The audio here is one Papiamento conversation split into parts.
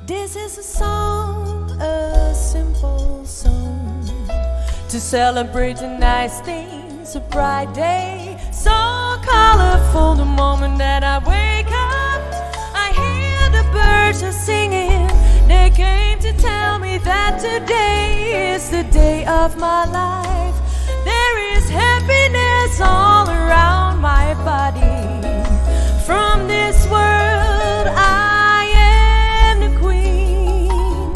This is a song, a simple song To celebrate the nice things, a bright day So colorful the moment that I wake up I hear the birds are singing They came to tell me that today is the day of my life There is happiness all around my body From this world I am the queen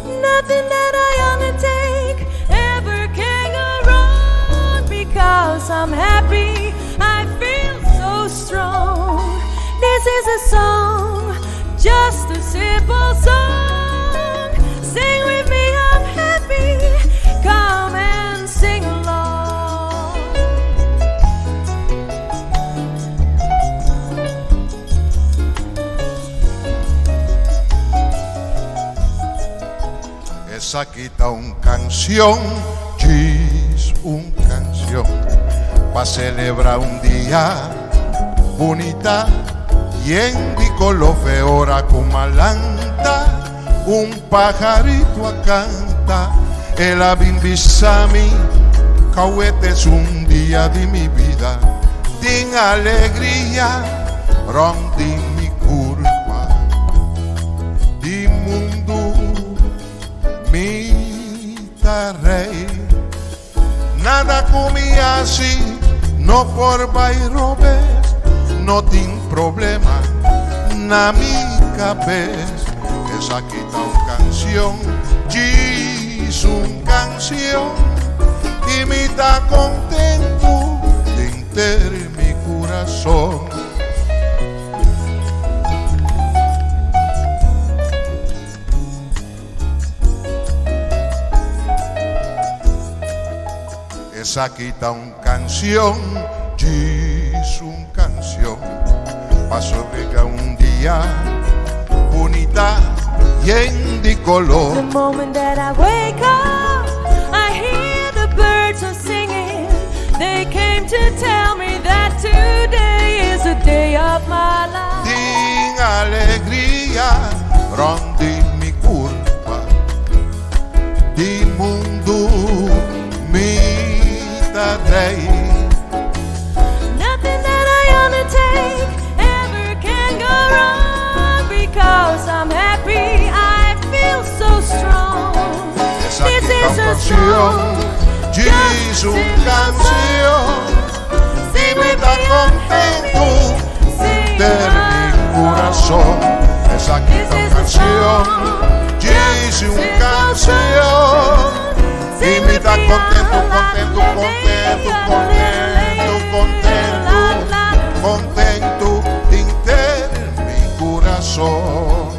Nothing that I undertake ever can go wrong Because I'm happy, I feel so strong This is a song, just a simple song Sing with me, I'm happy, come and sing along Esaki ta un canción, djis un canción Pa celebra un dia bunita Yen di color fe ora cu malanta Un pajarito a canta El a bin bisa mi Cauet es un dia di mi bida Tin alegria rond di mi curpa Di mundu mi ta rey Nada cu mi haci no por bay robes No tin problema na mi cabes Esaki ta un cancion, djis un cancion Y mi ta contento denter mi curason. Esaki ta un cancion, djis un cancion, pa sobrega un dia bunita yen di color. The moment that I wake up, I hear the birds are singing. They came to tell me that today is the day of my life. Tin alegria rond di mi curpa, di mundu mi ta rey. Nothing that I undertake ever can go wrong because I'm happy, I feel so strong. Esaki This ta is un a cancion, song, djis just a un simple cancion. song. Y Sing mi with ta me, I'm contento happy, sing denter mi along. curason. Esaki This ta un is a cancion, song, djis just a un simple cancion. song. Y Sing mi with ta me, contento, la la contento, la contento, la contento, contento, la la contento denter mi curason.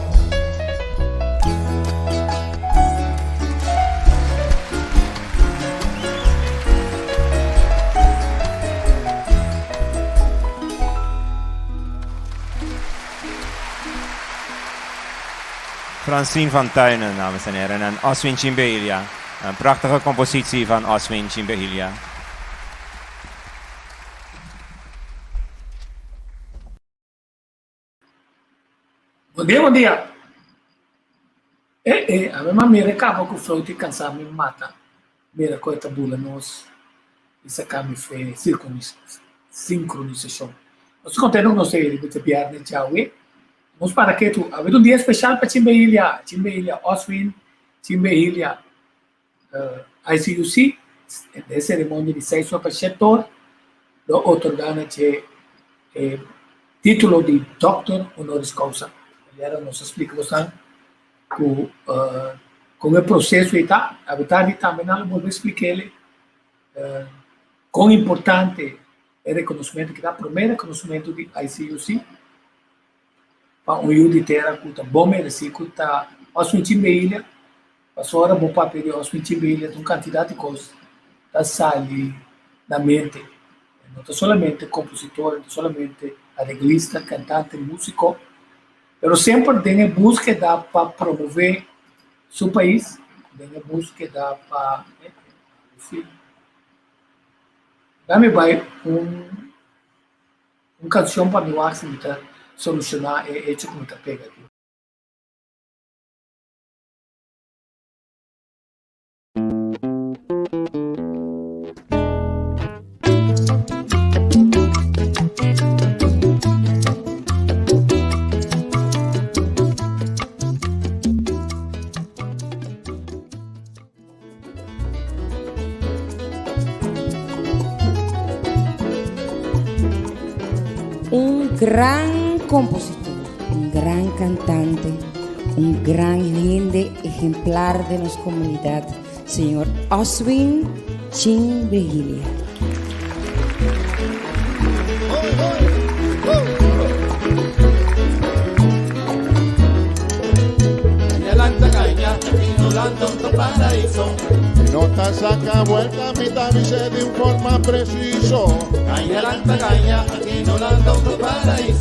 Francine van Tuinen, dames en heren, en Oswin Chimbelia. Een prachtige compositie van Oswin Chimbelia. Bon dia, bon dia. Eh, eh, a mi mira kaba ku flow ti kansa mi mata. Mira ku e ta bula nos i saka mi fe sinkronisashon. Nos ta kontento ku nos ta riba dje bièrnè djawe. Nos para ketu. Awe ta un dia speshal pa Chimbehilia, Chimbehilia Oswin, Chimbehilia ICUC. Den e seremonia di seis ora pa shete ora lo otorgá na dje e título di Doctor Honoris Causa. Ayera nos a splika bosan ku kon e proseso ei ta. Awe tardi tambe nan lo bolbe splik'el kon importante e rekonosementu ki ta, promé rekonosementu di ICUC pa un yu di tera ku ta bon meresí ku ta Oswin Chimbehilia. Pasobra bo papia di Oswin Chimbehilia ta un kantidat di kos ta sali na mente. No ta solamente kompositor, no ta solamente areglista, kantante, músiko, pero semper den e búskeda pa promové su pais. Den e búskeda pa sí. Dami bai un un kanshon pa mi wak si mi ta solushoná e echo ku mi ta pega aki. Un gran compositor, un gran cantante, un gran hende ejemplar de nos comunidad, señor Oswin Chin Vigilia. No te saca vuelta, mitad dice de un forma preciso.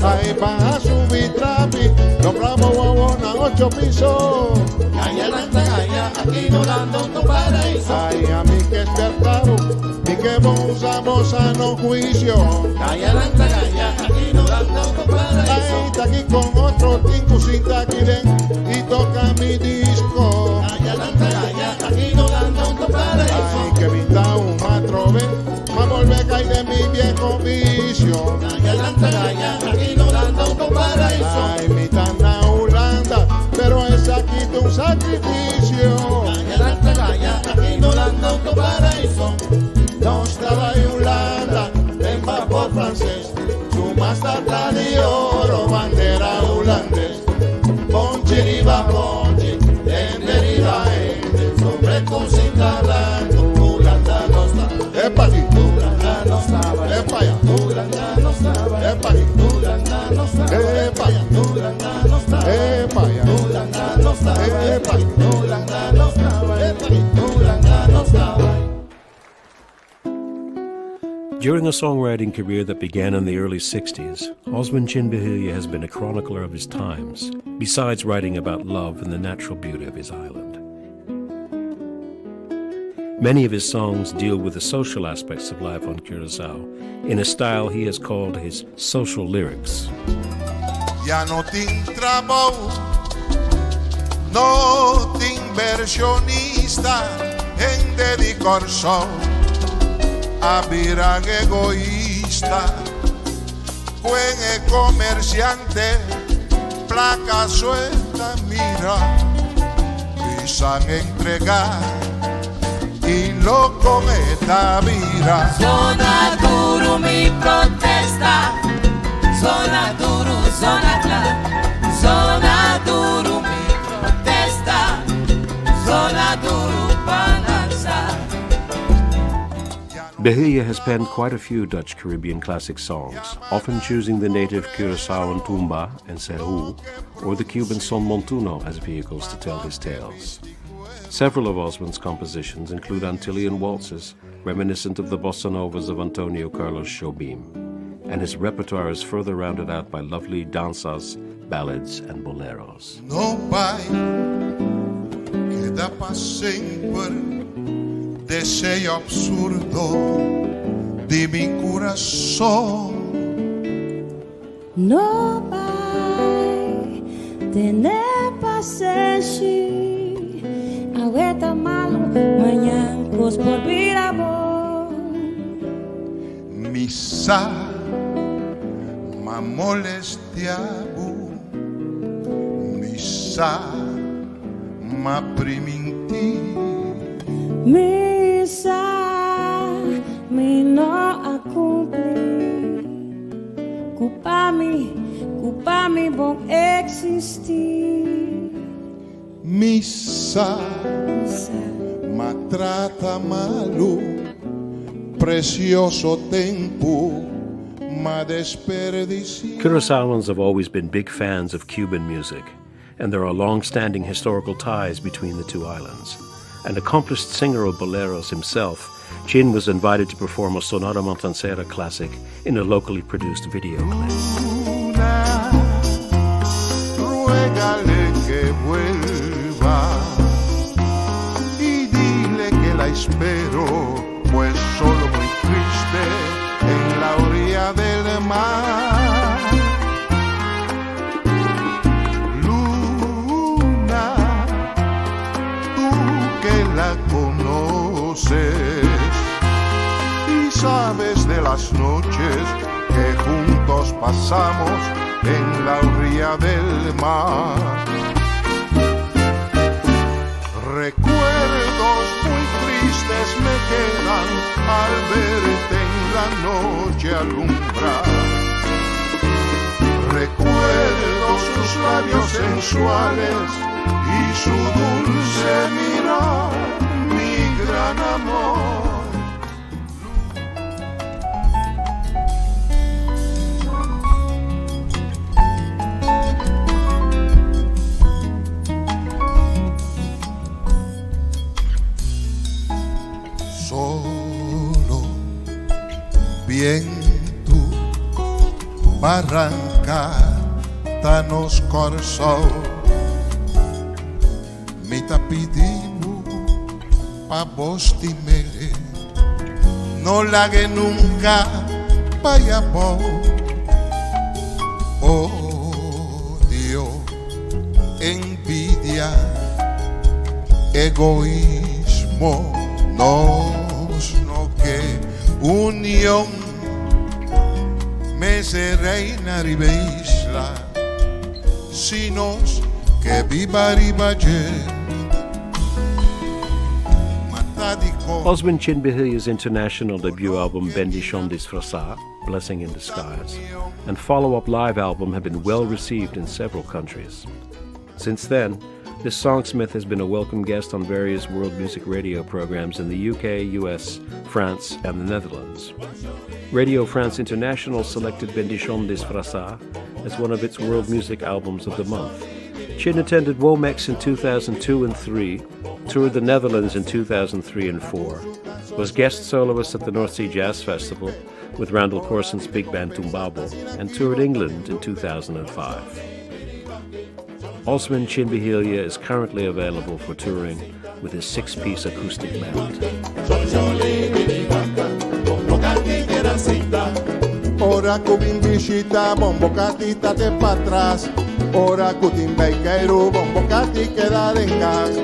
Ahí va a subir trapi, nombramos guabona ocho pisos. Ay, a mí que despertado, ni que vos usamos sano juicio. Ahí está aquí con otro tinku sin taquiren y toca mi disco. Ay, que vinta un matrove, ma volver caer de mi viejo vicio. Ay, mi tana Holanda, pero es aquí un sacrificio. No estaba en Holanda, en vapor francés, su masta de oro, bandera holandés. Ponche riba ponche, en deriva en, sobre cosita blanco, Holanda no está. Epa aquí, Holanda no estaba, epa allá, Holanda no estaba, epa aquí, Holanda no estaba, epa allá, Holanda no estaba, epa allá, Holanda no estaba, epa aquí, Holanda no estaba, epa aquí, Holanda no estaba. During a songwriting career that began in the early 60s, Osman Chin has been a chronicler of his times, besides writing about love and the natural beauty of his island. Many of his songs deal with the social aspects of life on Curacao in a style he has called his social lyrics. Ya no tin trabajo, no tin inversionista en dedicorso, a viran egoísta, buen comerciante, placa suelta mira, pisan entregar y lo con esta vida. Zona duro mi protesta, zona duro, zona clara, zona duro mi protesta, zona duro pananza. Behilia has penned quite a few Dutch Caribbean classic songs, often choosing the native Curaçaoan tumba and sehu or the Cuban son montuno as vehicles to tell his tales. Several of Osman's compositions include Antillean waltzes reminiscent of the bossa novas of Antonio Carlos Jobim, and his repertoire is further rounded out by lovely danzas, ballads, and boleros. No pai queda pa sempre deseo absurdo de mi corazón. No vai tener pasenshi Agüeta malo, mañana cos por virabo. Misa ma molestiabu Misa ma priminti Misa, mi no a cumplir. Culpa mi, culpa mi bon existir. Misa Misa, ma trata malu Precioso tempo ma desperdicio Curaçaoans have always been big fans of Cuban music, and there are long standing historical ties between the two islands. An accomplished singer of boleros himself, Chin was invited to perform a Sonata Montancera classic in a locally produced video clip. Luna, ruégale que vuelva. espero, pues solo muy triste en la orilla del mar. Luna, tú que la conoces y sabes de las noches que juntos pasamos en la orilla del mar. Recuerdos muy tristes me quedan al verte en la noche alumbrar. Recuerdo sus labios sensuales y su dulce mirar, mi gran amor. Solo bientu baranka ta nos Kòrsou. Mi ta pidi bo pa bo stim'é, no lag'é nunka bai abou. Odio, envidia, egoismo, nos no ke union. Mester reina riba e isla, si nos ke biba riba dje. Mata di kon. Oswin Tjin Bihilia's international debut album Bendishon Disfrasá, Blessing in Disguise, and follow-up live album have been well received in several countries. Since then, this songsmith has been a welcome guest on various world music radio programs in the UK, US, France, and the Netherlands. Radio France International selected Bendishon Disfrasá as one of its world music albums of the month. Tjin attended WOMEX in 2002 and 3, toured the Netherlands in 2003 and 4, was guest soloist at the North Sea Jazz Festival with Randall Corson's Big Band Tumbabo, and toured England in 2005. Oswin Tjin Bihilia is currently available for touring with his six-piece acoustic band. Ora ku bin bishita, Bombo Kati ta te patras. Ora ku tin bai keiru, Bombo Kati keda den kas.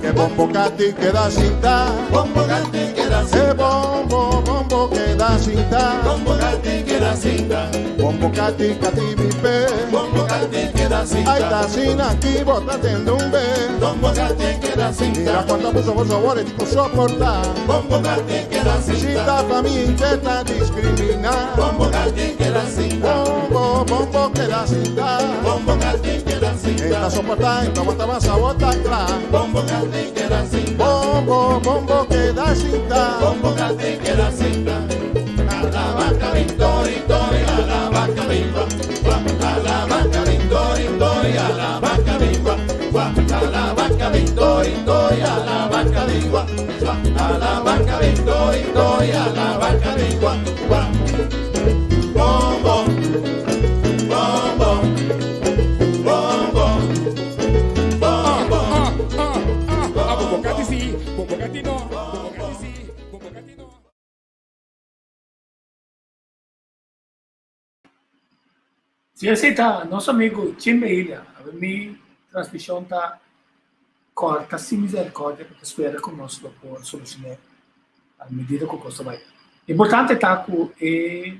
Que Bombo Kati keda sinta. Bombo Kati keda sinta. bombo, bombo keda sinta. Bombo Kati keda sinta. Bombo Kati kati bipe. Bombo Kati keda sinta. Ay ta asina aki bo ta tende un be. Bombo Kati keda sinta. Mira kuantu abuso boso awor tin ku soportá. Bombo Kati keda sinta. Si ta famia intenta diskriminá. Bombo Kati keda sinta. Bombo, bombo keda sinta. Bombo Kati keda sinta. E ta soportá, e ta wanta mas awor ta kla. Bombo Kati keda sinta. Bombo, bombo keda sinta. Bombo Kati keda sinta. A la vaca victoria, victoria, a la vaca viva. A la vaca victoria, victoria, a la vaca viva. A la vaca victoria, victoria, a la vaca viva. A la vaca victoria, victoria, a la vaca viva. Bombo, bombo, bombo, bombo. Ah, Bombo Kati si, Bombo Kati no, Bombo Kati si, Bombo Kati no. Si esei ta nos amigu Tjin Behilia, awe mi transmishon ta kòrta sin misericordia pa ta spera ku nos lo por solushon'é a medida ku kos ta bai. Importante ta ku e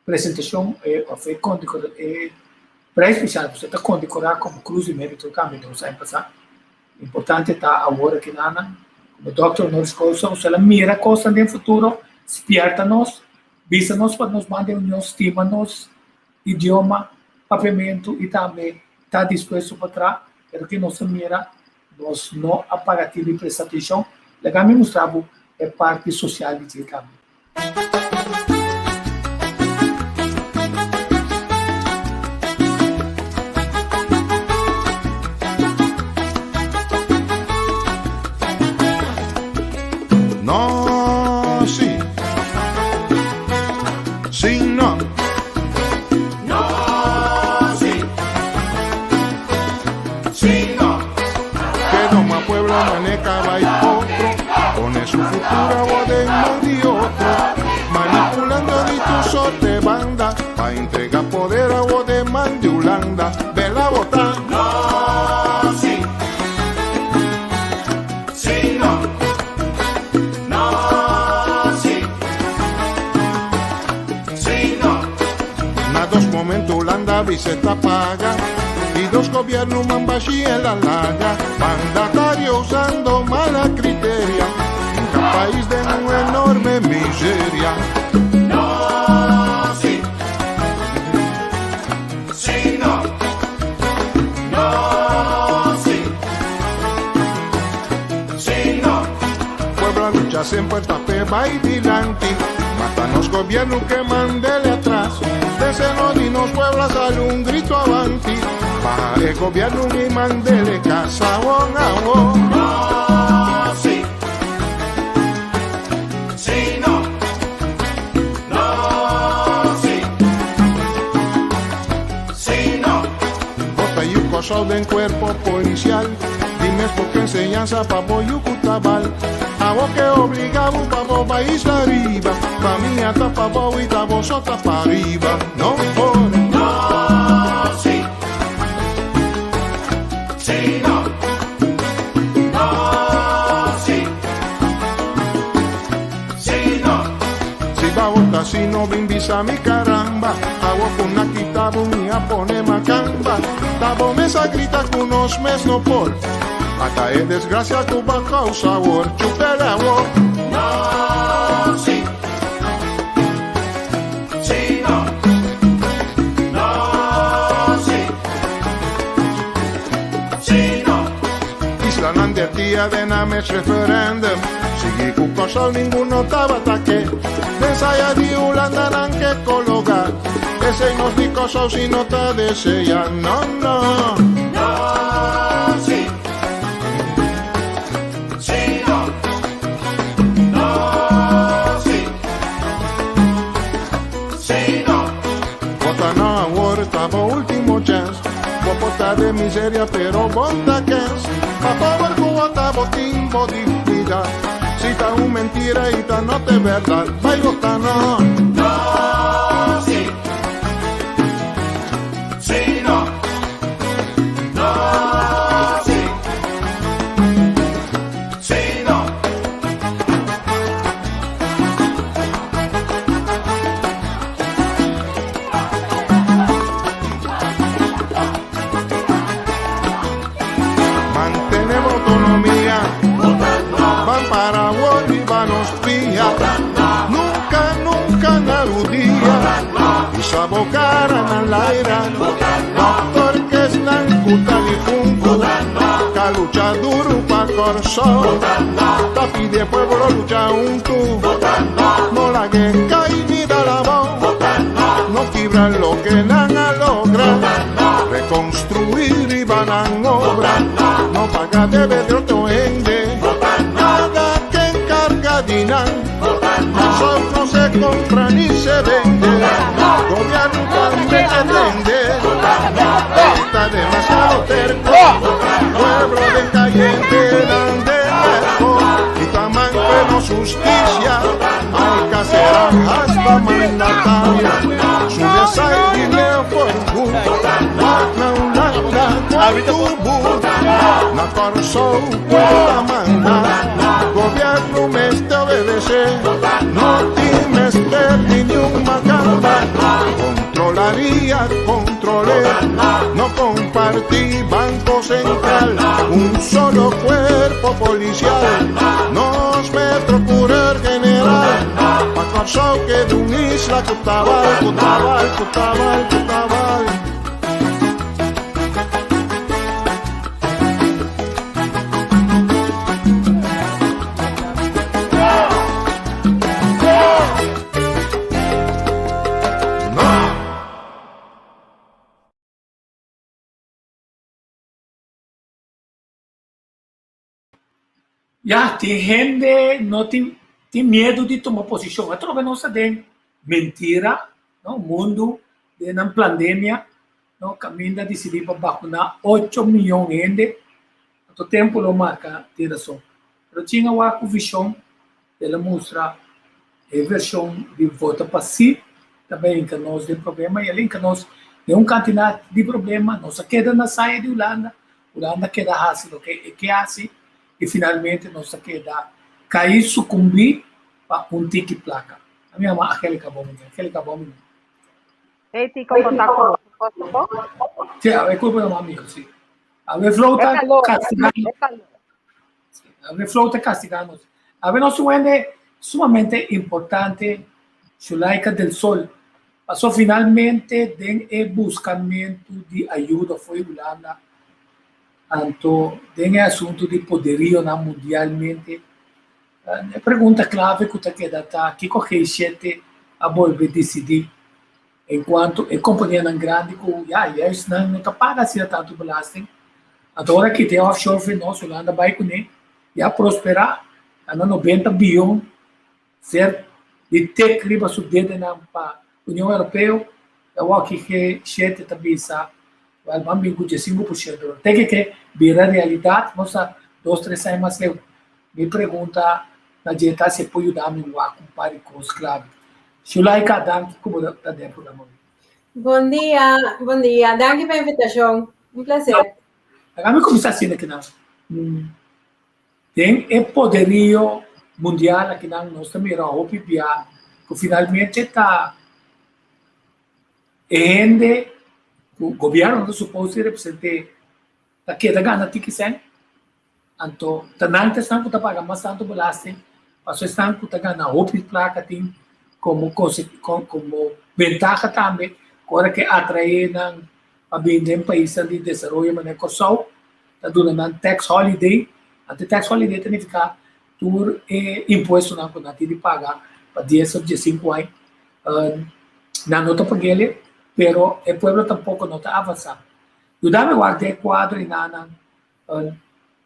presentashon òf e kondekora e prijs spesial ku ta kondekorá komo Cruz di Mérito tambe dos aña pasá. Importante ta awor aki nan komo Dòkter Honoris Causa nos a mira kosnan den futuro, spièrta nos, bisa nos pa nos manda e union stima nos idioma papiamentu i tambe ta dispuesto pa traha, pero ke nos a mira nos no a paga tin di presta atenshon. Laga mi mustra bo e parti sosial di dje tambe. No, si. Si, no. No, si. Sí, no. Que doma pueblo maneja va y otro, pone su futuro den man di otro, manipulando di tu sorte banda, pa entregar poder a de man de Holanda, de la bota. No, sí. Sí, no. No, sí. Sí, no. Na dos momentos Holanda visita paga y dos gobiernos mambashi en la laga, mandatario usando mala criteria, en cada país de una enorme miseria. No, sí. Sí, no. No, sí. Sí, no. Puebla lucha siempre tape va y dilanti, matanos gobierno que mandele atrás, de ese no dinos Puebla sale un grito avanti, baja el gobierno y mandele casa bon a bon. No, sí. Sí, no. No, sí. Sí, no. Bota yuco sol en cuerpo policial, dime por qué enseñanza pa boyucutabal. A vos que obligado pa vos país arriba, pa mí hasta pa vos y ta vos otra pa arriba. No por No, sí. Sí, no. No, sí. Sí, no. Si va bota si no bimbisa mi caramba, a vos con una quitabo mi a pone macamba. Tabo mesa grita con unos mes no por. Hasta es desgracia Cuba causa sabor, chupela vos. No, sí. Sí, no. No, sí. Sí, no. Isla Nandertía de Names referéndum. Sigui ku Kòrsou ninguno tabata ke. Ensaya di Hulanda nan ke kologa. Esei nos di Kòrsou si no ta desea. No, no. No, sí. Sí, no. No, sí. Sí, no. Vota no awor ta bo último chance. Bota de miseria pero bota kens. Pa power ku vota botin bo dignidad. Si ta un mentira y ta no te verdad. Vai vota no. No, sí. Sí, no. No, sí. Sí, no. Mantenemos autonomía. Van para Bolívar nos pía. Nunca, nunca narudía. Y sabocaran al aire. Doctor que están cutalifuncu. Ca lucha duro pa corso. Tapi de pueblo lucha un tu. No la que cae ni da la voz. No quibran lo que nan a lograr. Reconstruir y van a obra. No paga debe de otro ende. Nada que encarga dinan. Sol no se compra ni se vende. Gobierno también se vende. Está demasiado terco. Pueblo de calle de terco. Y taman que no justicia. Hay que hacer hasta mandatario. Su desayuno por Na Holanda, tubu. Na Kòrsou puebla manda. Gobierno mester obedece. No tin mester ni un macamba. Controlaría, controlé. No compartí Banco Central. Un solo cuerpo policial. Nos me procurar general. Pa Kòrsou que de un isla Cutabal, Cutabal, Cutabal, Cutabal. No. Ja, tin hende no tin tin miedu di tuma posishon. Atrobe nos ta den mentira, no? Mundu den nan plandemia. No, kaminda disidí pa bakuná 8 mion hende, anto tempu lo marka tin rason. Pero chinga wak ku vishon, el a mustra e vershon di vota pa sí ta bai hinka nos den problema i el hinka nos den un kantidat di problema. Nos a keda na saya di Hulanda, Hulanda a keda hasi loke e ke hasi i finalmente nos a keda kai sukumbí pa un tiki plaka. Ami yama Angelica Bomini. Angelica Bomini. Hey Tico, conta ku bo. Kosto bo? Sí, a ver, culpa de amigo, sí. A ver, flauta É calor, castigando. é calor. A ver, flauta castigando. A ver, nos un sumamente importante, Shulaika del Sol. Pasó finalmente den e buscamento di ayuda foi Hulanda. Anto den e asunto di poderio na mundialmente. E pregunta clave cu ta keda ta kico G7 a bolbe dicidi en cuanto e companianan grandi cu ya juist nan no ta paga asina tanto belasting. Anto ora kita e offshore fi nos Hulanda bay cune y a prospera gana 90 biyon ser di tek riba su dedenan pa Union Europeo. E awor G7 ta bisa wel ban bin cu 15%. Te ke ke bira realidad nos ta dos tres aña mas leu. Mi pregunta na dje ta si e por yuda mi wak un par di kos klave. Shulaika, danki ku bo ta den programa hoy. Bon dia, bon dia. Danki pa e invitashon. Un plaser. Laga mi kuminsá asina kinan. Den e poderio mundial akinan nos ta mira hopi bia ku finalmente ta e hende ku gobièrnu ta supos di represent'é ta keda gana tiki sèn. Anto ta nan ta esnan ku ta paga mas tantu belasting, pasobra esnan ku ta gana hopi plaka tin komo komo bentaha tambe ku ora ke atraé nan pa bin den paisnan di desaroyo manera Kòrsou ta duna nan tax holiday. Anto e tax holiday ta nifiká tur e impuestonan ku nan tin di paga pa dies òf diesinku aña nan no ta pag'el, pero e pueblo tampoko no ta avansá. Yuda mi wak den e kuadro i nan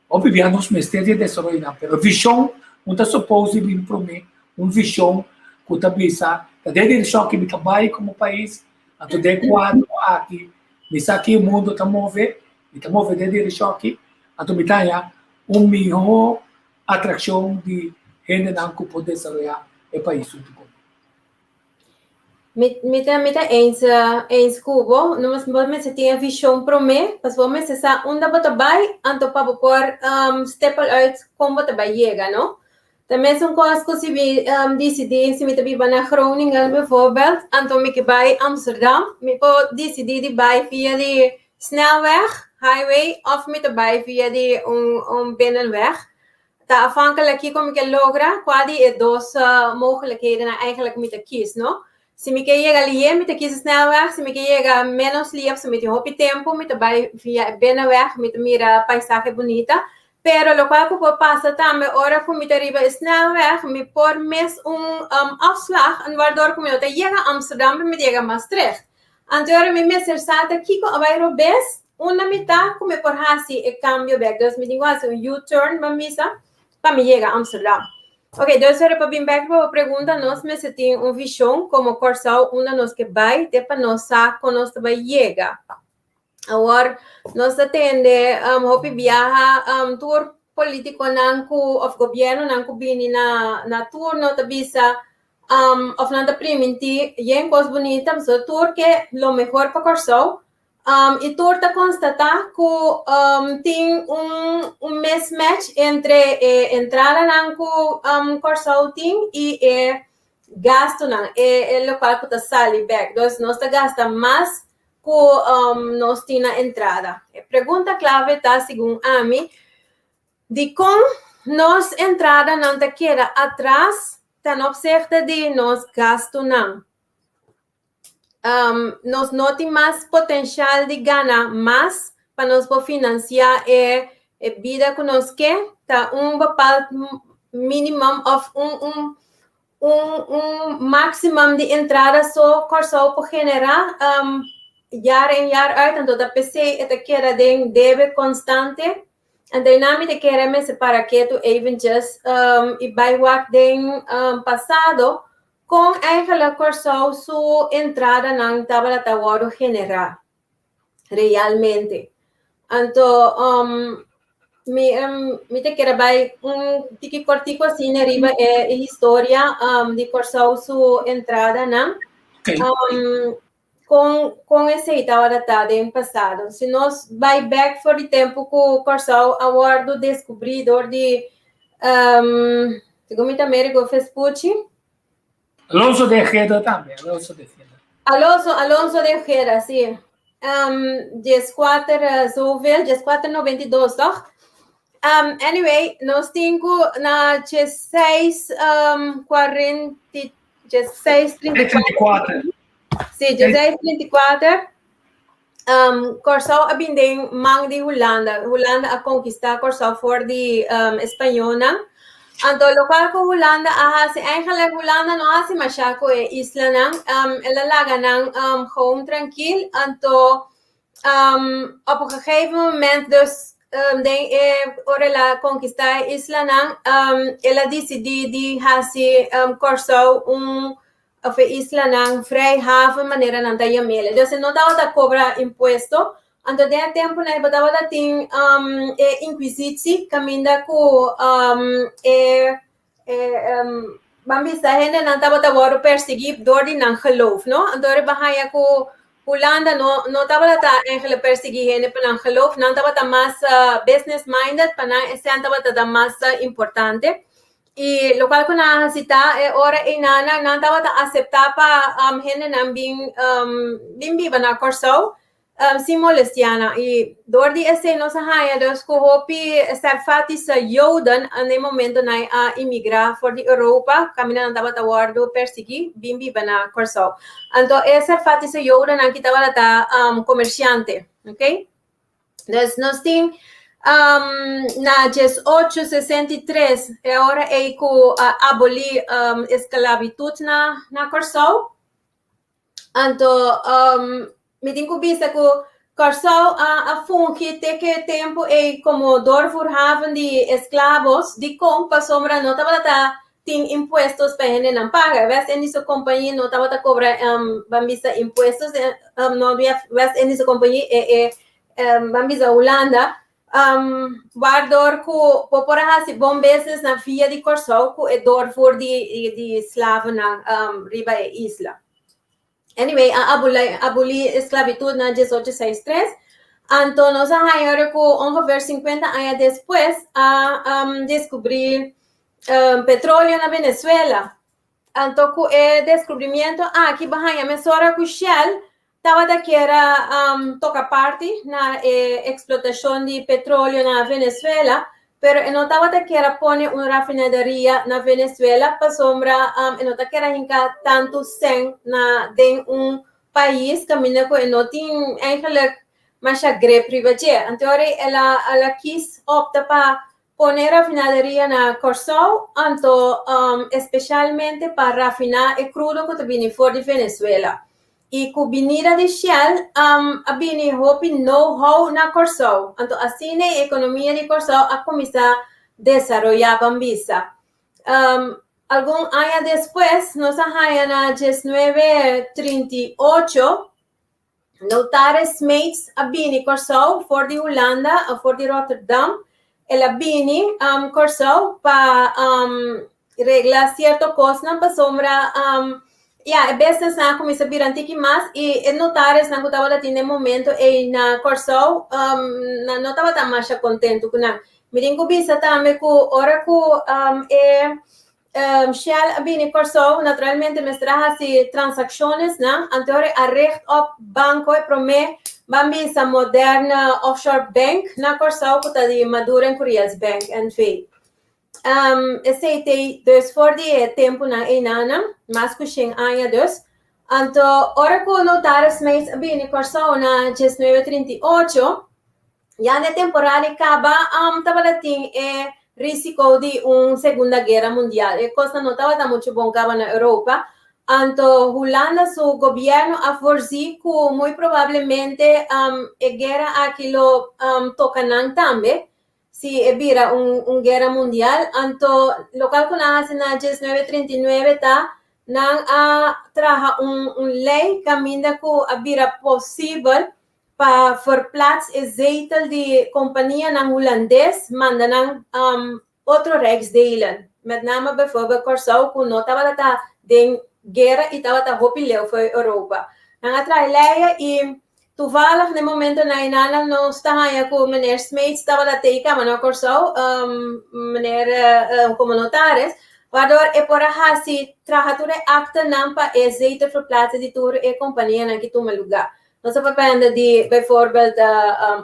Hopi bia nos mester di e desaroyonan, pero vishon un ta suppose di bin prome, un vishon ku ta bisa ta den direkshon ki mi ta bai komo pais, anto den kuadro aki mi sa ki e mundu ta move, mi ta move den direkshon aki, anto mi ta haña un mihó atrakshon di hendenan ku por desaroyá e pais huntu ku mi. Mi, mi ta, mi ta eens, eh, eens ku bo. No mas bo mester tin e vision promé, pas bo mester sa unda bo ta bai, anto pa bo por um, stepel uit kon bo ta bai yega, no? Ta mesun kos ku si mi um, disidí si mi ta biba na Groningen bijvoorbeeld, anto mi ke bai Amsterdam, mi por disidí di bai via di snelweg, highway, of mi ta bai via di un, un binnenweg. Ta afhankelijk kiko mi ke logra, kua di e dos mogelijkhedennan eigenlijk mi ta kies, no? Si mi ke yega lié, mi ta kies e snelweg, si mi ke yega ménos lié, pasobra mi tin hopi tempu, mi ta bai via e binnenweg, mi ta mira paisahe bunita. Pero lokual ku por pasa tambe ora ku mi ta riba e snelweg, mi por mis un afslag, en waardoor ku mi no ta yega Amsterdam, pero mi ta yega Maastricht. Anto ora mi mester sa ta kiko a bai robes, unda mi ta ku mi por hasi e kambio bek. Dus mi tin ku hasi un U-turn ban bisa pa mi yega Amsterdam. Ok, dus ora pa bin bek riba bo pregunta, nos mester tin un vishon komo Kòrsou unda nos ke bai te pa nos sa kon nos ta bai yega. Awor nos ta tende um, hopi biaha um, tur politikonan ku of gobiernonan ku bini na na turno ta bisa um, of nan ta primintí yen kos bunita, pasobra tur ke lo mehor pa Kòrsou. Um, i tur ta konstatá ku um, tin un, un mismatch entre e entradanan ku um, Kòrsou tin i e gastunan, e, e lokual ku ta sali bèk. Dus nos ta gasta mas ku um, nos tin na entrada. E pregunta klave ta, segun ami, dikon nos entradanan ta keda atras ten opzichte di nos gastunan? Um, nos no tin mas potensial di gana mas pa nos por finansiá e, e bida ku nos ke, ta un bepaald minimum of un, un, un, un maximum di entrada so Kòrsou por generá um, jaar in jaar uit, anto ta p'esei e ta keda den debe konstante. En daarna mi ta kere mester para ketu eventjes um, i bai wak den um, pasado kon eigenlijk Kòrsou su entradanan tabata wòrdu generá. Realmente. Anto, mi, mi ta kere bai un tiki kortiku asina riba e, e historia di Kòrsou su entradanan. Kon, kon esei tabata ta den pasado. Si nos bai bèk for di tempu ku Kòrsou a wòrdu deskubrí dor di, segun mi ta Amerigo Vespucci. Alonso de Ojeda tambe, Alonso de Ojeda. Alonso, Alonso de Ojeda, sí. 14 zoveel, 1492, toch? Anyway, nos tin ku na 16, 40, 16, 34. Sí, 16, 34. Kòrsou a bin den man di Hulanda. Hulanda a konkistá Kòrsou for di españolnan. Anto lokual ku Hulanda a hasi, eigenlijk Hulanda no a hasi mashá ku e islanan. El a laga nan gewoon trankil. Anto op een gegeven moment dus den e ora el a konkistá e islanan, el a disidí di hasi Kòrsou un of e islanan vrijhaven manera nan ta yam'el. Dus e no tabata kobra impuesto. Anto den e tempunan e tabata tin e inquisitie kaminda ku e e ban bisa hendenan tabata wòrdu persiguí dor di nan geloof, no? Anto riba haña ku Hulanda no no tabata ta eigenlijk persiguí hende pa nan geloof, nan tabata mas business minded, pa nan esei tabata ta mas importante. I lokual ku nan a hasi ta e ora einan nan tabata aseptá pa hendenan bin bin biba na Kòrsou sin molestiá nan. I dor di esei nos a haña dus ku hopi Serfatische Joden na e momentonan a imigrá for di Europa kaminda nan tabata wòrdu persiguí bin biba na Kòrsou. Anto e Serfatische Jodennan ki tabata ta komersiante, okay. Dus nos tin na 1863 e ora ei ku a abolí esklabitut na na Kòrsou. Anto mi tin ku bisa ku Kòrsou a a fungi te ke tempu ei komo doorvoerhaven di esklabos. Dikon? Pasobra no tabata ta tin impuestos pa hendenan paga. West Indische Compagnie no tabata cobra um, ban bisa impuestos, no había West Indische Compagnie, e, e um, ban bisa Hulanda, um, waardoor ku bo por a hasi bon business na via di Kòrsou ku e doorvoer di, di, di slavennan um, riba e isla. Anyway, a aboli, aboli esclavitud na 1863. Anto nos a haña ora ku ongeveer 50 aña despues a um, descubrí um, petróleo na Venezuela. Anto ku e descubrimiento aki ba haña mesora ku Shell tabata kier a um, toka parti na e eksplotashon di petróleo na Venezuela, pero e no tabata kier a pone un rafinaderia na Venezuela pasobra um, e no ta kier a hinka tantu sèn na den un pais kaminda ku e no tin eigenlijk masha grip riba dje. Anto ora el a el a kis opta pa pone rafinaderia na Kòrsou, anto um, espesialmente pa rafiná e krudo ku ta bini for di Venezuela. I ku binida di Shell um, a bini hopi know-how na Kòrsou. Anto asina e ekonomia di Kòrsou a kuminsá desaroyá ban bisa. Um, algun aña despues nos a haña na 1938 Notaris Smeets a bini Kòrsou for di Hulanda, for di Rotterdam. El a bini um, Kòrsou pa um, regla sierto kosnan pasobra um, ya, e businessnan a kuminsá bira un tiki mas i e notarisnan ku tabata tin den momento ei na Kòrsou um, nan no tabata masha kontentu ku nan. Mi tin ku bisa tambe ku ora ku um, e um, Shell a bini Kòrsou, naturalmente mester a hasi transakshonnan, anto ora a richt op banko e promé ban bisa moderne offshore bank na Kòrsou ku ta di Maduro en Curiels Bank NV. Um, esei te dus for di e tempunan einanan, mas ku 100 aña dus. Anto, ora ku notaris Smeets a bini Kòrsou na 1938, ya na e temporada ei kaba um, tabata tin e risiko di un Segunda Guera Mundial. E kosnan no tabata muchu bon kaba na Europa. Anto, Hulanda su gobièrnu a voorzí ku muy probablemente um, e guera aki lo um, toka nan tambe. Si e bira un un guera mundial, anto lokal ku nan a hasi na 1939 ta nan a traha un un lei kaminda ku a bira posibel. pa verplaats e zetel di kompanianan hulandes manda nan um, otro rijksdelen. Met name bijvoorbeeld Kòrsou ku no tabata ta den guera i tabata hopi leu for Europa. Nan a traha leia i toevallig na e momentonan einan nos ta haña ku meneer Smeets tabata te i kaba na Kòrsou, um, meneer um, komo notaris, waardoor e por a hasi traha tur e aktenan pa e zetelverplaatsing di tur e kompanianan ki tuma lugá. Nos a papia di bijvoorbeeld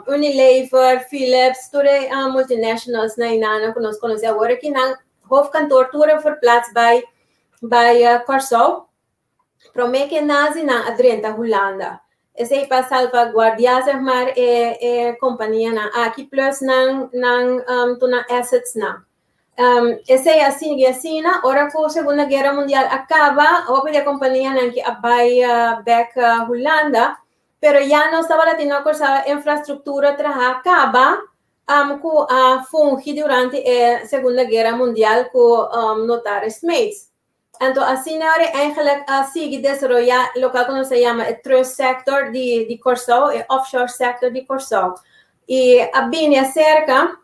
Unilever, Philips, tur e multinationals na einan ku nos konosé awor aki nan hoofdkantoor tur a verplaats bai bai Kòrsou. Promé ku e nazinan a drenta Hulanda. Esei pa salvaguardiá zeg maar e e kompanianan aki plus nan nan tur nan assetsnan. Um, esei a sigui asina, ora ku Segunda Guera Mundial a kaba, hopi di e kompanianan ki a bai uh, bek uh, Hulanda, pero ya no tabata tin no Kòrsou infrastruktura traha kaba um, ku a fungi durante e Segunda Guera Mundial ku um, notaris Smeets. Anto asina ora eigenlijk a sigui desaroyá loke ku nos ta yama e trust sector di, di Kòrsou, e offshore sector di Kòrsou. I a bini aserka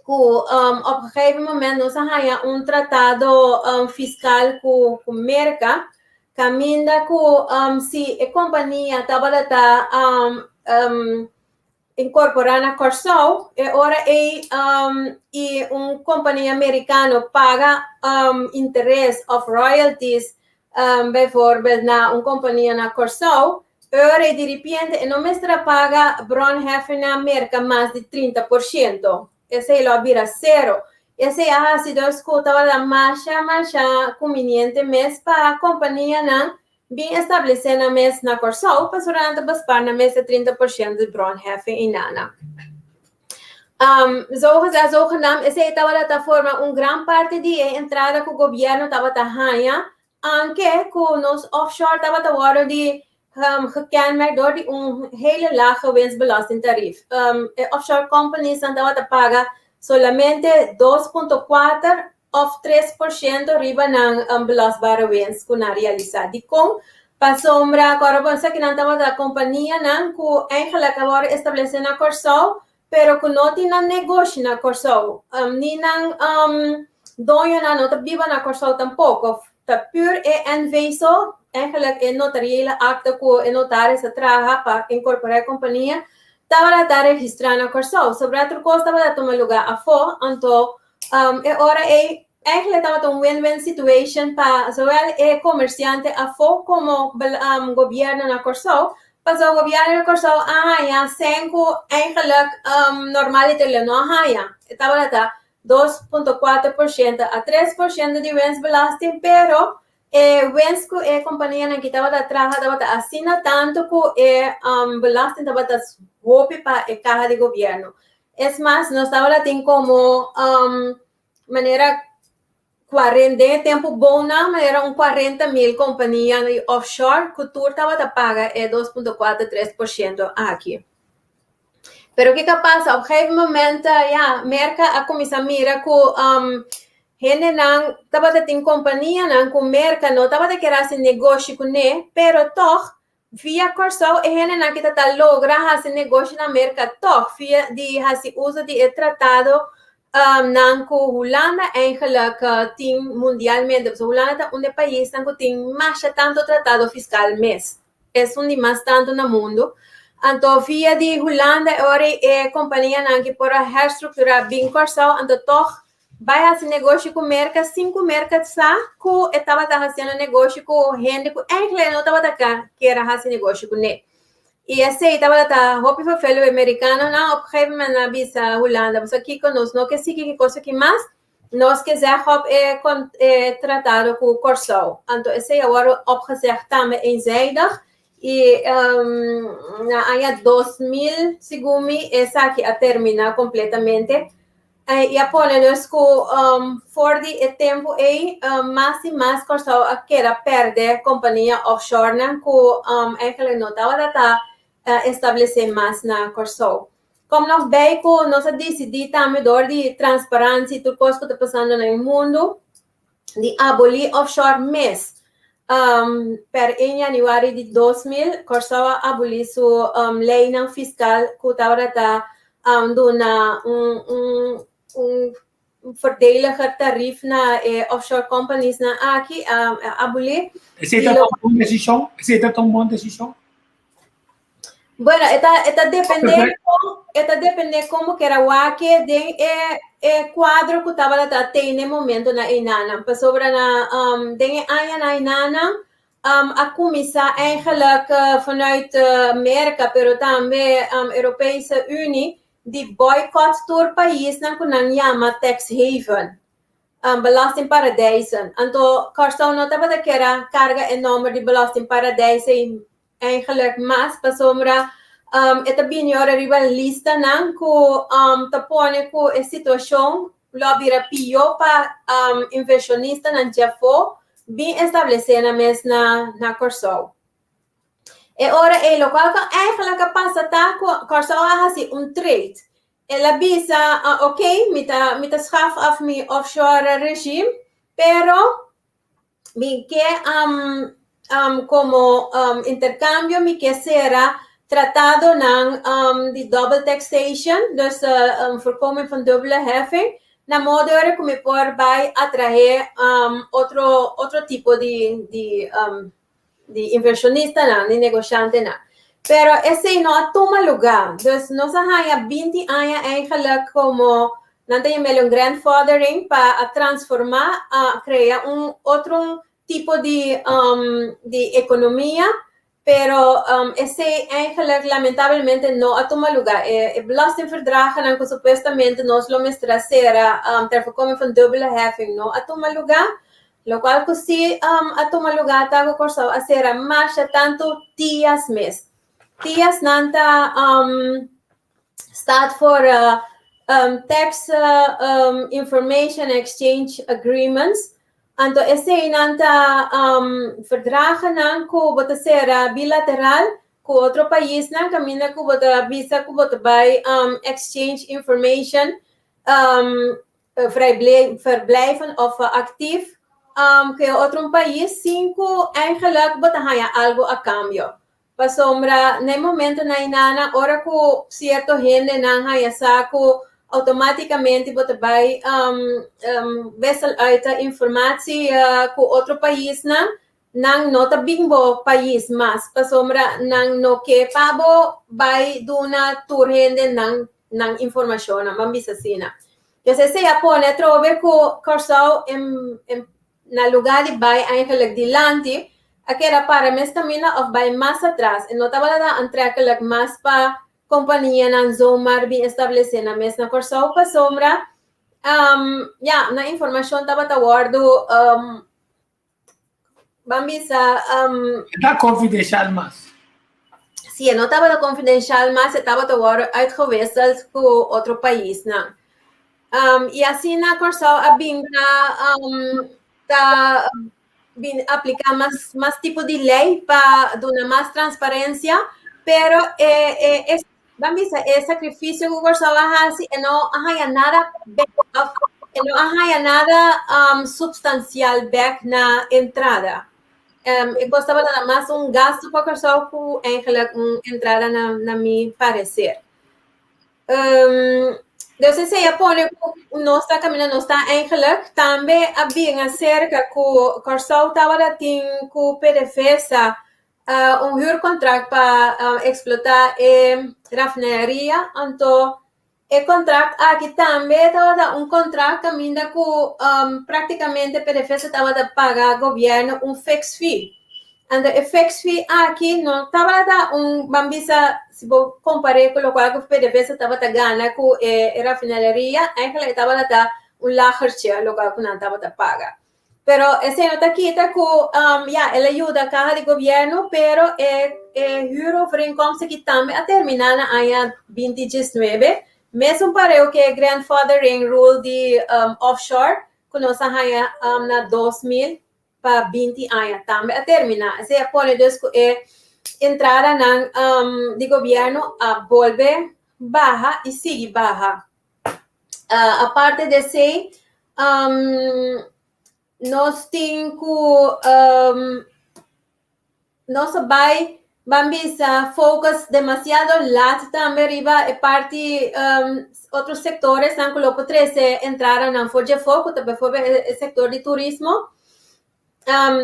ku um, op een gegeven moment nos a haña un tratado um, fiskal ku, ku Merka, kaminda ku um, si e kompania tabata ta um, um, inkorporá na Kòrsou, e ora ei um, i un kompania amerikano paga um, interes òf royalties um, bijvoorbeeld na un kompania na Kòrsou, ora ei diripiente e no mester a paga bronheffing na Merka mas di 30%. Esei lo a bira sero. Esei a hasi dus ku tabata masha masha kumbiniente mes pa kompanianan bin establesé nan mes na Kòrsou pasobra nan ta bespaar nan mes e 30% di bronheffing einana. Um, zogezegd, zogenaamd, esei tabata ta forma un gran parti di e entrada ku gobièrnu tabata haña, anke ku nos offshore tabata wòrdu di um, gekenmerkt door di un hele lage winstbelastingtarief. Um, e offshore companies nan tabata paga solamente 2.4 òf 3% riba nan um, belastbare winst ku nan realisá. Dikon? Pasobra ku ora bo esakinan tabata kompanianan ku eigenlijk a wòrdu establesé na Kòrsou, pero ku no tin nan negoshi na Kòrsou, um, ni nan um, doñonan no ta biba na Kòrsou tampoko. Ta pur e NV so, eigenlijk e notariële akte ku e notaris a traha pa inkorporá e kompania, tabata ta registrá na Kòrsou. Sobra tur kos tabata tuma lugá afó, anto um, e ora ei eigenlijk tabata un win-win situation pa zowel e komersiante afó komo um, gobièrnu na Kòrsou. Pasobra gobièrnu na Kòrsou a haña sèn ku eigenlijk um, normaliter lo no a haña. E tabata 2.4% a 3% di winstbelasting, pero e winst ku e kompanianan ki tabata traha tabata asina tantu ku e um, belasting tabata hopi pa e kaha di gobièrnu. Es mas, nos tabata tin komo um, manera 40, den e tempu bonnan, manera un 40 mil kompania di offshore ku tur tabata paga e 2.43% aki. Pero kiko a pasa? Op gegeven moment, ja, Merka a kuminsá mira ku um, hendenan tabata tin kompanianan ku Merka no tabata kier hasi negoshi kuné, pero tòg via Kòrsou e hendenan ki ta ta logra hasi negoshi na Merka tòg via di hasi uso di e tratado um, nan ku Hulanda eigenlijk tin mundialmente. Pasobra Hulanda ta un di e paisnan ku tin masha tantu tratado fiskal mes. Esun di mas tantu na mundu. Anto via di Hulanda e ora e kompanianan ki por a herstrukturá bin Kòrsou, anto tòg bai hasi negoshi ku Merka sin ku Merka sa ku e tabata hasiendo negoshi ku hende ku eigenlijk e no tabata kier a hasi negoshi kuné. I esei tabata ta hopi vervelend e merikanonan. Op gegeven moment nan a bisa Hulanda, Boso kiko nos no ke sigui ki kos aki mas, nos ke zeg op e e tratado ku Kòrsou. Anto esei a wòrdu opgezegd tambe eenzijdig i na aña 2000 segun mi esaki a terminá kompletamente. I a pone dus ku um, for di e tempu ei um, mas i mas Kòrsou a keda pèrdè kompania offshorenan ku um, eigenlijk no tabata ta uh, establesé mas na Kòrsou. Kom nog bij ku nos a disidí tambe dor di transparansia i tur kos ku ta pasando na e mundu di abolí offshore mes. Per 1 yanüari di 2000, Kòrsou a abolí su leinan fiskal ku tabata ta duna un un un voordeliger tarief na e offshore companiesnan aki, a abolí. Esei ta un bon desishon? Esei ta un bon desishon? Bueno, e ta, e ta depende kon, e ta depende kon bo kera wak den e, e kuadro ku tabata ta tene e momento na einanan. Pasobra na, um, den e aña na einanan, um, a kuminsá eigenlijk vanuit Merka, pero tambe um, Europese Unie, di boycott tur paisnan ku nan yama tax haven. Belastingparadijzen. Anto Kòrsou no tabata kera karga e nòmber di belastingparadijs ei eigenlijk mas pasobra e ta bini ora riba listanan ku ta pone ku e situashon lo a bira pió pa invershonistanan djafó bin establesé nan mes na Kòrsou. E ora ei lokual ku eigenlijk a pasa ta ku Kòrsou a hasi un trade. El a bisa, ok, mi ta mi ta schaf af mi offshore regime, pero mi ke komo interkambio mi ke sera tratadonan di double taxation, dus voorkoming van dubbele heffing, na modo ora ku mi por bai atraé otro otro tipo di di di invershonistanan, di negoshantenan. Pero esei no a tuma lugá. Dus nos a haña binti aña eigenlijk komo nan ta yam'el un grandfathering pa a transformá, a krea un otro tipo di di ekonomia, pero esei eigenlijk lamentablemente no a tuma lugá. E belastingverdragennan ku supuestamente nos lo mester a sera ter voorkoming van dubbele heffing no a tuma lugá. Lokual ku si a tuma lugá ta ku Kòrsou a sera masha tantu TIA's mes. TIA's nan ta staat voor Tax Information Exchange Agreements. Anto eseinan ta verdragennan ku bo ta sera bilateral ku otro paisnan kaminda ku bo ta bisa ku bo ta bai exchange information vrijblijvend of actief ku e otro un pais sin ku eigenlijk bo ta haña algu a kambio. Pasobra na e momentonan einana ora ku sierto hendenan haña sa ku outomátikamente bo ta bai wissel uit informatie ku otro paisnan, nan no ta bin bo pais mas pasobra nan no ke pa bo bai duna tur hende nan nan informashonnan, ban bisa asina. Entonces esei a pone atrobe ku Kòrsou en na lugá di bai eigenlijk dilanti a keda para mes kaminda òf bai mas atras e no tabata ta aantrekkelijk mas pa kompanianan zomaar bin establesé nan mes na Kòrsou pasobra ya nan informashon tabata wòrdu Ban bisa. E ta confidencial mas. Si, e no tabata confidencial mas, e tabata wòrdu uitgewisseld ku otro paisnan. I asina Kòrsou a bin ta ta bin apliká mas mas tipo di lei pa duna mas transparensia, pero e e Ban bisa e sakrifisio ku Kòrsou a hasi e no a haña nada bèk òf e no a haña nada supstansial bèk na entrada. E kos tabata na mas un gastu pa Kòrsou ku eigenlijk un entrada na na mi pareser. Dus esei a pone ku nos ta kaminda nos ta eigenlijk tambe a bin aserka ku Kòrsou tabata tin ku PDVSA un huurcontract pa explota e rafineria, anto e contract aki tambe tabata un contract caminda cu practicamente PDVSA tabata paga gobierno un fixed fee. Anto e fixed fee aki no tabata un, ban bisa si bo compare cu locual cu PDVSA tabata gana cu e rafineria, eigenlijk e tabata un lagertje locual cu nan tabata paga. Pero esei no ta kita ku ya el a yuda kaha di gobièrnu, pero e e huurovereenkomst aki tambe a terminá na aña binti diesnuebe. Mesun pareu ku e grandfathering rule di offshore ku nos a haña na 2000 pa 20 aña tambe a terminá. Esei a pone dus ku e entradanan di gobièrnu a bolbe baha i sigui baha. Aparte di esei, nos tin ku. Nos a bai ban bisa focus demasiado laat tambe riba e parti otro sectoresnan cu lo por trece entradanan for dje afo cu ta bijvoorbeeld e sector di turismo.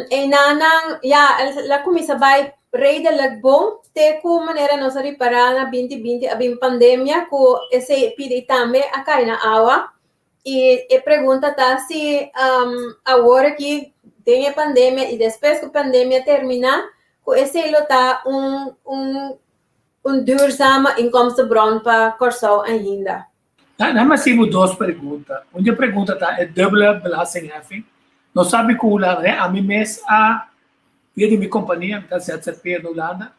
Einanan ya el a cuminsa bai redelijk bon te cu manera nos a ripara na 2020 a bin pandemia cu esey pidi tambe a cay na awa. Y e pregunta ta si awor aki den e pandemia y despues cu pandemia termina cu esey lo ta un un un duurzame inkomstenbron pa Corsou ainda. Nan mi hasi bo dos pregunta. Un di e pregunta ta e dubbele belastingheffing. Nos sabi cu Hulanda, ami mes a via di mi compania, mi ta ZZP na Hulanda,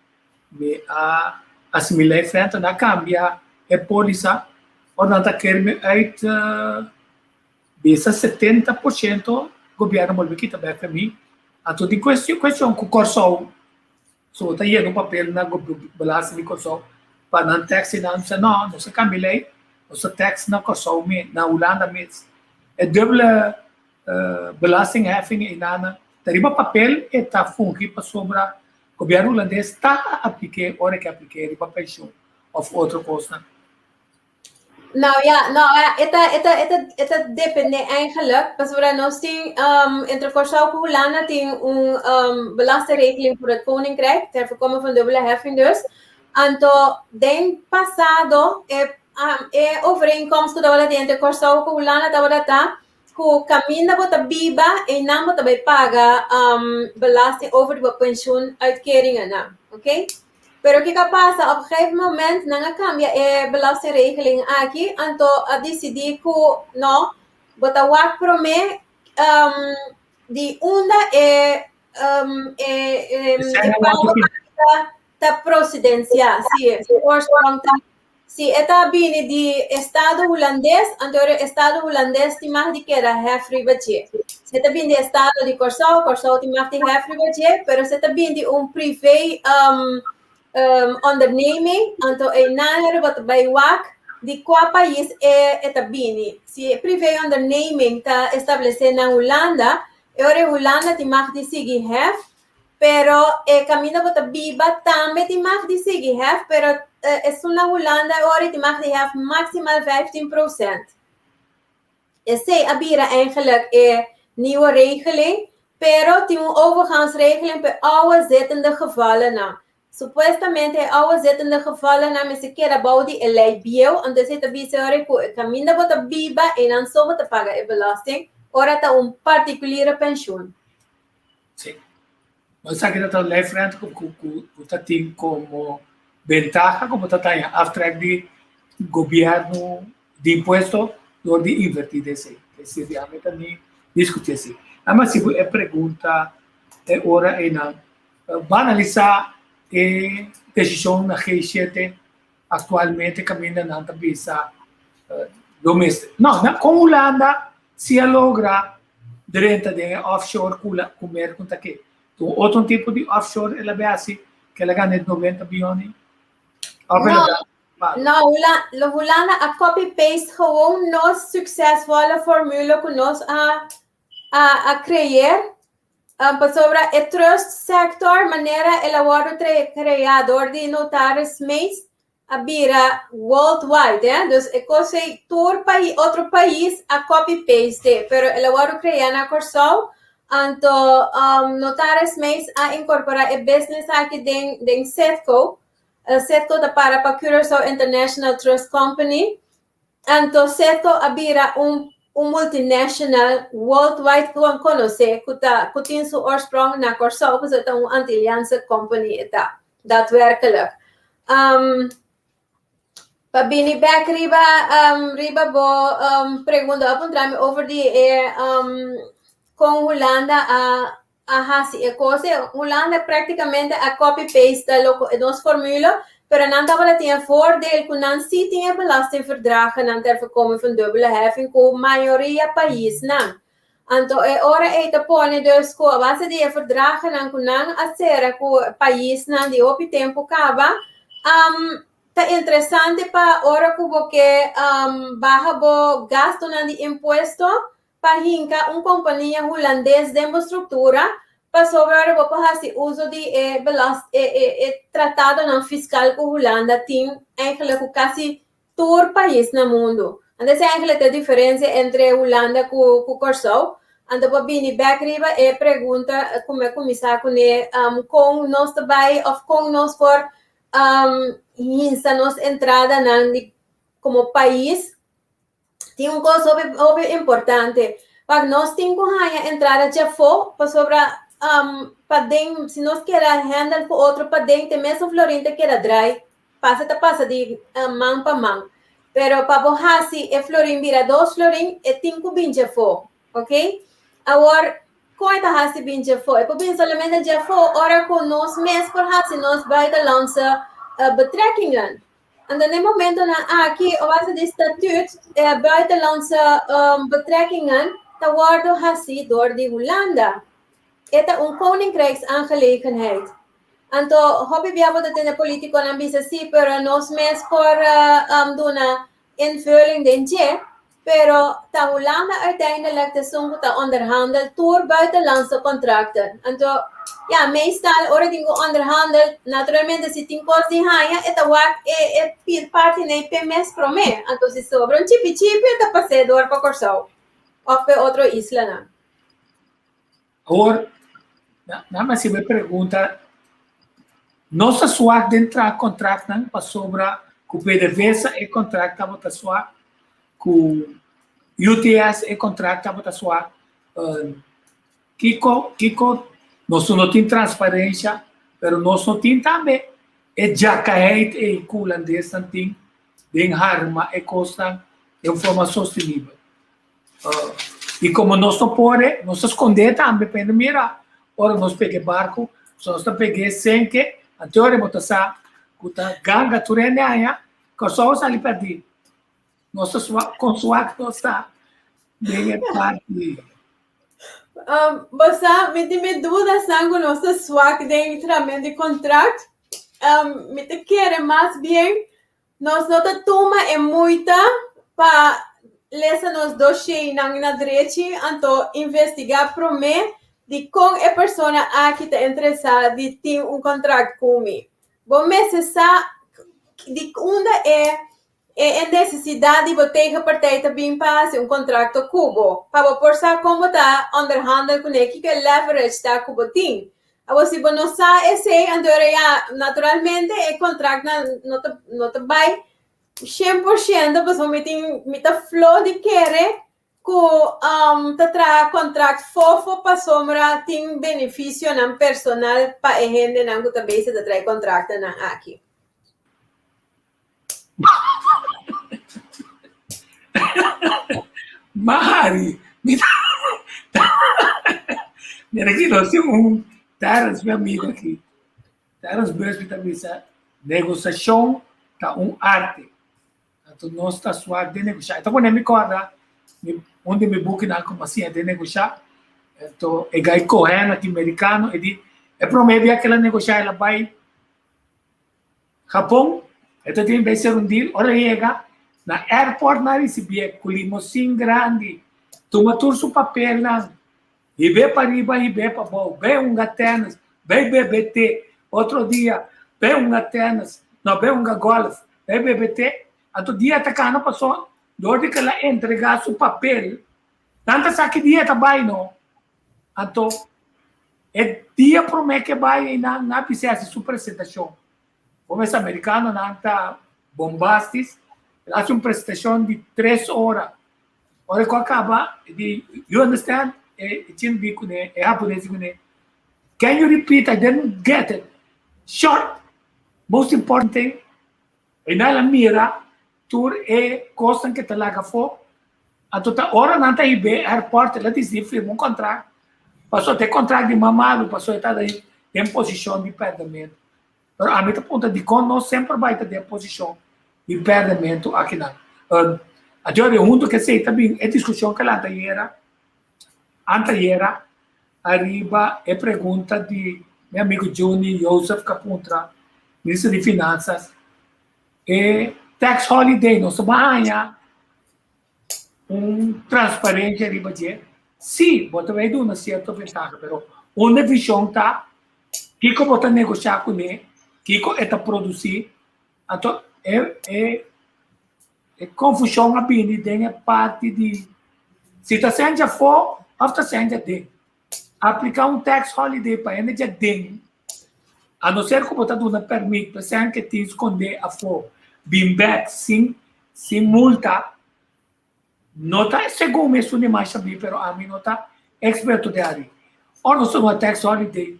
Mi a asimilá e frente, nan a kambia e pólisa, ora nan ta kere mi uit bisa 70% gobièrnu bolbe kita bèk pa mi. Anto di kuestion ku Kòrsou, so bo ta yena un papel na belasting di Kòrsou pa nan tèks i nan bisa nò, nos a kambia lei, nos ta tèks na Kòrsou mes, na Hulanda mes. E dubbele belastingheffing einan ta riba papel e ta fungi pasobra Gobierno Hulandes ta a aplik'é ora ke aplik'é riba penshun òf otro kosnan? Nou ja, nou ja, e ta, e ta, e ta, e ta depende eigenlijk. Pasobra nos tin, um, entre Kòrsou ku Hulanda tin un um, belastingregeling voor het Koninkrijk, ter voorkoming van dubbele heffing dus. Anto, den pasado, e, um, e overeenkomst ku tabata tin entre Kòrsou ku Hulanda tabata ta Ku kaminda bo ta biba, einan bo ta bai paga belasting over di bo pensioenuitkeringennan, oké? Pero kiko a pasa? Op gegeven moment nan a kambia e belastingregeling aki, anto a disidí ku no, bo ta wak promé di unda e e e pago aki ta prosedensia, si, su oorsprong ta. Si e ta bini di estado hulandes, anto e estado hulandes tin mag di keda hef riba dje. Si e ta bini di estado di Kòrsou, Kòrsou tin mag di hef riba dje, pero si e ta bini di un privé um, um, onderneming, anto einan hero bo ta bai wak di kua pais e, e ta bini. Si e privé onderneming ta establesé na Hulanda, e ora e Hulanda tin mag di sigui hef, Pero e kaminda bo ta biba tambe tin mag di sigui hef, pero esun na Hulanda e ora tin mag di hef maximal 15%. Esei a bira eigenlijk e nieuwe regeling, pero tin un overgangsregeling pa e oude zittende gevallennan. Supuestamente e oude zittende gevallennan mester keda bou di e lei bieu, anto esei ta bisa e ora ku e kaminda bo ta biba einan so bo ta paga e belasting ora ta un particuliere pensioen. Sí. Bo sa ki ta lijfrente ku ku ku ta tin komo bentaha ku bo ta taña aftrek di gobièrnu di impuesto dor di invertí den esei. Esei realmente ta ni diskutí esei. Nada mas si bo e pregunta e ora einan, bo a analisá e desishon na G7 aktualmente kaminda nan ta bisa lo mester. No, na kon Hulanda si a logra drenta den e offshore ku ku Merkon ta ke. Un otro tipo di offshore el a be hasi ku el a gana e 90 bion ei? Of el a No, no, Hula, Hulanda a copy paste gewoon nos succesvolle formule ku nos a a a creëer. Pasobra e trust sector manera el a wòrdu kreá dor di notaris Smeets a bira worldwide, eh? Dus e kos ei tur pais, otro pais a copy paste, pero el a wòrdu kreá na Kòrsou, anto notaris Smeets a inkorporá e business aki den den Citgo. Citgo ta para pa Curaçao International Trust Company. Anto Citgo a bira un un multinational worldwide ku a konosé ku ta ku tin su oorsprong na Kòrsou pasobra ta un Antilliaanse company e ta daadwerkelijk. Um, pa bini bek riba um, riba bo um, pregunta a puntra mi over di e um, kon Hulanda a a hasi e kos. E Hulanda práktikamente a copy paste lo nos formule, pero nan tabata tin e voordeel ku nan sí tin e belastingverdragennan ter voorkoming van dubbele heffing ku mayoria paisnan. Anto e ora ei ta pone dus ku a base di e verdragennan ku nan a sera ku paisnan di hopi tempu kaba, um, ta interesante pa ora ku bo ke um, baha bo gastonan di impuesto, pa hinka un kompania hulandes den bo struktura. Pasobra ora bo por hasi uso di e belast e e e tratadonan fiskal ku Hulanda tin eigenlijk ku kasi tur pais na mundu. Anto esei eigenlijk ta e diferensia entre Hulanda ku ku Kòrsou. Anto bo bini bèk riba e pregunta ku mi a kuminsá kuné, kon nos ta bai òf kon nos por hinsa nos entradanan di komo pais. Tin un kos hopi hopi importante, wak nos tin ku haña entrada djafó pasobra paden si nos keda handle ku otro paden te mesun florin ta keda drai, pasa ta pasa di man pa man. Pero pa bo hasi e florin bira dos florin e tin ku bin djafó, ok. Awor kon e ta hasi bin djafó? E por bin solamente djafó ora ku nos mes por hasi nos buitenlandse betrekkingen. Anto na e momentonan aki op base di statuut e buitenlandse betrekkingen ta wordo haci door di Hulanda. E ta un koninkrijksaangelegenheid. Anto hopi bia bo ta tende politiconan bisa si pero nos mes por duna invulling den dje, pero ta Hulanda uiteindelijk t'esun ku ta onderhandel tur buitenlandse contracten. Anto, ya, meestal ora tin ku onderhandel, naturalmente si tin kos di haña, e ta wak e e parti nei p'e mes promé. Anto si sobra un chipi chipi e ta pas'é dor pa Kòrsou òf p'e otro islanan. Awor, nan a hasi mi pregunta, nos ta swak den traha kontraktnan pasobra ku PDVSA e kontrakt tabata swak, ku UTS e kontrakt tabata swak. Kiko, kiko, nos no tin transparensha, pero nos no tin tambe e djakaheid ei ku hulandesnan tin den harma e kosnan den un forma sostenibel. I komo nos no por e, nos ta skondé tambe, pende mira, ora nos pega e barku, so nos ta peg'é senke, anto ora bo ta sa ku ta ganga tur hende haña, Kòrsou a sali pèrdí. Nos ta swak, kon swak nos ta den e parti. Bo sa, mi tin mi dudanan ku nos ta swak den trament di kontrakt. Mi ta kere mas bien Nos no ta tuma e muita pa lesa nos dosheinan na drechi anto investigá promé di kon e persona aki ta interesá di tin un kontrakt ku mi. Bo mester sa di unda e e nesesidat di bo tegenpartij ta bin pa hasi un kontrakto ku bo, pa bo por sa kon bo ta onderhandel kuné, kiko e leverage ta ku bo tin. Awor si bo no sa esei, anto ora ya naturalmente e kontraktnan no ta no ta bai 100% pasobra mi tin mi ta flo di kere ku ta traha kontrakt fofo pasobra tin benefisionan personal pa e hendenan ku ta bezig ta traha e kontraktonan aki. Mari, mi ta Mira aki nos tin un Terence, mi amigo aki. Terence Busby ta bisa, negosiashon ta un arte. Anto nos ta swak den negoshá. E ta pone mi kòrda un di mi bukinan ku mi a siña den negoshá. Anto e guy Cohen aki merikano e di e promé bia ku el a negoshá el a bai Japon, e ta tin bay ser un deal, ora yega na airport nan ricibié cu limousine grandi, tuma tur su papelnan, hibé pa riba hibé pa bou, bay hunga tennis, bay bebe te, otro dia bay hunga tennis, no bay hunga golf, bay bebe te, anto dia ta cana paso dor di cu el a entrega su papel, nan ta sa ki dia ta bay no, Anto, e dia promé ku e bai einan, nan a bis'é hasi su presentashon. Bo mester amerikanonan ta bombastis, el a hasi un presentashon di tres ora. Ora ku a kaba, e di, You understand? E chino di kuné, e hapones di kuné, Can you repeat? I didn't get it. Short, most important thing, einan el a mira tur e kosnan ku e ta laga afó. Anto ta ora nan ta hib'é airport el a disidi firma un kontrakt pasobra ta e kontrakt di mas malu pasobra e ta den posishon di pèrdèmentu. Pero ami ta puntra dikon nos semper bai ta den posishon di pèrdèmentu akinan. Anto huntu ku esei ta bin e diskushon ku lanta ayera, antayera, ariba e pregunta di mi amigu Juni Joseph ku a puntra minister di Finansas e tax holiday nos ta bai haña un transparencia riba dje, si bo ta bay duna cierto ventaha, pero Unda e vishon ta, kiko bo ta negoshá kuné, kiko e ta produsí. Anto e e e konfushon a bini den e parti di si ta sèn djafó òf ta sèn djaden. Apliká un tax holiday pa hende djaden, a no ser ku bo ta duna pèrmit pa sèn ke tin skondé afó bin bèk sin sin multa. No ta segun mi esun di mas sabí, pero ami no ta experto den ari. Ora nos ta duna tax holiday,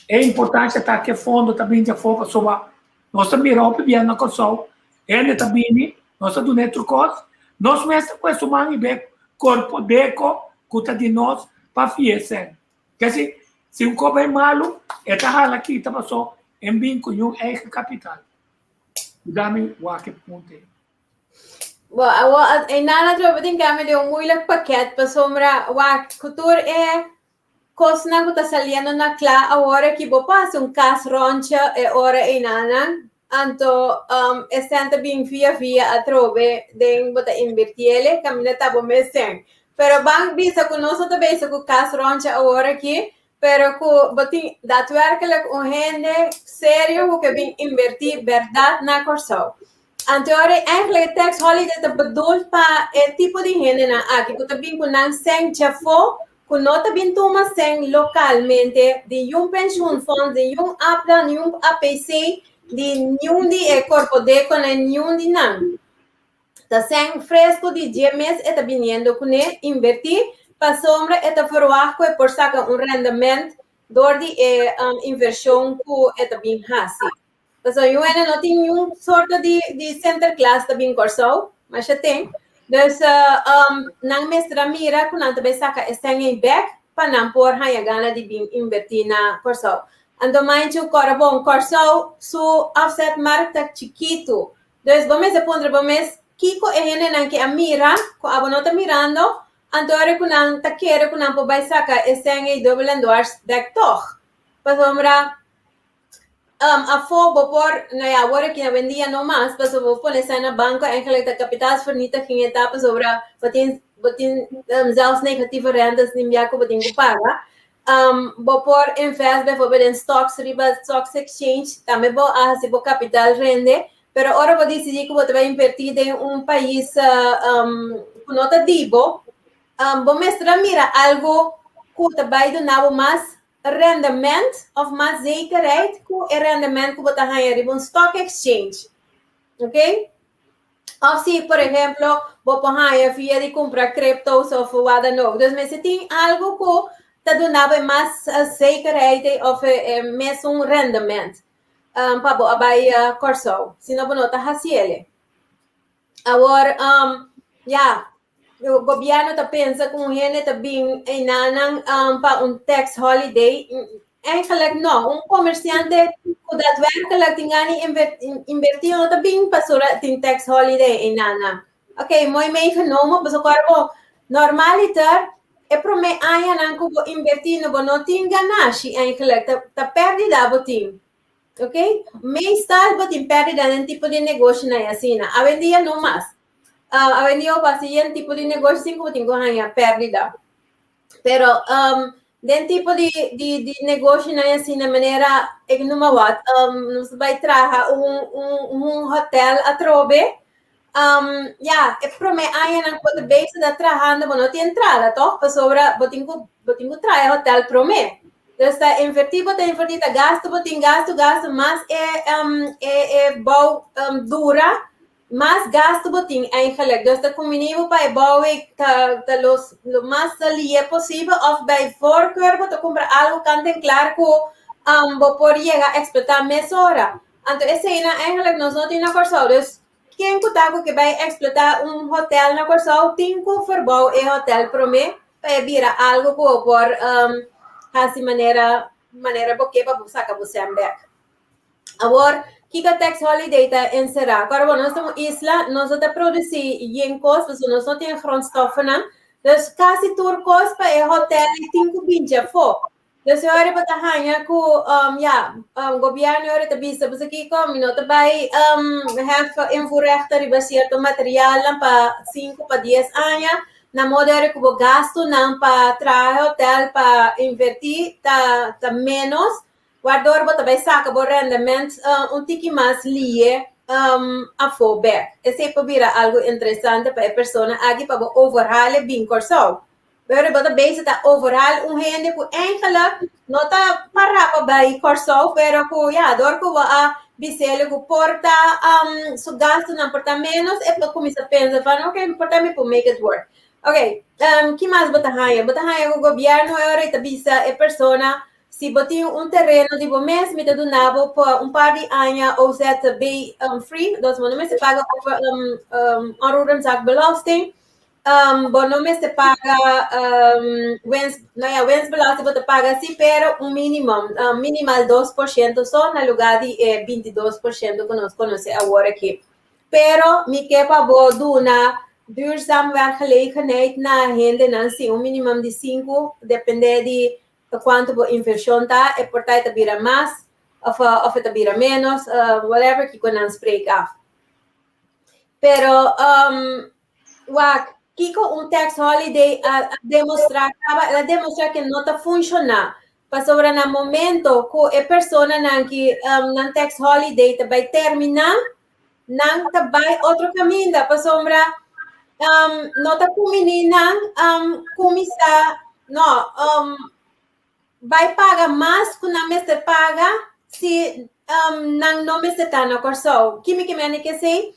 e importancia ta ke fondo ta bini djafó pasobra nos ta mira hopi bien na Kòrsou, hende ta bini, nos ta duna e tur kos, nos mes ta pue su man i be korpo deko ku ta di nos pa fia esei. Kesi, si un kos bai malu, e ta hala kita paso e bin ku ñun eigen kapital. Yuda mi wak e punto ei. Bo, awo, e nana trobe tin kami de un moeilijk pakket pasobra wak ku tur e kosnan ku ta saliendo na kla awor aki bo por hasi un kas rondje e ora einanan anto um, e sèn ta bin via via atrobe den bo ta invirtiele kaminda ta bo mes sèn. Pero ban bisa ku nos no ta bezig ku kas rondje awor aki pero ku bo tin daadwerkelijk un hende serio ku ke bin invertí bèrdat na Kòrsou. Anto ora eigenlijk e tax holiday ta bedoeld pa e tipo di hendenan aki ku ta bin ku nan sèn djafó ku no ta bin tuma sèn lokalmente di niun pensioenfonds, di niun APDA, niun APC, di niun di e korpodekonan, niun di nan. Ta sèn fresku di dje mes e ta biniendo kuné invertí pasobra e ta verwagt ku e por saka un rendement dor di e invershon ku e ta bin hasi. Pasobra yu hende no tin niun sorto di di Sinterklaas ta bin Kòrsou, masha tin. Dus nan mester a mira ku nan ta bai saka e sèn ei bèk pa nan por haña gana di bin invertí na Kòrsou. Anto manchu kòrda bon, Kòrsou su afzetmarkt ta chikitu. Dus bo mester puntra bo mes, kiko e hendenan ke a mira ku abo no ta mirando, anto ora ku nan ta kere ku nan por bai saka e sèn ei dubbel en dwars bèk tòg? Pasobra afó bo por, no ya, awor aki awendia no mas, pasobra bo pone sèn na banko eigenlijk ta kapitaalsvernietiging e ta pasobra bo tin bo tin zelfs negatieve rentes tin bia ku bo tin ku paga. Bo por invest bijvoorbeeld den stocks riba stocks exchange, tambe bo a hasi bo capital rende, pero ora bo disidí ku bo ta bai invertí den un pais ku no ta di bo, bo mester a mira algu ku ta bai duna bo mas rendement òf mas zekerheid ku e rendement ku bo ta haña riba un stock exchange. Oké? Of si, por ejemplo, bo por haña via di kumpra crypto's of wat dan ook. Dus mester tin algu ku ta duna bo e mas zekerheid ei of e mesun rendement pa bo a bai Kòrsou. Si no bo no ta hasiel. Awor, ya, gobièrnu ta pensa ku un hende ta bin einanan pa un tax holiday. Eigenlijk no. Un komersiante ku daadwerkelijk tin gana di invertí no ta bin pasobra tin tax holiday einanan. Oké, mooi meegenomen, pasobra ku bo normaliter e promé añanan ku bo invertí no bo no tin ganashi eigenlijk, ta ta pèrdida bo tin. Oké, meestal bo tin pèrdida den tipo di negoshinan asina. Awendia no mas. Awendia bo por hasi yen tipo di negoshi sin ku bo tin ku haña pèrdida. Pero um, den tipo di, di, di negoshinan asina manera, ik noem maar wat, um, nos bai traha un, un, un hotel atrobe. Um, ja, e promé añanan ku bo ta bezig ta trahando, bo no tin entrada, toch? Pasobra bo tin ku, bo tin ku traha e hotel promé. Dus ta invertí, bo ta invertí, ta gastu, bo tin gastu, gastu, mas e, um, e, e bou um, dura, Mas gastu bo tin eigenlijk. Dus ta kumbiní bo pa e bouw ta ta los lo mas lié posibel òf bij voorkeur bo ta kumpra algu kant en klar ku bo por yega eksplotá mesora. Anto eseinan eigenlijk nos no tin na Kòrsou. Dus ken ku ta ku ke bai eksplotá un hotèl na Kòrsou tin ku verbou e hotèl promé pa e bira algu ku bo por hasi manera manera bo ke pa bo saka bo sèn bèk. Awor, kiko tax holiday ta enserá? Kòrda bo, nos ta un isla, nos no ta produsí yen kos, pasobra nos no tin e grondstoffennan. Dus kasi tur kos pa e hotèl ei tin ku binti afó. Dus e ora bo ta haña ku, ya, gobièrnu e ora ta bisa, bo sa kiko, mi no ta bai hef invoerrechten riba sierto materialnan pa sinku pa dies aña. Na modo eri ku bo gastunan pa traha e hotel, pa invertí ta ta ménos, wardor bo ta bai saka bo rendement un tiki mas lie afó bèk. Esei por bira algu interesante pa e persona aki pa bo overhaal e bin Kòrsou. Pero bo ta bezig ta overhaal un hende ku eigenlijk no ta pará pa bai Kòrsou, pero ku ya, dor ku bo a bis'el ku por ta su gastunan por ta ménos, e por kuminsá pensa van oke, por ta mi por make it work. Oke, ki mas bo ta haña? Bo ta haña ku gobièrnu e ora ei ta bisa e persona, si bo tin un tereno di bo mes, mi ta duna bo pa un par di aña OZB free, dus bo no mester paga over onroerendzaakbelasting. Um, bo no mester paga um, wens, no ja, winstbelasting bo ta paga sí, pero un minimum, um, minimal 2% so na lugar di eh, 22% ku nos konosé awor aki. Pero mi ke pa bo duna duurzaam werkgelegenheid na hendenan sí, un minimum di 5, depende di kuantu bo invershon ta, e por ta e ta bira mas of, of e ta bira menos, uh, whatever kiko nan spreek af. Pero um, Wak, kiko un tax holiday a demostrá kaba? El a demostrá ke no ta funshoná. Pasobra na momento ku e personanan ki nan tax holiday ta bai terminá, nan ta bai otro kaminda. Pasobra no ta kuminí nan kuminsá, no, bai paga mas ku nan mester paga si nan no mester ta na Kòrsou. Ki mi ke mende kesei?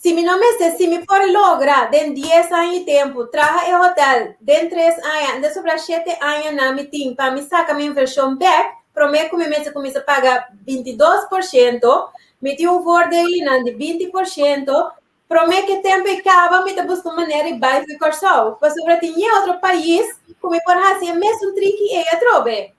Si mi no mester, si mi por logra den dies aña i tempu traha e hotel den tres aña, anda sobra shete añanan mi tin pa mi saka mi invershon bek, promé ku mi mester kuminsá paga 22%, mi tin un voordelinan di 20%, promé ku e tempu ei kaba mi ta buska un manera di bai for Kòrsou, pasobra tin ñe otro pais ku mi por hasi e mesun triki ei atrobe.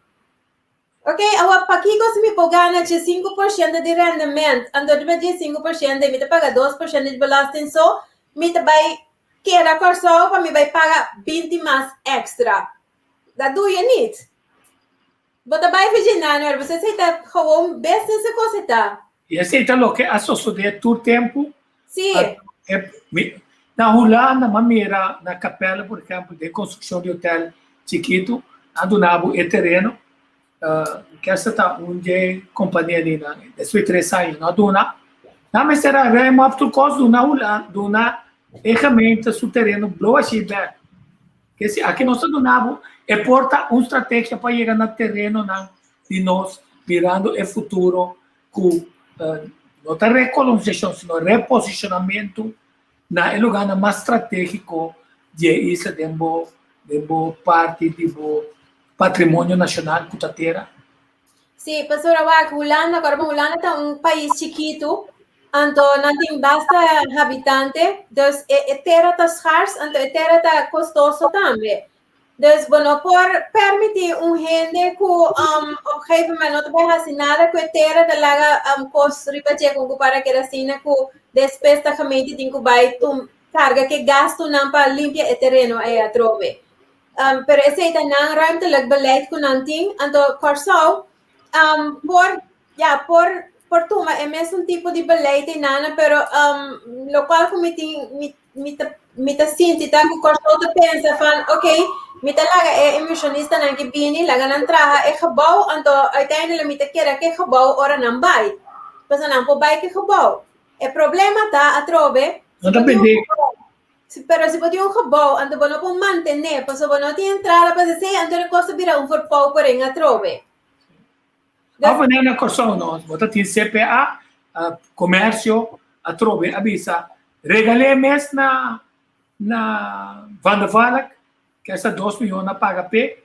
Ok, awor pakiko si mi por gana dje 5% di rendement, anto riba dje 5% ei mi ta paga 2% di belasting so, mi ta bai keda Kòrsou pa mi bai paga 20 mas extra. Dat doe je niet. Bo ta bai Virginia, no, bo esei ta gewoon business e kos ei ta. I esei ta loke a sosodé tur tempu. Sí. Na Hulanda m'a mira na Capelle por ehempel den construccion di hotel chikitu a duna bo e tereno kesta ta un dje compania di nan despues tres aña no a duna nan mester a ruim op tur cos duna Hulanda duna e gemeente su tereno blow ashi bek kesi aki nos ta duna bo e por ta un strategia pa yega na terenonan di nos mirando e futuro ku no ta rekolonisacion sino reposicionamento na e lugarnan mas strategico di e isla den bo den bo parti di bo patrimonio nacional cu ta tera. Sí, pasobra wak Hulanda, kòrda bon Hulanda ta un pais chikitu, anto nan tin basta habitante, dus e e tera ta schars, anto e tera ta kostoso tambe. Dus bo no por permití un hende ku um, op een gegeven moment no ta bai hasi nada ku e tera ta laga um, kos riba dje kon ku para keda asina ku despues ta gemeente tin ku bai tum karga ke gastunan pa limpia e tereno ei atrobe. Um, pero esei ta nan ruimtelijk beleid ku nan tin, anto Kòrsou um, por ya por por tuma e mesun tipo di beleid einan, pero um, lokual ku mi tin mi Mi ta mi ta sinti ta ku Kòrsou ta pensa van oké, mi ta laga e inversionistanan ki bini, laga nan traha e gebou, anto uiteindelijk mi ta keda ku e gebou ora nan bai. Pasobra nan por bai ku e gebou. E problema ta atrobe, No si ta bo tin un bendé. gebou, si pero si bo tin un gebou anto bo no por mantené, pasobra bo no tin entrada pa esei, anto e kos ta bira un verpaupering atrobe. Of wanneer na Kòrsou nos bo ta tin CPA, Komersio, atrobe a bisa regal'é mes na na Van der Valk, ke esta 2 miyon a paga p'e.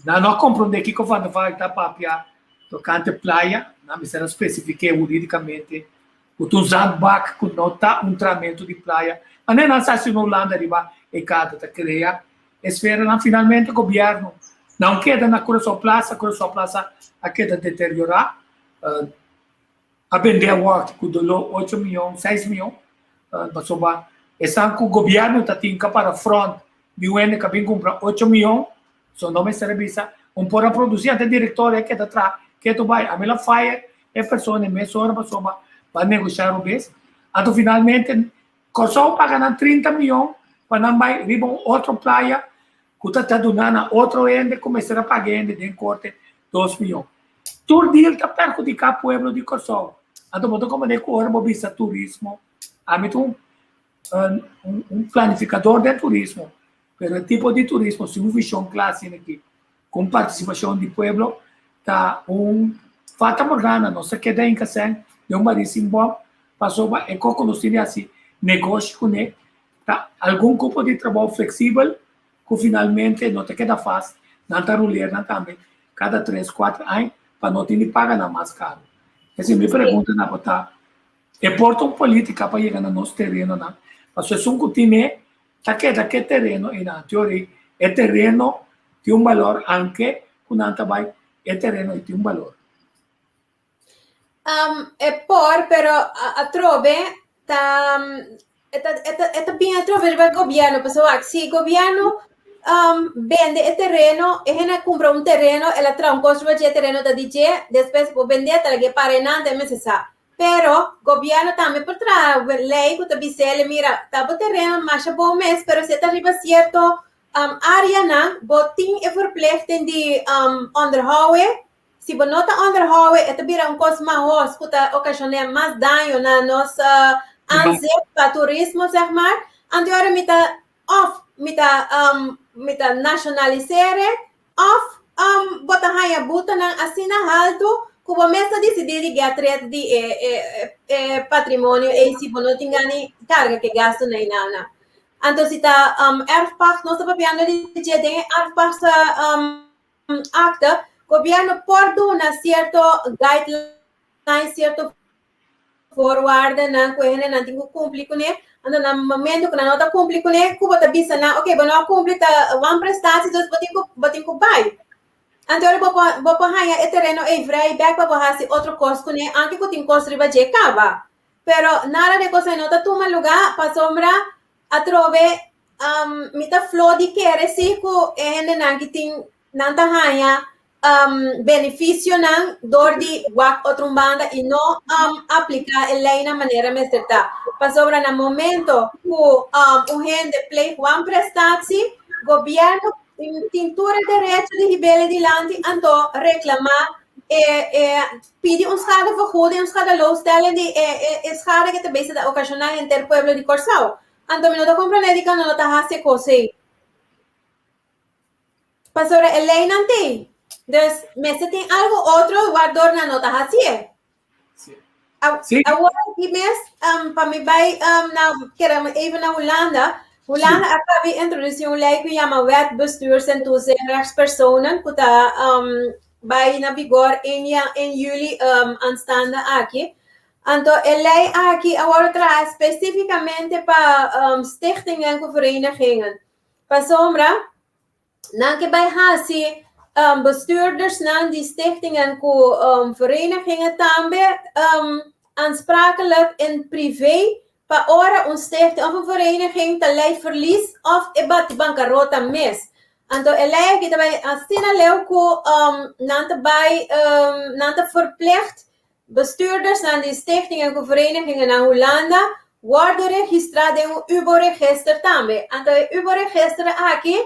Nan no a komprondé kiko Van der Valk ta papia tokante playa, nan mester a spesifik'é huridikamente ku ta un zandbak ku no ta un tramentu di playa. Manera nan sa si na Hulanda riba e karta ta krea Esferanan finalmente gobièrnu nan keda na Curaçao Plaza, Curaçao Plaza a keda deteriorá, a bende awor ku doló ocho mion, seis mion, pasobra esnan ku gobièrnu ta tin ka para front di un hende ka bin kumpra ocho mion, so no mester a bisa un por a produsí, anto e direktor a keda traha ketu bai, ami lo fire e persona e mes ora pasobra pa negoshá robes, anto finalmente Kòrsou paga nan 30 mion. pa nan bai riba un otro playa ku ta ta duna na otro hende ku mester a paga hende den korte 2 mion. Tur deal ta perhudiká pueblo di Kòrsou. Anto bo ta komprendé ku ora bo bisa turismo, ami ta un planifikador den turismo, pero e tipo di turismo sin un vishon kla asina aki, ku partisipashon di pueblo, ta un fata morgana. Nos ta keda hinka sèn den un barí sin bòm, pasobra e kos ku nos tin di hasi negoshi kuné ta algun kupo di trabou fleksibel ku finalmente no ta keda fast, nan ta ruler nan tambe kada 3, 4 aña pa no tin di paga nan mas karu. Esei mi pregunta na bo ta, e por ta un polítika pa yega na nos terenonan, pasobra esun ku tin ta keda ku e tereno einan. Teoria e tereno tin un balor, aunke ku nan ta bai e tereno ei tin un balor. E por, pero atrobe ta e ta bin atrobe riba gobièrnu, pasobra wak si gobièrnu bende e tereno, e hende a kumpra un tereno, el a traha un kos riba dje, e tereno ta di dje, despues bo bend'é ta lag'é para einan, ta e mester sa. Pero gobièrnu tambe por traha lei ku ta bis'é, mira, ta bo tereno masha bon mes, pero si e ta riba sierto áreanan, bo tin e verplichting di onderhouwe. Si bo no ta onderhouwe, e ta bira un kos mahos ku ta okashoná mas daño na nos aanzicht pa turismo, zeg maar. Anto ora mi ta òf mi ta nashonalis'é òf bo ta haña butonan asina haltu ku bo mes ta disidí di get rid di e patrimonio ei si bo no tin gana di karga ku e gastunan einan. Anto si ta erfpacht nos ta papiando di dje den e erfpacht akte, gobièrnu por duna sierto guidelines, sierto voorwaardennan ku e hendenan tin ku kumpli kuné. Anto na momento ku nan no ta kumpli kuné, ku bo ta bisa nan, ok, bo no a kumpli ta wanprestatie, dus bo tin ku bai. Anto ora bo por haña e tereno ei vrij bèk pa bo hasi otro kos kuné, aunke ku tin kos riba dje kaba. Pero nada di e kos ei no ta tuma lugá pasobra atrobe mi ta fló di kere si ku e hendenan ki tin nan ta haña benefisionan dor di wak otro un banda i no apliká e leinan manera mester ta. Pasobra na momento ku un hende pleeg wanprestatie, gobièrnu tin tur e derecho di hib'é dilanti anto reklamá e pidi un schadevergoeding, un schadeloosstelling di e schade ku ta bezig ta okashoná henter pueblo di Kòrsou. Anto mi no ta komprendé dikon nan no ta hasi e kos ei. Pasobra e leinan t'ei. Dus mester tin algu otro wardor nan no ta hasié. Awor aki mes pa mi bai na keda even na Hulanda. Hulanda a kaba di introdusí un lei ku yama Wet Bestuurs en Toezicht Rechtspersonen ku ta bai na vigor 1 yüli aanstaande aki. Anto e lei aki a wòrdu traha spesífikamente pa stichtingen ku verenigingen. Pasobra nan ke bai hasi bestuurdersnan di stichtingen ku verenigingen tambe aansprakelijk in privé pa ora un stichting òf un vereniging ta lei verlies òf e bati bankarota mes. Anto e lei aki ta bai asina leu ku nan ta bai nan ta verplicht bestuurdersnan di stichtingen ku verenigingen na Hulanda wòrdu registrá den un UBO-register tambe. Anto e UBO-register aki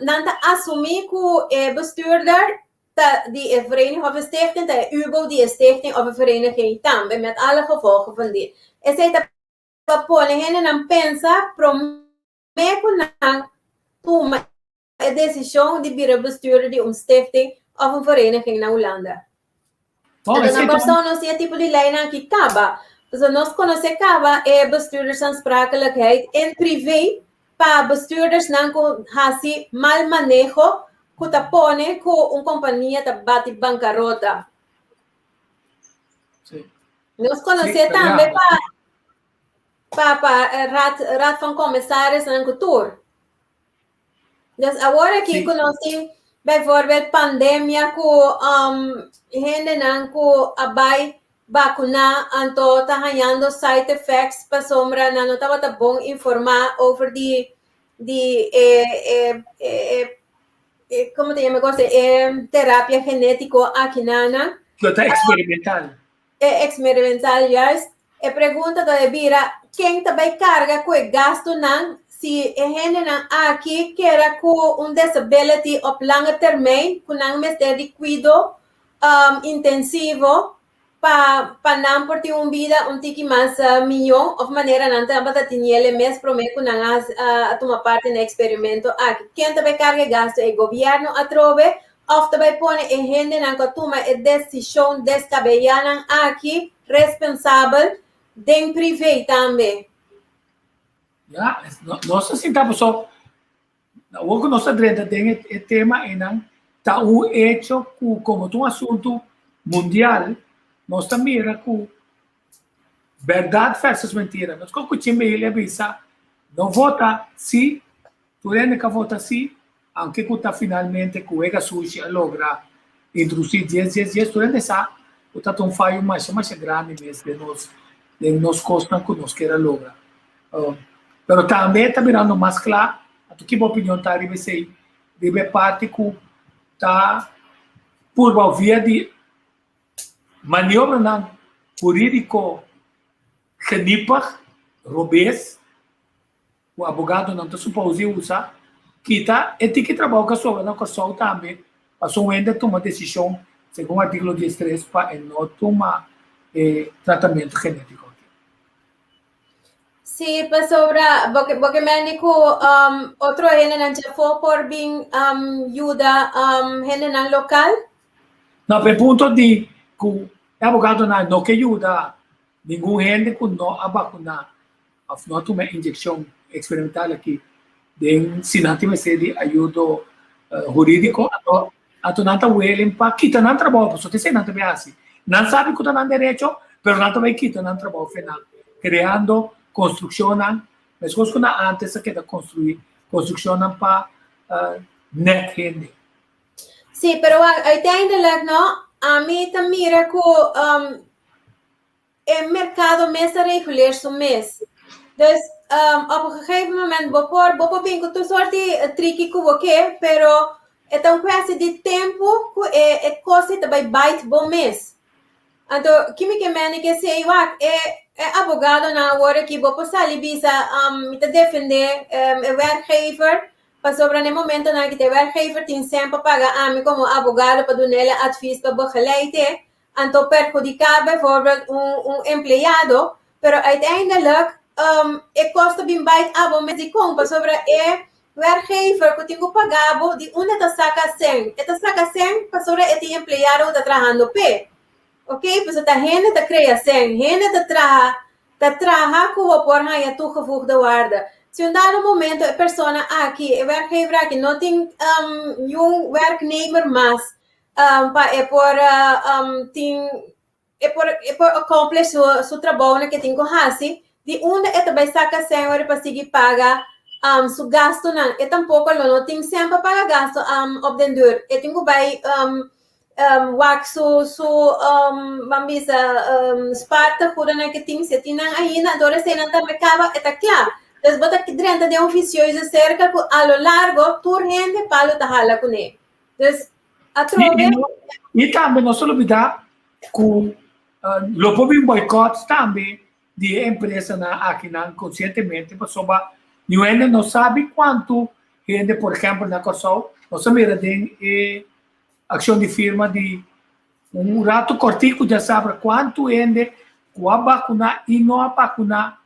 nan ta asumí ku e bestuurder ta di e vereniging òf e stichting ta e UBO di e stichting òf e vereniging tambe met alle gevolgen van dien. Esei ta pa pone hendenan pensa promé ku nan tuma e desishon di bira bestuurder di un stichting òf un vereniging na Hulanda. Bon, Anto na esei ta Kòrsou nos tin e tipo di leinan aki kaba. Pasobra nos konosé kaba e bestuurdersaansprakelijkheid in privé pa bestuurdersnan ku hasi mal maneho ku ta pone ku un kompania ta bati bankarota. Nos konosé tambe pa Raad van Commissarisnan ku tur. Dus awor aki ku nos tin bijvoorbeeld pandemia ku hendenan ku a bai bakuná anto ta hañando side effects pasobra nan no tabata bon informá over di e komo ta yama e kos e terapia genétiko aki nan. Lo ta eksperimental. E eksperimental juist. E pregunta ta bira ken ta bai karga ku e gastunan si. si e hendenan aki keda ku un disability op lange termijn ku nan mester di kuido intensivo pa pa nan por tin un bida un tiki mas mihó of manera nan tabata tiniele mes promé ku nan a a tuma parti na e eksperimento aki. Ken ta bai karga e gastu? E gobièrnu atrobe òf ta bai pone e hendenan ku a tuma e desishon deskabeyanan aki responsabel den privé tambe? Ya, nos ta sinta paso awor ku nos ta drenta den e tema einan ta un hecho ku komo ta un asuntu mundial nos ta mira ku bèrdat versus mentira. Nos ku Chimbe a bisa no vota si, tur hende ka vota si, aunke ku ta finalmente ku wega sushi a logra introdusí dies dies dies, tur hende sa ku ta ta un fayo masha masha grandi mes den nos den nos kosnan ku nos kier a logra. Pero tambe ta mirando mas kla, anto ki bo opinion ta riba esei, riba e parti ku ta purba via di maniobranan hurídiko genipig, robes, ku abogadonan ta supose usa, kita e tiki trabou ku a sobra na Kòrsou tambe, pasobra un hende a tuma desishon segun artíkulo diestres pa e no tuma e tratamentu genétiko aki. Sí, pasobra bo ke bo ke mende ku um, otro hendenan djafó por bin um, yuda um, hendenan lokal? No, pe punto di ku e abogadonan no ke yuda ningun hende ku no a bakuná òf no a tuma e inyekshon eksperimental aki den si nan tin mester di ayudo hurídiko, anto anto nan ta willing pa kita nan trabou, pasobra esei nan ta bai hasi. Nan sabi ku ta nan derecho, pero nan ta bai kita nan trabou fe nan, kreando konstrukshonnan, meskos ku nan antes a keda konstruí konstrukshonnan pa nèk hende. Sí, pero uiteindelijk no, ami ta mira ku E merkado mes ta reguleer su mes. Dus op un gegeven moment bo por bo por bin ku tur sort di triki ku bo ke, pero e ta un kwestie di tempu ku e e kos ei ta bai bite bo mes. Anto ki mi ke mende ke esei wak e e abogadonan awor aki bo por sali bisa mi ta defende e werkgever pasobra na e momentonan aki ta e werkgever tin sèn pa paga ami komo abogado pa dun'el e advies pa begeleid e. Anto perhudiká bijvoorbeeld un un empleado, pero uiteindelijk um, e kos ta bin bait abo mes dikon, pasobra e werkgever ku tin ku paga bo di unda ta saka sèn? E ta saka sèn pasobra e tin empleado ku ta trahando p'e. Ok, pasobra ta hende ta krea sèn, hende ta traha ta traha ku bo por haña toegevoegde waarde. Si un dado momento e persona aki, e werkgever aki no tin um niun werknemer mas pa e por tin e por e por accomplish su su trabounan ke tin ku hasi, di unda e ta bai saka sèn ora pa sigui paga su gastunan. E tampoko lo no tin sèn pa paga gastu op den dùr. E tin ku bai wak su su ban bisa spaartegoedennan ke tin, si e tin nan ainda, anto ora eseinan tambe kaba e ta kla. Dus bo ta drenta den un vicioso serka ku a lo largo tur hende palo ta hala kuné. Dus atrobe. I tambe no ta olbidá ku lo por bin boikòt tambe di e empresanan akinan konsientemente pasobra niun hende no sabi kuantu hende por ehèmpel na Kòrsou nos a mira den e akshon di firma di un ratu kòrtiku dja sabra kuantu hende ku a bakuná i no a bakuná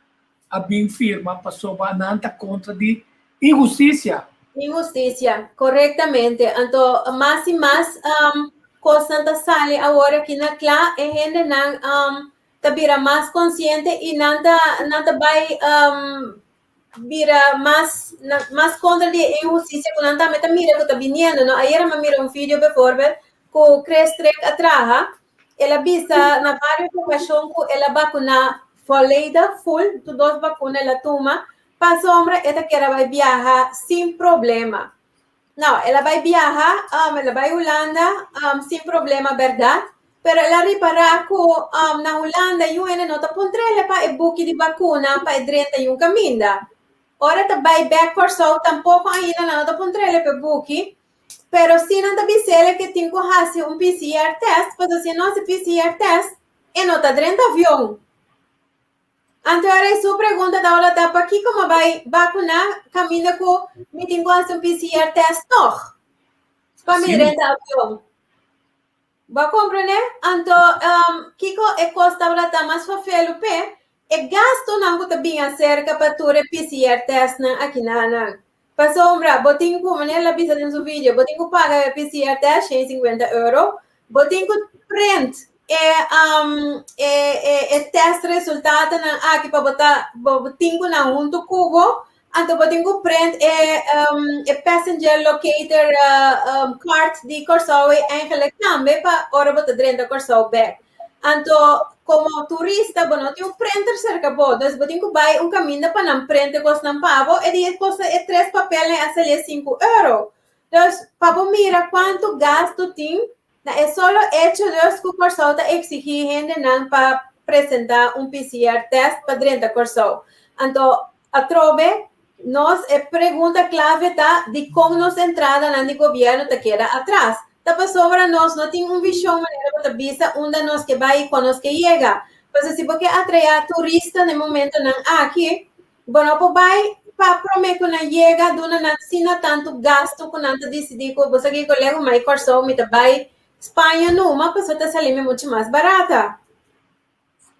a bin firma pasobra nan ta kontra di inhustisia. Inhustisia, korektamente. Anto mas i mas kosnan ta sali awor aki na kla, e hendenan ta bira mas konsiente i nan ta nan ta bai bira mas mas kontra di e inhustisia ku nan tambe ta mira ku ta biniendo, no. Ayera mi a mira un video bevorbel ku Chris Trek a traha El a bisa na varios okashon ku el a bakuná volledig, full, tur dos bakuna el a tuma, pasobra e ta kier a bai biaha sin problema. Nou, el a bai biaha, el a bai Hulanda sin problema bèrdat, pero el a ripará ku na Hulanda yu hende no ta puntr'el pa e buki di bakuna pa e drenta yun kaminda. Ora e ta bai bèk Kòrsou tampoko ainda nan no ta puntr'el pa e buki, Pero si nan ta bis'el ke tin ku hasi un PCR test, pasobra si e no hasi PCR test, e no ta drenta avion. Anto ora su pregunta tabata pakiko mi a bai vakuná kaminda ku mi tin ku hasi un PCR test tòg pa mi drenta avion. Bo a komprendé? Anto kiko e kos tabata ta mas fafelu p'e? E gastunan ku ta bin aserka pa tur e PCR testnan aki na nan. Pasobra bo tin ku, manera el a bisa den su video, bo tin ku paga e PCR test, 150 euro, bo tin ku print e e e test resultatonan aki pa bo ta bo tin ku nan huntu ku bo, anto bo tin ku print e e passenger locator card di Kòrsou eigenlijk tambe pa ora bo ta drenta Kòrsou bèk. Anto komo turista bo no tin un printer serka bo, dus bo tin ku bai un kaminda pa nan print e kosnan pa bo, e di e kosta e tres papelnan a sali e sinku euro. Dus pa bo mira kuantu gastu tin na e solo echo dus ku Kòrsou ta eksigí hendenan pa presentá un PCR test pa drenta Kòrsou. Anto atrobe nos e pregunta klave ta dikon nos entradanan di gobièrnu ta keda atras? Ta pasobra nos no tin un vishon manera bo ta bisa unda nos ke bai i kon nos ke yega. Pasobra si bo ke atraé turista na e momentonan aki, bo no por bai pa promé ku nan yega duna nan asina tantu gastu ku nan ta disidí ku bo sa kiko legu mai Kòrsou mi ta bai Spaña numa pasobra ta sali mi muchu mas barata.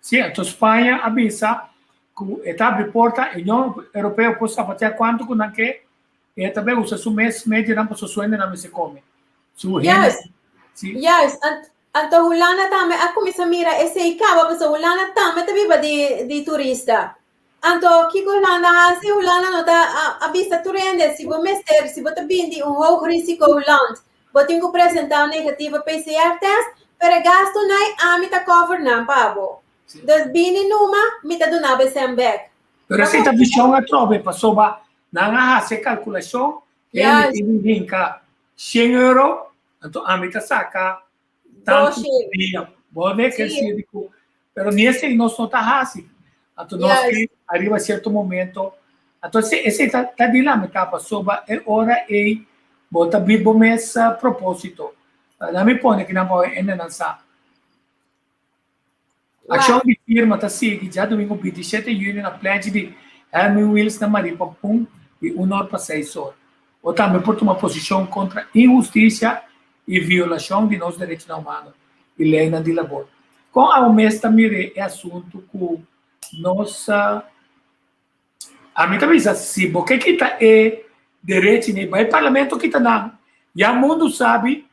Sí, anto Spaña a bisa ku e ta abri porta, e Union Europeo por sapatea kuantu ku nan ke, e ta bai usa su mes medionan pasobra su hendenan mester kome. Su hende, Juist, sí. juist. Ant, anto Hulanda tambe a kuminsá mira esei kaba pasobra Hulanda tambe ta biba di di turista. Anto kiko Hulanda hasi? Hulanda no ta a, a bisa tur hende si bo mester, si bo ta bin di un hoog risico land, Bo tin ku presentá un negativo PCR test, pero e gastu nai ami ta cover nan pa bo. Dus bini numa, mi ta duna bo e sèn bèk. Pero esei ta vishon atrobe, pasobra nan a hasi e kalkulashon, e mi tin di hinka shen euro, anto ami ta saka tantu dia. Bo ne ke sirbi ku, pero ni esei nos no ta hasi. Anto nos ke ariba sierto momento, anto esei esei ta ta di lamentá pasobra e ora ei bo ta bit bo mes propósito. Nan mi pone kinan pa hendenan sa. Akshon di firma ta sigui djadumingu 27 yüni na plenchi di Hermie Wiels na Marie Pampun di un or pa seis or. Bo tambe por tuma posishon kontra inhustisia i violashon di nos derechonan humano i leinan di labor. Kon awe mes ta mir'é e asuntu ku nos Ami ta bisa si bo ke kita e derechinan bai parlamento kita nan, ya mundu sabi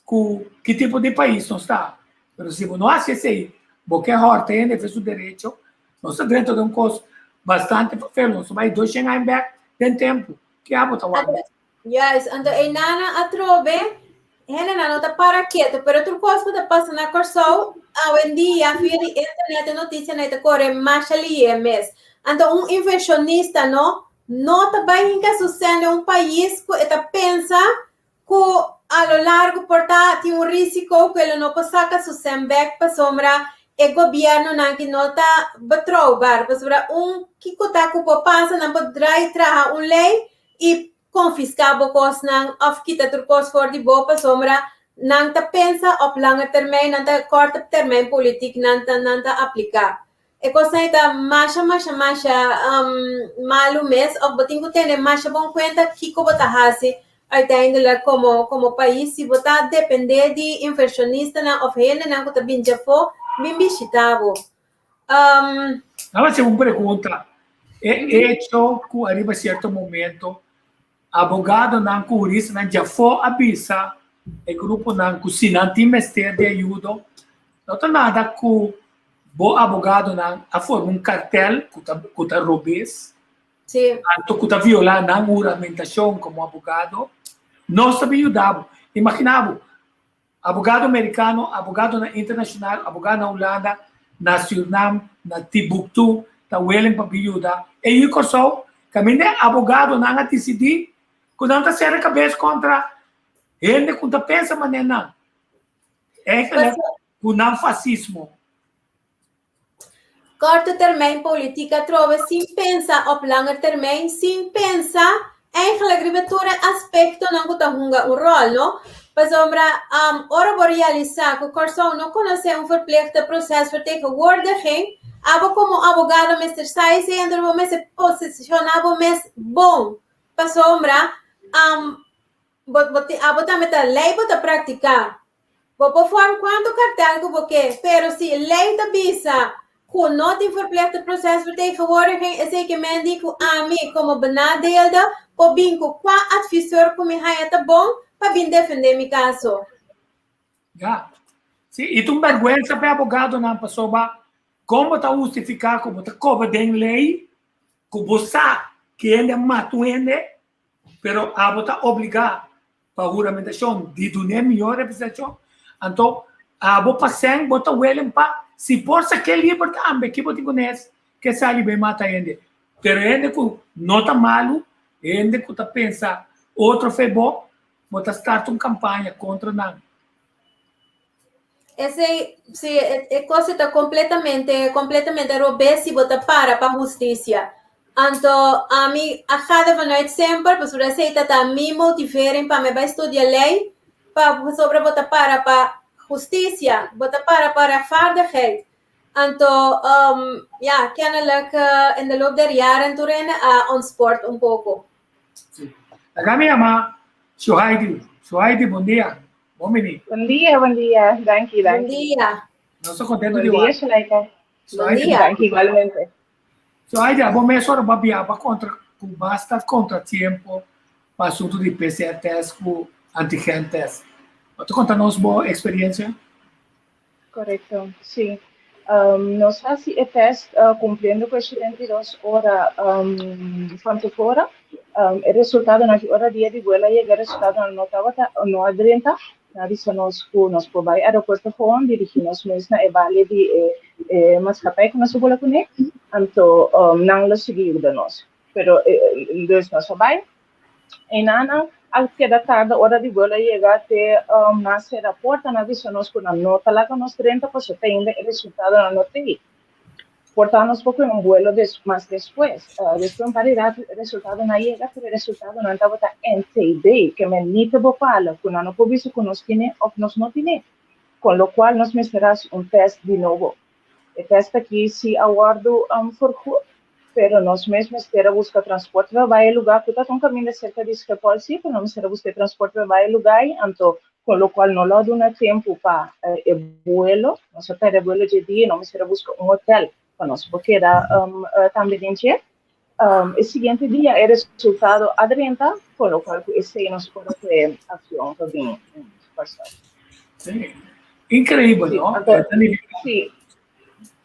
ku ki tipo di pais nos ta. Pero si bo no hasi esei, bo ke hòrta hende fe su derecho, nos ta drenta den un kos bastante feo, nos ta bai doshen aña bèk den tempu. Ke abo ta wak? Juist, anto einanan atrobe, hendenan no ta para ketu, pero tur kos ku ta pasa na Kòrsou awendia via di internet e notisianan ta kore masha lihe mes. Anto un invershonista no no ta bai hinka su sèn den un pais ku e ta pensa ku a lo largo por ta tin un risiko ku e lo no por saka su sèn bèk pasobra e gobièrnunan ki no ta betrouwbaar, pasobra un kiko ta ku por pasa nan por drai traha un lei i konfiská bo kosnan òf kita tur kos for di bo pasobra nan ta pensa op lange termijn, nan ta korte termijn politiek nan ta nan ta apliká. E kosnan ei ta masha masha masha malu mes òf bo tin ku tene masha bon kuenta kiko bo ta hasi uiteindelijk komo komo pais si bo ta dependé di invershonistanan òf hendenan ku ta bin djafó bin bishitá bo. Nan a hasi un pregunta, e echo ku ariba sierto momento abogadonan ku huristanan djafó a bisa e gruponan ku si nan tin mester di ayudo, no ta nada ku bo abogadonan a forma un kartel ku ta ku ta robes, anto ku ta violá nan huramentashon komo abogado, nos ta bin yuda bo. Imaginá bo, Abogado merikano, abogadonan internashonal, abogado na Hulanda, na Surinam, na Timbuktu ta willing pa bin yuda. E yu Kòrsou, kaminda e abogadonan a disidí ku nan ta sera kabes kontra hende ku ta pensa manera nan. Eigenlijk ku nan fasismo. Korte termijn politiek atrobe sin pensa op lange termijn, sin pensa eigenlijk riba tur e aspectonan ku ta hunga un rol, no? Pasobra um, ora bo realisá ku Kòrsou no konosé un verplichte procesvertegenwoordiging, Abo komo abogado mester sa esei, anto bo mester posishoná bo mes bon pasobra um, bo, bo, abo tambe ta lei bo ta praktiká. Bo por form kuantu kartel ku bo ke, pero si lei ta bisa ku no tin verplichte procesvertegenwoordiging, esei ke men di ku ami komo benadeelde por bin ku kua advisor ku mi haña ta bon pa bin defendé mi kaso. Ya. Sí, i ta un bèrgwensa pa e abogadonan pasobra kon bo ta hustifiká ku bo ta kobra den lei ku bo sa ku hende a mata un hende, pero abo ta obligá pa huramentashon di dun'é mihó representashon, anto abo pa sèn bo ta welen pa si por sak'é liber tambe, ki bo tin ku nes ke sali bai mata hende? Pero hende ku no ta malu, hende ku ta pensa otro fe bo, bo ta start un kampaña kontra nan. Esei, si, e kos ta kompletamente, kompletamente robes si bo ta para pa hustisia. Anto, ami a ga ervan uit semper, pasobra esei ta ta mi motivering pa mi bai studia lei, pa pasobra bo ta para pa hustisia, bo ta para pa rechtvaardigheid. Anto, um, ja, kennelijk uh, in de loop der jaren tur hende a ontspoord un poko. Sí. Laga mi yama Shuhaidi. Shuhaidi, bon dia. Bon bini. Bon dia, bon dia. Danki, danki. Bon dia. Nos ta contento di wak. Bon dia, Shulaika. Bon dia. Danki, igualmente. Shuhaidi, abo mes ora bo a biaba contra cu basta contratiempo pa asunto di PCR test cu antigen test. Bo ta conta nos bo experiencia? Correcto, sí. Um, nos hasi e test uh, cumpliendo cu e 72 ora um, van tevoren. Um, e resultado na ora dia di vuelo yega, e resultado no tabata no a drenta. Na bisa nos ku nos por bai aeropuerto gewoon, dirigi nos mes na e balie di e, e maatschappij ku nos a bula kuné. Anto um, nan lo sigui yuda nos. Pero eh, dus nos a bai. Enanan a keda tarda ora di vuelo a yega te um, nan sera porta, nan bisa nos ku nan no ta laga nos drenta pasobra te ainda e resultadonan no ta ei. Por ta nos por kohe un vuelo des, mas despues. Uh, despues un par di rato e resultadonan a yega, pero e resultadonan tabata NTB, ke men ni te bopala, ku nan no por bisa ku nos tine of nos no tine. Kon lo kual nos mester hasi un test di nobo. E test aki si a wòrdu um, vergoed, pero nos mes mester a buska transporte pa bai e lugá ku ta un kaminda serka di Schiphol sí, pero nos mester a buska e transporte pa bai e lugá ei, anto kon lo kual no lo a duna tempu pa e buelo, nos a pèrdè e buelo dje dia i nos mester a buska un hotel pa nos por keda um, tambe den dje. Um, e siguiente dia e resultado a drenta, kon lo kual ku esei nos por a kue avion pa bin Kòrsou. Sí. Increíble, no? Anto, sí.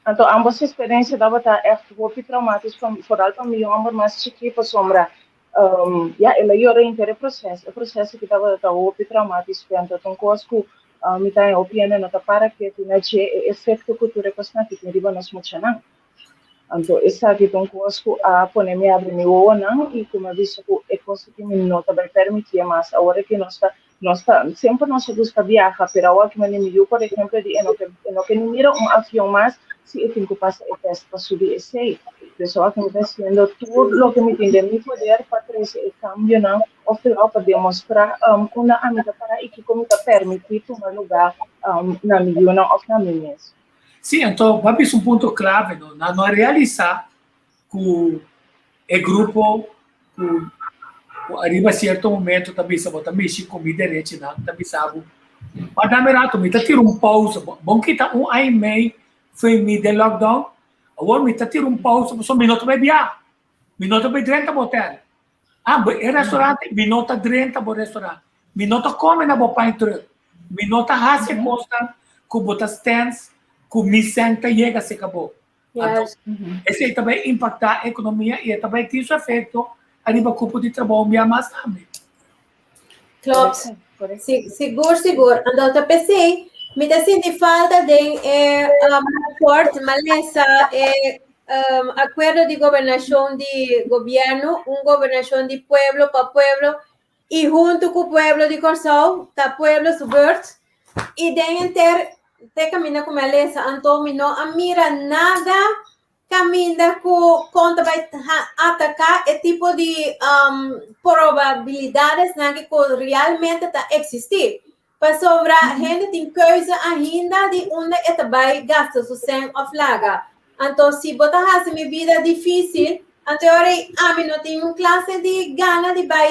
Anto ambos experiencia tabata echt hopi traumatisch pa mi, vooral pa mi homber mas chikí pasobra um, ja, el a yora henter e proces. E proceso aki tabata hopi traumatisch p'e. Anto ta un kos ku uh, mi ta hopi hende no ta para ketu na dje e efecto ku tur e kosnan aki tin riba nos muchanan. Anto esaki ta un kos ku a pone mi abri mi wowonan i ku mi a bisa ku e kos aki mi no ta bai permitié mas. Awor aki nos ta nos ta semper nos a gusta biaha, pero awor aki mi yu por ehempel di e no ke e no ke ni mira un avion mas si e tin ku pasa e test pa subi esei. Dus awor aki mi ta hasiendo tur loke mi tin den mi poder pa trese e kambionan oftewel pa demostrá unda ami ta para i kiko mi ta permití tuma lugá na mi yunan òf na mi mes. Sí, anto bo a bisa un punto clave, no? Nan no a realisa cu e grupo cu cu ariba cierto momento ta bisa bo ta mishi cu mi derechinan, ta bisa bo, pa dame rato, mi ta tira un pausa, bo bon kita un aña y mei fo'i mi den lockdown, awor mi ta tira un pausa pasobra mi no ta bay bia, mi no ta bay drenta bo hotel. Ah, bo e restaurante, mi no ta drenta bo restaurant. Mi no ta come na bo pan truck. Mi no ta haci e cosnan cu bo ta stens cu mi cent ta yega cerca bo. Anto, esey ta bay impacta economia y e ta bay tin su efecto ariba cupo di trabou un bia mas tambe. Klopt. Sigur, sigur. Anto ta pesey, mi ta sinti falta den e um, rapport, m'a lesa e um, acuerdo di gobernacion di gobierno, un gobernacion di pueblo pa pueblo y hunto cu pueblo di Corsou, ta pueblo su beurt. Y den enter te caminda cu mi a lesa, anto mi no a mira nada Caminda cu con ta bay ataca e tipo di um, probabilidadesnan cu realmente ta existi. Pasobra hende tin keuze ainda di unda e ta bay gasta su cen of laga. Anto si bo ta hasi mi bida difísil, anto e ora ei ami no tin un klase di gana di bai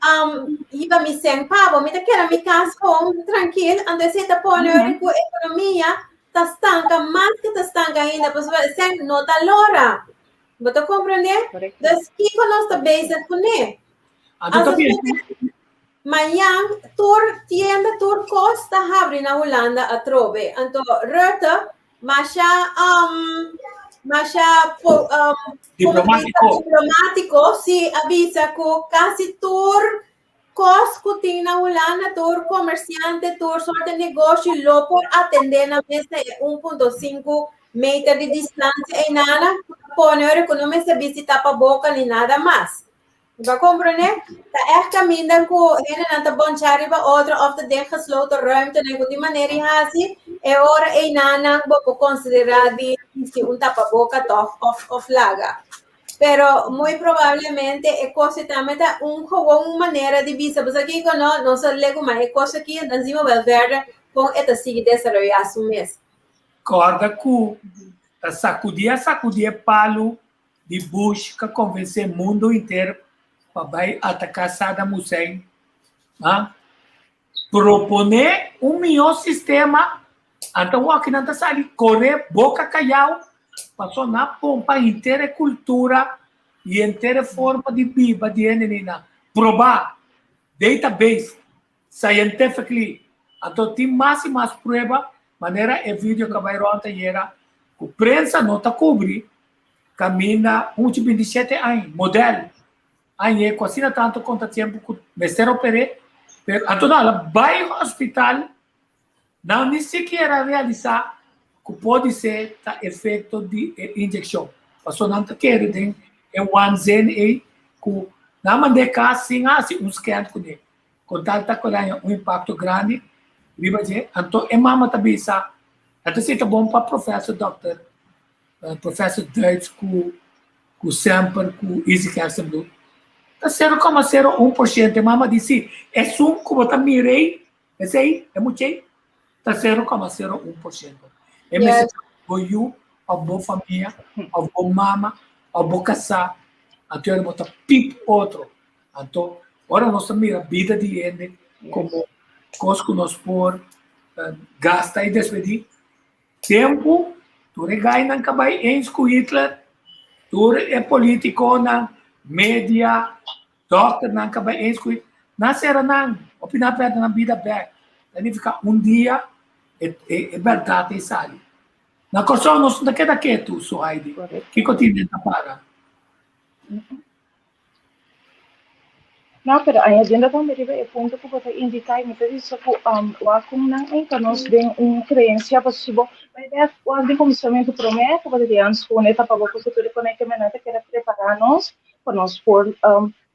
um, hiba mi sèn pa bo. Mi ta keda mi kas gewoon trankil. Anto esei ta pone ora ku ekonomia ta stanka mas ke ta stanka ainda, pasobra e sèn no ta lora. Bo ta komprendé? Dus kiko nos ta bezig kuné? Anto ta bien. Mañan tur tienda, tur kos ta habri na Hulanda atrobe. Anto Rutte masha um, masha po, um, Diplomático. diplomático si a bisa ku kasi tur kos ku tin na Hulanda, tur komersiante, tur soort negoshi lo por atendé na mes na e 1.5 meter di distansia einana, pone ora ku no mester bisti tapaboka ni nada mas. Bo a komprendé? Ta ègt kaminda ku hendenan ta bonchá riba otro òf ta den gesloten ruimtenan ku tin manera di hasi, e ora einanan bo por konsiderá di bisti un tapaboka tòg òf òf laga. Pero muy probablemente e kos ei tambe ta un gewoon un manera di bisa, bo sa kiko no, nos a legu mas e kos aki, dan zien we wel verder kon e ta sigui desaroyá su mes. Kòrda ku ta sakudí a sakudí e palu di Bush ka konvensé mundu henter pa bai ataká Saddam Hussein, a proponé un mihó sistema, anto awor nan ta sali koré boka kayau pasobra nan a pompa henter e kultura i henter e forma di biba di hende nina probá, database, scientifically, anto tin mas i mas prueba manera e video ka bai rònt ayera ku prensa no ta kubri kaminda muchu 27 aña modèl aña ku asina tantu kontratiempo ku mester oper'é pero anto nan a bai hospital nan ni sikiera realisá ku podisé ta efekto di e inyekshon pasobra nan ta kere den e wanzin ei ku nan mand'é kas sin hasi un scan kuné. Con tal ta cu el haña un impacto grandi riba dje, anto e mama ta bisa, Anto si ta bon pa Professor Doctor, Professor Duits cu cu semper cu Izzy Gerstenbluth, ta 0,01%. E mama di si, esun cu bo ta mira ei, esei, e mucha ei, ta 0,01%. E mester ta bo yu of bo famia of bo mama of bo casá, anto bo ta pip otro. Anto, ora nos ta mira bida di hende komo kos ku nos por gasta i despedí, tempu tur e gainan ka bai eens ku Hitler, tur e politikonan, media, dòkternan ka bai eens ku Hitler, nan sera nan, hopi nan a pèrdè nan bida bèk. Ta nifiká un dia e e bèrdat ei sali. Na Kòrsou nos no ta keda ketu, Suhaidi. Kiko tin den ta para? No, pero añadiendo tambe riba e punto ku bo ta indiká i mi ta bisa ku wak ku nan enka nos den un kreensia pasobra si bo bai bèk wak di kuminsamentu promé ku bo ta di anskun e tapaboka ku tur e konekte men nan ta keda prepará nos pa nos por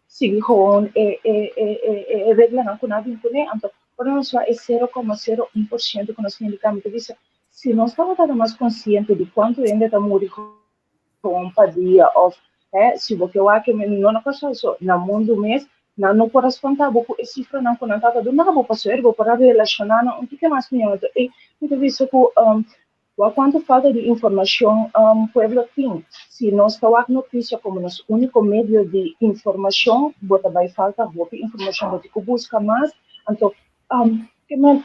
sigui gewoon e e e e reglanan ku nan a bin kuné. Anto ora nos wak e 0,01% ku nos indiká mi ta bisa si nos tabata ta mas konsiente di kuantu hende ta muri gewoon pa dia of hè si bo ke wak no na Kòrsou so na mundu mes nan no por a spanta bo ku e sifranan ku nan tabata duna bo pasobra bo por a relashoná nan un tiki mas mihó anto ei mi ta bisa ku wak kuantu falta di informashon pueblo tin si nos ta wak notisia komo nos úniko medio di informashon bo ta bai falta hopi informashon bo tin ku buska mas anto ke men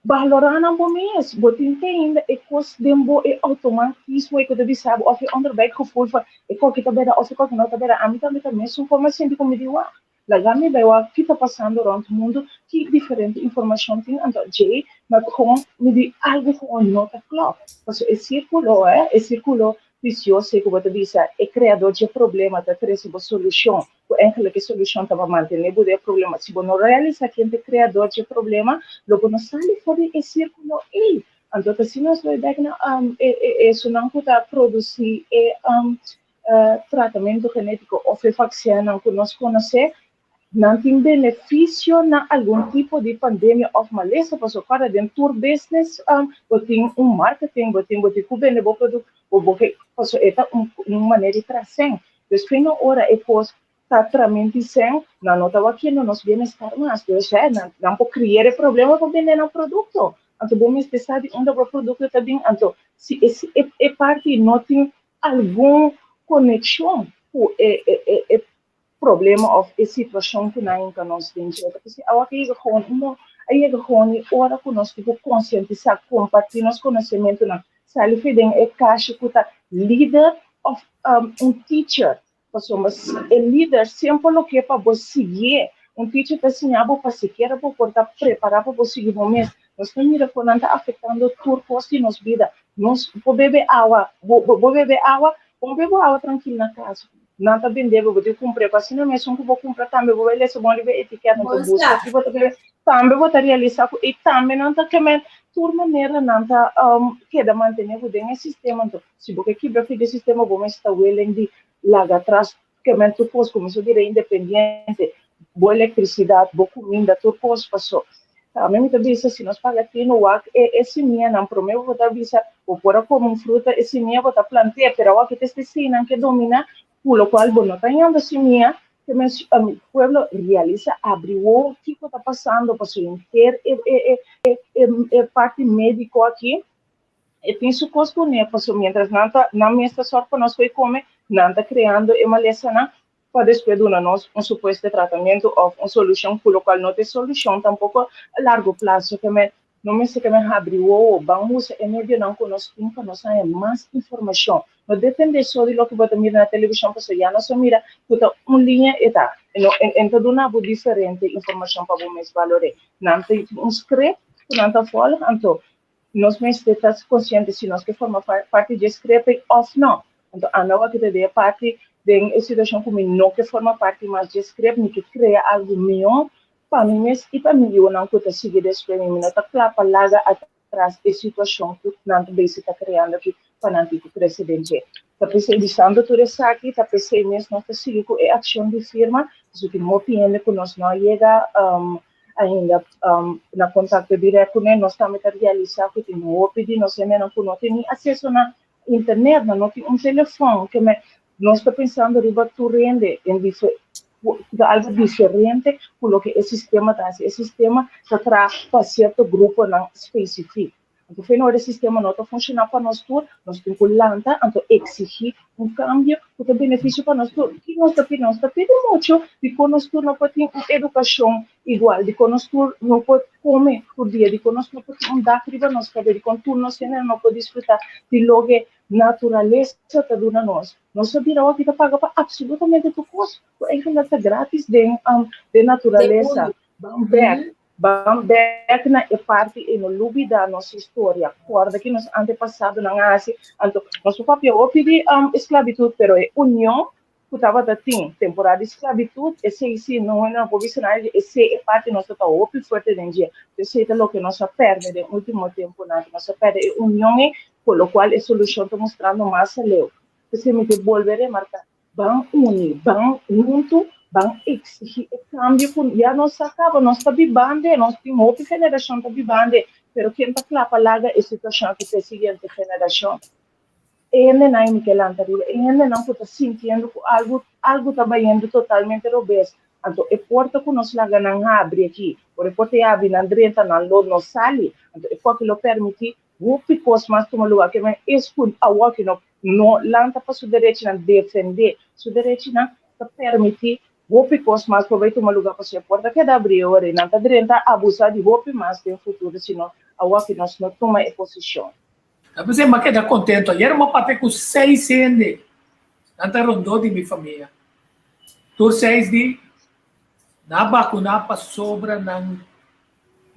Balorá nan bo mes. Bo tin te ainda e kos den bo, e outomatismo ei ku ta bisa bo òf e onderbuikgevoel van e koki ta bera òf e koki no ta bera. Ami tambe ta mesun forma sinti ku mi di wak. Laga mi bai wak ki ta pasando rònt mundu, ki diferente informashon tin. Anto djei mi a gewoon mi di algu gewoon no ta klòp. Pasobra e sírkulo, e sírkulo visioso ei ku bo ta bisa, e kreador dje problema ta trese bo solushon. Ku eigenlijk e solushon ta pa mantené bo den e problema. Si bo no realisá ken ta e kreador dje problema, lo bo no sali for di e sírkulo ei. Anto ta asina nos bai bèk na e esunnan ku ta produsí e tratamentu genétiko òf e vaksinnan ku nos konosé, nan tin benefisio na algun tipo di pandemia òf malesa. Pasobra kòrda den tur business bo tin un marketing, bo tin bo tin ku bende bo produkto, bo bo ke pasobra e ta un manera di trasen. Despues no ora e kos ta tramenti sen, nan no ta wakiendo nos bienestar mas. Dus hè, nan, nan por creer e problema pa bende nan produkto. Anto bo mester sa di unda bo produkto ta bin. Anto si e, e, e parti no tin. algun konekshon ku e e e problema òf e situashon ku nan hinka nos den dje. Ta p'esei awa a yega gewoon un a yega gewoon e ora ku nos tin ku konsientisá, kompartí nos konosementunan, sali for den e kashi ku ta lider òf un teacher. Pasobra e lider semper lo ke pa bo siguié. Un teacher ta siña bo pa sikiera bo por ta prepará pa bo sigui bo mes. Nos ta mira kon nan ta afektando tur kos di nos bida. Nos por bebe awa, bo bo bebe awa, bo bebe awa trankil na kas. Nan ta bende bo, bo tin kumpr'é ku asina mesun ku bo kumpra tambe bo bai lesa bon riba e etikèt, nan ta buska si bo ta bebe, tambe bo ta realisá ku ei tambe nan ta kemen tur manera nan ta keda mantené bo den e sistema. Anto si bo ke kibra fi di e sistema bo mester ta willing di laga atras kemen tur kos, kuminsá bira independiente, bo elektrisidat, bo kuminda, tur kos pasó. Tambe mi ta bisa si nos paga tinu wak e e simianan prome bo ta bisa bo por a come un fruta e simia bo ta plant'é pero awor kita este sinan ke domina ku lokual bo no ta yanda simia ke men pueblo realisa abri wowo kiko ta pasando pasobra henter e e e e e parti mediko aki e tin su kos kuné pasobra mientras nan ta nan mes ta sòrt pa nos por kome nan ta kreando e malesanan pa despues duna nos un supuesto tratamentu òf un solushon ku lokual no ta e solushon tampoko a largo plaso ke men no mester ke men habri wowo ban usa e medionan ku nos tin pa nos haña mas informashon no depende so di loke bo ta mira na televishon pasobra ya nos a mira ku ta un liña e ta no e ta duna bo diferente informashon pa bo mes balor'é nan ta un script ku nan ta vòlg anto nos mester ta konsiente si nos ke forma parti dje script ei òf no. Anto ami awor ta den e parti den e situashon ku mi no ke forma parti mas dje script, mi ke krea algu mihó pa mi mes i pa mi yunan ku ta sigui despues mi. Mi no ta kla pa laga atras e situashon ku nan ta besi ta kreando aki pa nan tin ku krese den dje. Ta p'esei bisando tur esaki, ta p'esei mes nos ta sigui ku e akshon di firma, pasobra tin hopi hende ku nos no a yega ainda na kontakto dirèkt kuné, nos tambe ta realisá ku tin hopi di nos hendenan ku no tin ni akseso na internet, nan no tin un telefòn, ke men nos ta pensando riba tur hende en ta algu diferente ku loke e sistema ta hasi. E sistema ta traha pa sierto gruponan spesifik. Anto fe ora e sistema no ta funshoná pa nos tur, nos tin ku lanta anto eksigí un kambio ku ta benefisio pa nos tur. Ki nos ta pidi? Nos ta pidi muchu dikon nos tur no por tin un edukashon igual, dikon nos tur no por kome tur dia, dikon nos no por tin un dak riba nos kabes, dikon tur nos hende no por disfrutá di loke naturalesa ta duna nos. Nos a bira awor ki ta paga pa apsolutamente tur kos ku eigenlik ta gratis den den naturalesa. Ban bèk. Ban bek na e parti ei, no lubida nos historia. Corda ki nos antepasadonan a hasi. Anto, nos por papia hopi di esclavitud, pero e union ku tabata tin temporada di esclavitud, esei si no no por bisa nada di esei, e parti nos ta hopi fuerte den dje. Esei ta loke nos a perde den ultimo temponan, nos a perde e union ei, por lo cual e solucion ta mustrando mas aleu. P'esei mi ke bolbe remarca, Ban uni, ban huntu, ban exigi e cambio cu ya nos a caba, nos ta bibande, nos tin hopi generacion ta bibande, pero ken ta cla pa laga e situacion aki pa e siguiente generacion? E hendenan ei mi ke lanta riba, e hendenan cu ta sintiendo cu algo, algo ta bayendo totalmente robes, anto e porta cu nos laga nan habri aki, ora e porta e habri nan drenta, nan lo no sali, anto e koki lo permiti Hopi kos mas tuma lugar ke men es ku awor ki no no lanta pa su derechinan, defende su derechinan, ta permiti hopi kos mas por bai tuma lugar pasobra e porta keda abri e ora i nan ta drenta abusa di hopi mas den futuro si no awor ki nos no tuma e posishon. Ta p'esei mi a keda kontento. Ayer mi a papia ku seis hende. Nan ta rondó di mi famia. Tur seis di nan a bakuná pasobra nan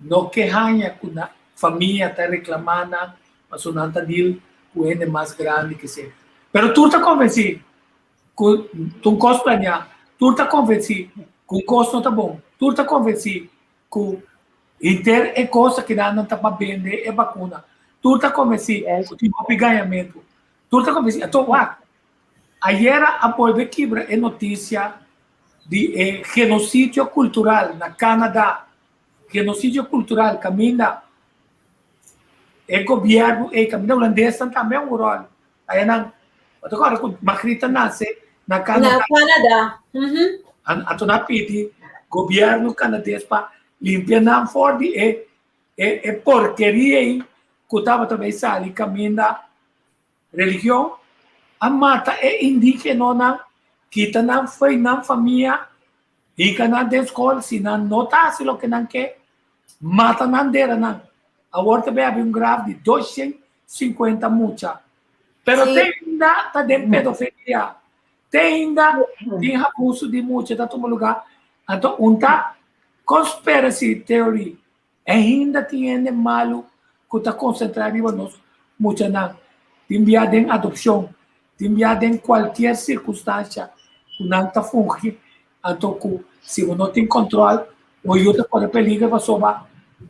No ke haña ku nan famia ta reklamá nan pasobra nan ta deal ku hende mas grandi ke esei. Pero tur ta konvensí ku ta un kos planiá, tur ta konvensí ku un kos no ta bon, tur ta konvensí ku henter e kos akinan nan ta pa bende e bakuna, tur ta konvensí ku tin hopi gañamentu, tur ta konvensí. Anto wak, ayera a bolbe kibra e notisia di e genocidio cultural na Canada, genocidio cultural caminda e gobierno ey, caminda Holandesnan tambe a un rol, ayanan, bo ta acorda cu Margriet a nace na Canada. Na Canada. Anto nan a pidi gobierno Canades pa limpia nan for di e e porkeria ey cu tabata bay sali caminda religion. A mata e indígenonan, kita nan fo'i nan famia, hinka nan den skol, si nan no ta hasi loke nan ke, mata nan, dera nan. Awor ta bay habri un graf di 250 mucha. Pero te ainda ta den pedofilia. Te ainda tin abuso di mucha ta tuma lugar. Anto un ta conspiracy theory. Ainda tin hende malu ku ta konsentrá riba nos muchanan. Tin bia den adopshon, tin bia den kualkier sirkunstansha ku nan ta fungi, anto ku si bo no tin kòntròl, bo yu ta kore peliger pasobra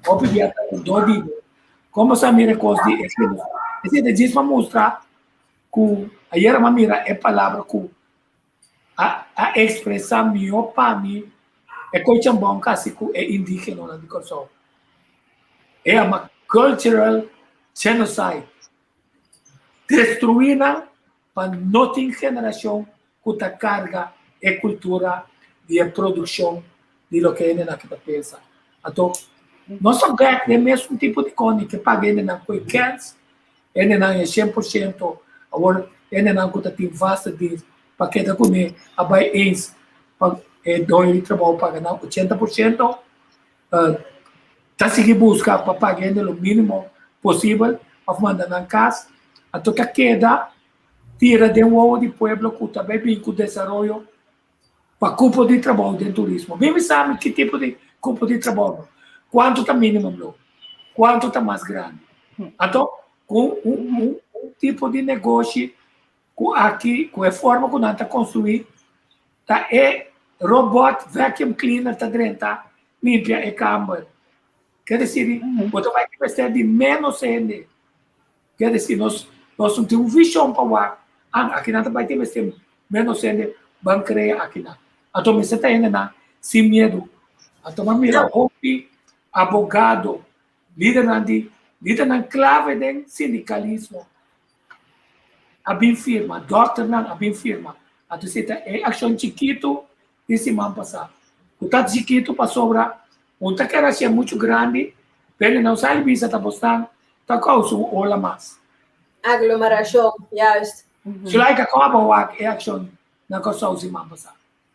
hopi bia ta rondó di bo. Kon bo sa mira e kos di e sino? Esei ta djis pa mustra ku ayera mi a mira e palabra ku a ekspresá mihó pa mi e Cochabamba kasi ku e indígenonan di Kòrsou. E yama cultural genocide. Destruí nan pa no tin generashon ku ta karga e kultura di e produkshon di loke hendenan aki ta pensa. Anto nos ta bèk den mesun tipo di kòni ke paga hendenan ku e kèns Hendenan e 100% awor hendenan ku ta tin vaste dienst pa keda kuné a bai eens pa e doño di trabou paga nan 80%, ta sigui buska pa paga hende lo mínimo posibel òf manda nan kas. Anto ta keda tira den wowo di pueblo ku ta bai bin ku desaroyo pa kupo di trabou den turismo. Mi mi sa mi ki tipo di kupo di trabou no. Kuantu ta minimum loon? Kuantu ta mas grandi? Anto, ku un, un, un tipo di negoshi ku aki, ku e forma ku nan ta konstruí, ta e robot vacuum cleaner ta drenta limpia e kamber. Ker desir, bo ta bai mester di ménos hende. Ker desir, nos, nos no tin un vishon pa wak, ah, aki nan ta bai tin mester ménos hende, ban krea aki nan. Anto mester ta hendenan sin miedu. Anto bo a mira hopi abogado, lidernan di, lidernan klave den sindikalismo a bin firma, dòkternan a bin firma. Anto esei ta e akshon chikitu di siman pasá. Ku ta chikitu pasobra un ta kere hasié muchu grandi, pero nan sali bisa ta bosnan ta kousa un ola mas. Aglomerashon, juist. Zulaika, kon abo wak e akshon na Kòrsou siman pasá?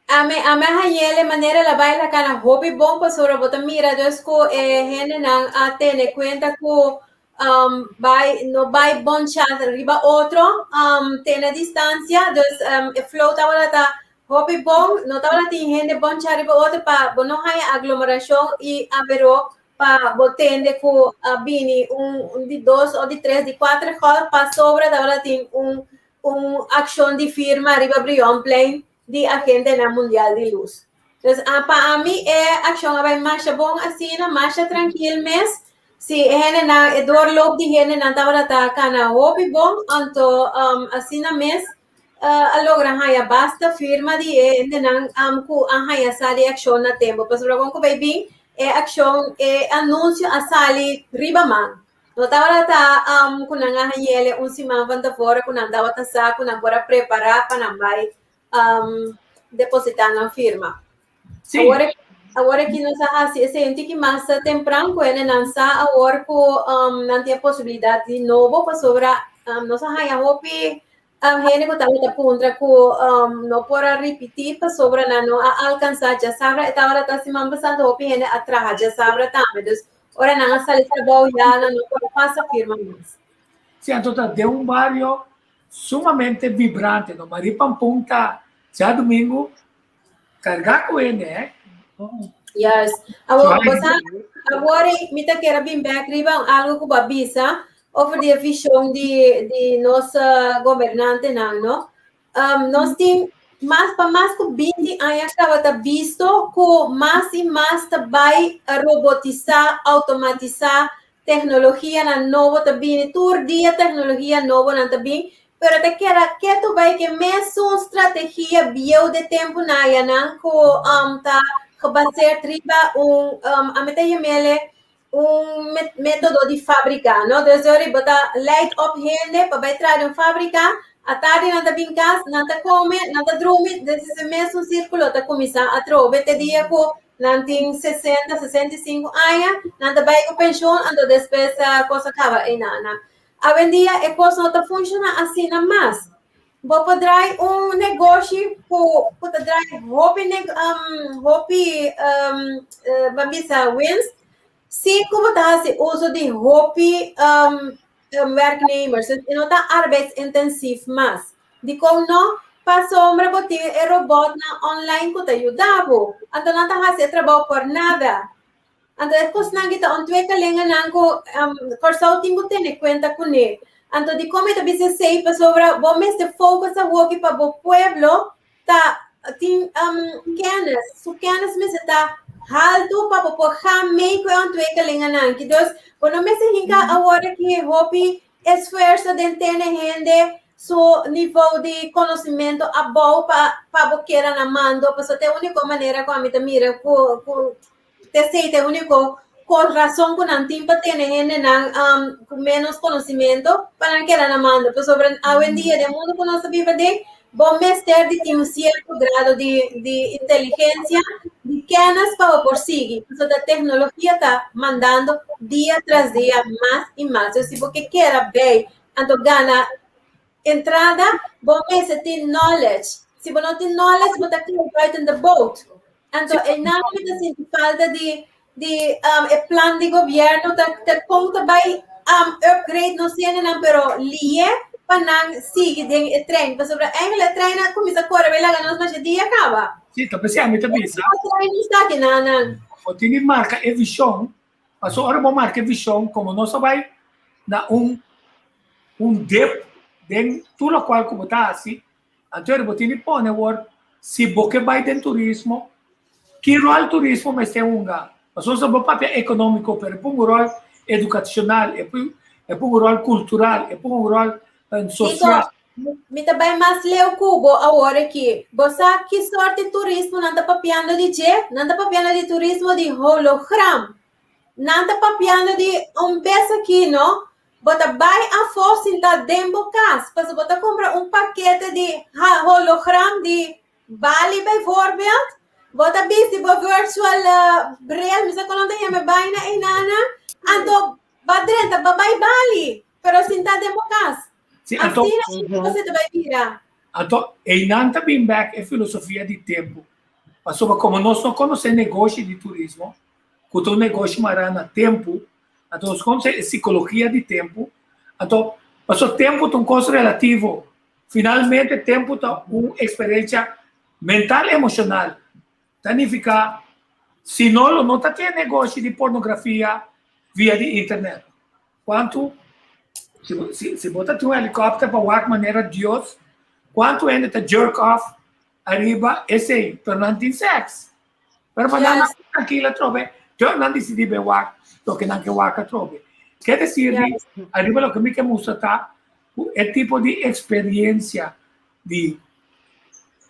Ami ami a hañ'el e manera el a bai la kana hopi bon pasobra bo ta mira dus ku e hendenan a tene kuenta ku um, bai no bai bon chat riba otro, um, tene distansia, dus um, e flow tabata ta hopi bon, no tabata tin hende bon chat riba otro pa bo no haña aglomerashon i averó pa bo tende ku a bini un, un di dos o di tres di kuater golf pasobra tabata tin un un akshon di firma riba Brionplein di Agentenan Mundial di Lus. Dus a pa ami e akshon a bai masha bon asina, masha trankil mes. Si e hendenan, e doorloop di hendenan tabata ta kana hopi bon, anto um, asina mes uh, a logra haña basta firma di e hendenan um, ku a haña sa di akshon na tempo. Pasobra kon ku bai bin, e akshon, e anunsio a sali riba man. No tabata ta um, ku nan a hañele un siman van tevore ku nan tabata sa ku nan por a prepará pa nan bai um, depositá nan firma. Sí. Awor, awor aki nos a hasi esei un tiki mas tempran ku hende nan sa awor ku um, nan tin e posibilidat di nobo pasobra um, nos a haña hopi um, hende ku tabata puntra ku um, no por a ripití pasobra nan no a alkansá djasabra. E tabata ta siman pasá hopi hende a traha djasabra tambe. Dus ora nan a sali trabou ya nan no por a pasa firma mas. Sí, anto ta den un bario sumamente vibrante, no? Marie Pampun ta djadumingu kargá ku hende, eh? Juist. Awor, bo sa, awor mi ta kere bin bek riba un algo ku bo a bisa over di e vision di, di nos gobernantenan, no? Um, nos tin mas pa mas ku 20 aña kaba ta bisto ku mas i mas ta bai robotisá, automatisá, teknologianan nobo ta bini, tur dia teknologia nobonan ta bin, pero ta keda ketu bai ke mesun strategia bieu de tempu nayanan ku um, ta gebaseerd riba un, um, ami ta yam'ele un metodo di fabrika, no? Dus ora bo ta leid op hende pa bai traha den un fabrika, atardi nan ta bin kas, nan ta kome, nan ta drumi, dus e mesun sirkulo ta kuminsá atrobe te dia ku nan tin 60, 65 aña, nan ta bai ku penshun, anto despues kos a kaba einan. Awendia e kos no ta funshoná asina mas. Bo por draai un negoshi ku ku ta draai hopi neg um, hopi um, uh, ban bisa winst, sin ku bo ta hasi uso di hopi um, um, werknemers. Dus e no ta arbeidsintensief mas. Dikon no? Pasobra bo tin e robotnan online ku ta yuda bo. Anto nan ta hasi e trabou por nada. Anto e kosnan ki ta ontwikkelingennan ku um, Kòrsou tin ku tene kuenta kuné. Anto dikon mi ta bisa esei? Pasobra bo mester focus awoki pa bo pueblo ta tin um, kennis. Su kennis mester ta haltu pa bo por gaan mee ku e ontwikkelingennan ki. Dus bo no mester hinka awor aki hopi esfuerso den tene hende su nivo di konosementu abou pa pa bo keda na mando. Pasobra ta e úniko manera ku ami ta mira ku ku T'esei ta e úniko rason ku nan tin pa tene hendenan ku ménos konosimento pa nan keda na mando. Pasobra awendia den mundu ku nos ta biba den, bo mester di tin un sierto grado di di inteligensia, di kènis pa bo por sigui. Pasobra teknologia ta mandando dia tras dia mas i mas. Entonces si bo ke keda bei anto gana entrada, bo mester tin knowledge. Si bo no tin knowledge, bo ta kai buiten de boot. Anto e nan mi ta sinti falta di di um, e plan di gobierno ta ta kon ta bai um, upgrade nos hendenan pero lié pa nan sigui den e trein pasobra eigenlijk e trein a kuminsá kore bai laga nos masha dia kaba. Sí, ta p'esei ami ta bisa. E trein no sta aki nan nan. Bo tin di marka e vishon, pasobra ora bo marka e vishon komo nos a bai na un un dip den tur lokual ku bo ta hasi, Anto bo tin di pone awor, si bo ke bai den turismo, ki ròl turismo mester hunga? Pasobra bo papia ekonómiko, pero e pon un ròl edukashonal, e pon un ròl kultural, e pon un ròl sosial. Tito, mi ta bai mas leu ku bo awor aki. Bo sa ki sort di turismo nan ta papiando di dje? Nan ta papiando di turismo di hologram. Nan ta papiando di un bes aki, no? Bo ta bai afó sinta den bo kas, pasobra bo ta kumpra un pakete di hologram di Bali bijvoorbeeld. Bo ta bisti bo virtual bril, mi sa kon nan ta yama e baina einana, anto ba drenta ba bai Bali, pero sinta den bo kas. Sí, anto, Asina bo ta bai bira. Anto, einan ta bin bek e filosofia di tempu. Pasobra komo nos no konosé negoshi di turismo, ku ta un negoshi mará na tempu, Anto nos konoce e psicologia di tempu. Anto, paso tempu ta un kos relativo. Finalmente tempu ta un experiencia mental emocional. Ta nifica si no lo no ta tin negoshi di pornografia via di internet. Cuantu si si si bo ta tin un helicopter pa wak manera Dios, cuantu hende ta jerk off ariba esey, pero nan tin sex. Pero pa nan nan trankil atrobe, tur nan disidí bai wak loke nan ke wak atrobe. Ke desir di, ariba loke mi ke mustra ta ku e tipo di eksperiencia di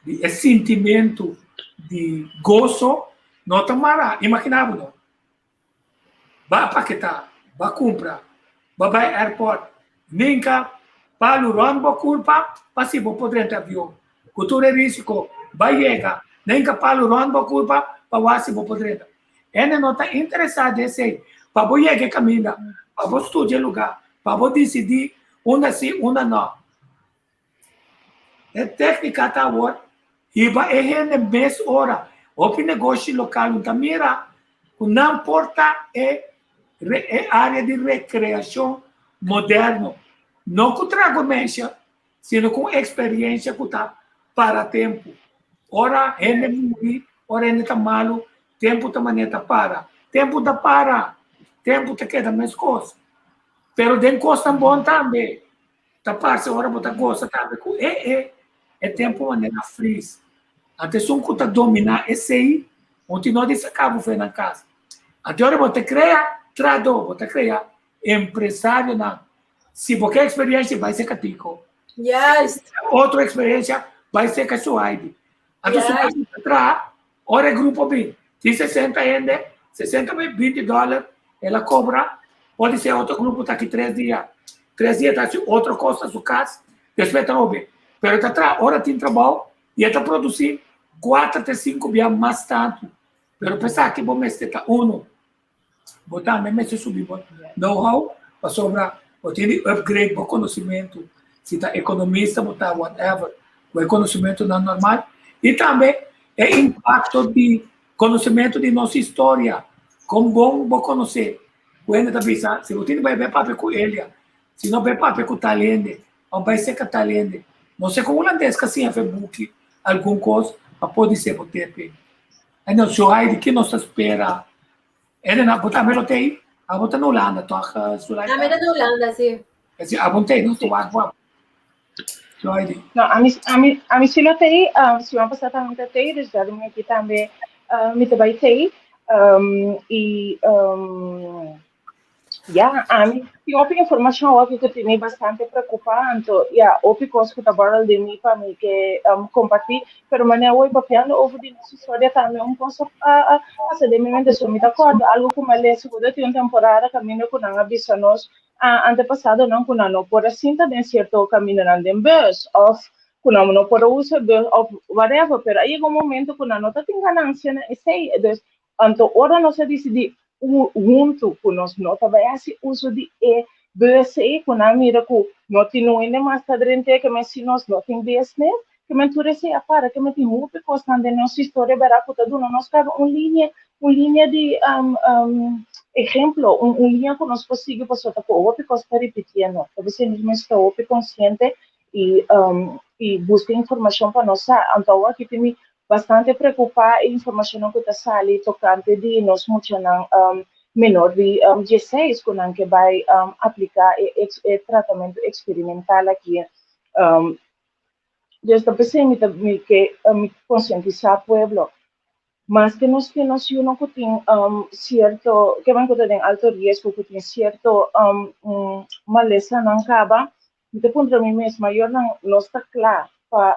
di e sintimentu di goso no ta mara. Imagina bo no, Ba paketá, ba kumpra, ba bai airport, ninka palu rònt bo kurpa pa si bo por drenta avion. Ku tur e risiko, ba yega, ninka palu rònt bo kurpa pa wak si bo por drenta. Hende no ta interesá den esei. Pa bo yega e kaminda, pa bo studia e lugá, pa bo disidí unda sí, unda nò. E téknika ta awor hiba e hende mes ora. Hopi negoshi lokal un ta mira ku nan por ta e e área di rekreashon moderno, no ku trago mensha, sino ku un eksperiensha ku ta para tempu. Ora hende muri, ora hende ta malu, tempu ta manera ta para. Tempu ta para, tempu ta keda meskos. Pero den kosnan bon tambe. Ta parse ora bo ta gosa tambe ku e e e tempu manera fris. Anto esun ku ta dominá esei, bo tin no di saka bo fe nan kas. Anto ora bo ta krea trahadó, bo ta krea empresarionan. Si bo ke eksperiencia, bai seka Tico. Juist. Otro eksperiencia, bai seka Suhaidi. Anto Suhaidi ta traha, ora e grupo bin, tin 60 hende, 60 bai 20 dòler, el a kobra, pode ser otro grupo ta aki tres dia, tres dia ta hasi otro kos na su kas, despues ta obe. Pero ta traha ora tin trabou i e ta produsí kuater te sinku bia mas tantu. Pero pa esaki bo mester ta uno. Bo tambe mester subi bo know-how pasobra bo tin di upgrade bo conocimento. Si ta ekonomista bo ta, whatever, ku e konosementunan normal. I tambe e impakto di konosementu di nos historia, kon bon bo konosé. Ku hende ta bisa, si bo tin di bai bai papia ku Elia, si no bai papia ku tal hende, òf bai serka tal hende. No sé kon hulandes ka siña fe buki algun kos pa por di ser bo tepe. En Zohaidi, ki nos ta spera? Elena, bo tambe lo t'ei? Abo ta na Hulanda, toch, Zulaika? Ami ta na Hulanda, si. Si, abo t'ei, nos ta wak bo. Zohaidi. No, ami, ami, ami si lo t'ei. Um, siman pasá tambe mi ta t'ei, dus djadumingu aki tambe uh, mi ta bai t'ei. Um, i um, Ja, ami tin hopi informashon awor ku tene bastante preokupá, anto ya, hopi kos ku ta borrel den mi pa mi ke um, kompartí, pero manera awor papiando over di nos historia tambe un kos a a pasa den mi mente, so mi ta kòrda algu ku mi a lesa ku tin un temporada kaminda ku nan a bisa nos a antepasadonan ku nan no por a sinta den sierto kamindanan den bus òf ku nan no por a usa bus òf whatever, pero a yega un momento ku nan no ta tin ganancia na esei, dus Anto ora nos a disidí huntu ku nos no ta bai hasi uso di e bus ei, ku nan mira ku no tin un hende mas ta drent'é, ke men si nos no tin business, ke men tur esei a para, ke men tin hopi kosnan den nos historia bèrdat ku ta duna nos kada un linia, un linia di ehemplo, un linia ku nos por sigui pasobra ta ku hopi kos ta ripitiendo. Ta p'esei nos mester ta hopi konsiente i i buska informashon pa nos sa. Anto awor aki tin mi Bastante preokupá e informashonnan ku ta sali tokante di nos muchanan menor di dieseis ku nan ke bai apliká e tratamentu eksperimental aki. Dus ta p'esei mi ta mi ke mi konsientisá pueblo. Maske nos tin nos yunan ku tin sierto ke ku ta den alto riesgo ku tin sierto malesanan kaba, Mi ta puntra mi mes, mayornan nos ta kla pa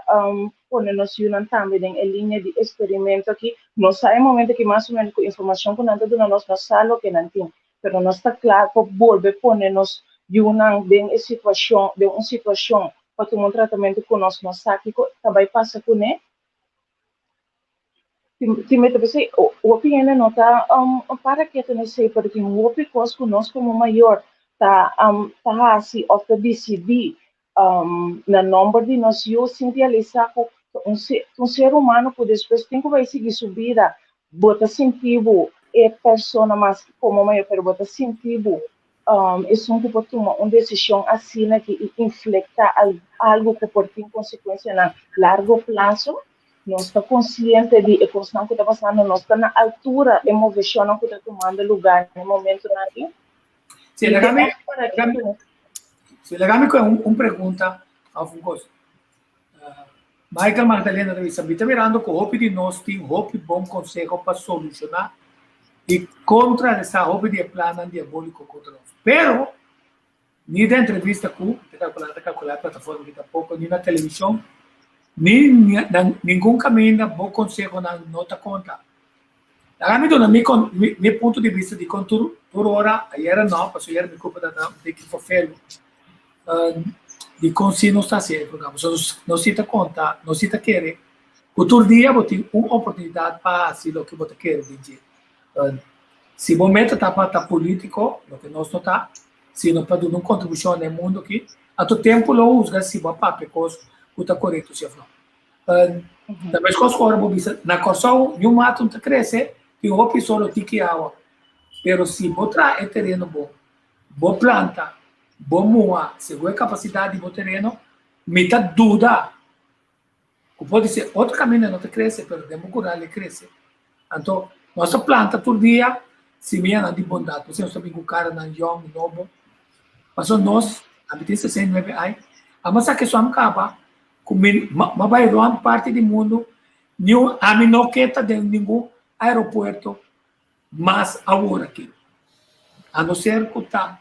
pone nos yunan tambe den e liña di eksperimento aki? Nos sa e momento aki mas o menos ku informashon ku nan ta duna nos, nos sa loke nan tin, pero nos ta kla pa bolbe pone nos yunan den e situashon, den un situashon pa tuma un tratamentu ku nos no sa kiko ta bai pasa kuné? Tin mester p'esei, hopi hende no ta para ketu na esei, pero tin hopi kos ku nos komo mayor ta ta hasi òf ta disidí na nòmber di nos yu sin realisá ku un un ser humano ku despues tin ku bai sigui su bida. Bo ta sinti bo e persona mas komo mayor, pero bo ta sinti bo esun ku por tuma un desishon asina ki i inflektá algu ku por tin konsekuensianan largo plaso. Nos ta konsiente di e kosnan ku ta pasando, nos ta na altura e moveshonnan ku ta tumando lugá na e momentunan aki. Si, laga mi, laga mi, si, laga mi ku un, un pregunta òf un kos. Uh, Michael Magdalena ta bisa, mi ta mirando ku hopi di nos tin hopi bon konseho pa solushoná i kontrarestá hopi di e plannan diabóliko kontra nos. Pero, Ni den entrevista ku ta kalkulá ta kalkulá e plataforma ki tampoko ni na televishon ni na ningun kaminda bo konsehonan no ta konta. Laga mi duna mi mi punto di bista dikon tur tur ora, ayera no pasobra ayera mi kulpa ta un tiki forfelu, dikon si nos ta hasi e programa. Pasobra nos si ta konta, nos si ta kere ku tur dia bo tin un oportunidat pa hasi loke bo ta kere den dje. Si bo meta ta pa ta polítiko, loke nos no ta, sino pa duna un kontribushon na e mundu aki, anto tempu lo husga si bo a papia kos ku ta korekto si òf no. Ta meskos ku ora bo bisa, na Kòrsou niun mata no ta krese, tin hopi solo tiki awa. Pero si bo traha e tereno bon, bo planta, bo muha segun e kapasidat di bo tereno, mi ta duda Ku por di otro kaminda no ta krese, pero den bo kural e krese. Anto, nos ta planta tur dia simianan di bondat. Por esei nos ta bin ku karanan yòn, nobo. Pasobra nos, ami tin 69 ai, amo sa ke so am kaba ku mi a bai rònt parti di mundu, niun ami no ke ta den ningun aeropuerto mas awor aki. A no ser ku ta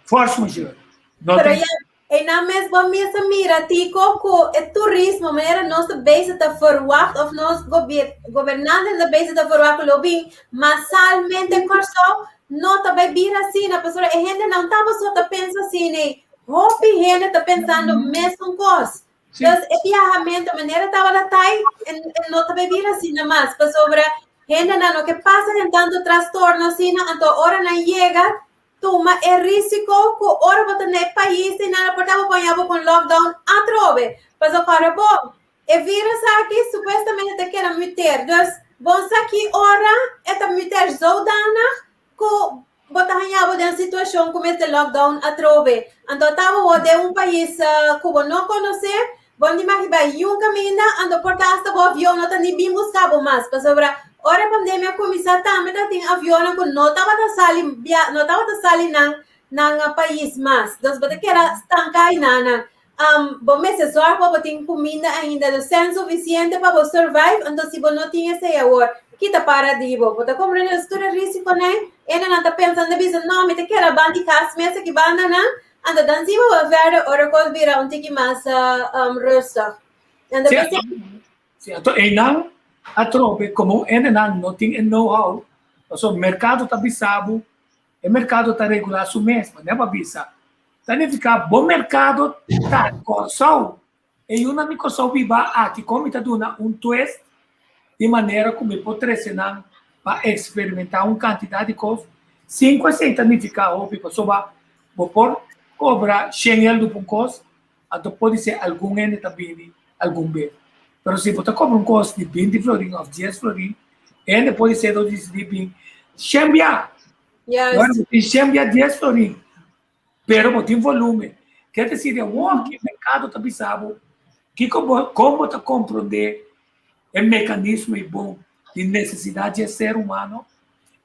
force majeure. No Pero tin ya, e nan mes bo mes a mira, Tico, ku e turismo, manera nos ta bezig ta verwacht, of nos gobier, gobernanten ta bezig ta verwacht ku lo bin masalmente Kòrsou, no ta bai bira asina, pasobra e hendenan tabaso ta pensa asina ei. Hopi hende ta pensando mesun kos. Sí. Dus e viajamento, manera tabata tai, e no ta bai bira asina mas, pasobra hendenan no ke pasa den tanto trastorno asina, anto ora nan yega, Tuma e risiko ku ora bo ta na e pais ei nan a por ta bo poña bo ku un lockdown atrobe. Pasobra kòrda bo, e virus aki supuestamente ta keda muteer. Dus bon sa ki ora e ta muteer zodanig ku bo ta haña bo den situashon ku mester lockdown atrobe. Anto ta bo wou den un pais ku bo no konosé, bo no tin mag di bai niun kaminda, anto por ta asta bo avion no ta ni bin buska bo mas, pasobra ora e pandemia a kuminsá tambe ta tin avionnan ku no tabata sali bia no tabata sali nan nan pais mas. Dus bo ta keda stanká einanan. Bo mester zòrg pa bo tin kuminda ainda, dus sèn sufisiente pa bo survive, anto si bo no tin esei awor, ki ta para di bo? Bo ta komprende? Dus tur e risikonan, hendenan ta pensa, nan ta bisa, no, mi ta keda ban di kas mes aki bandanan, anto dan si bo bai verder ora kos bira un tiki mas rustig. Anto Sí, p'esei. Sí, anto einan atrobe komo hendenan no tin e know-how, pasobra merkado ta bisa bo E merkado ta regulá su mes, manera bo a bisa. Ta nifiká bo merkado ta Kòrsou. E yunan di Kòrsou biba aki kon mi ta duna un twist di manera ku mi por trese nan pa eksperimentá un kantidat di kos sin ku esei ta nifiká hopi pasobra bo por kobra shen eldu pa un kos anto podisé algun hende ta bini algun bes. Pero si bo ta kobra un kos di binti florin òf dies florin, e hende podisé lo disidí bin shen bia. Bueno, bo tin shen bia dies florin, pero bo tin volumen. Kier desir di awor ki merkado ta bisa bo kiko bo, kon bo ta komprondé e mekanismo i bon di nesesidat di e ser humano,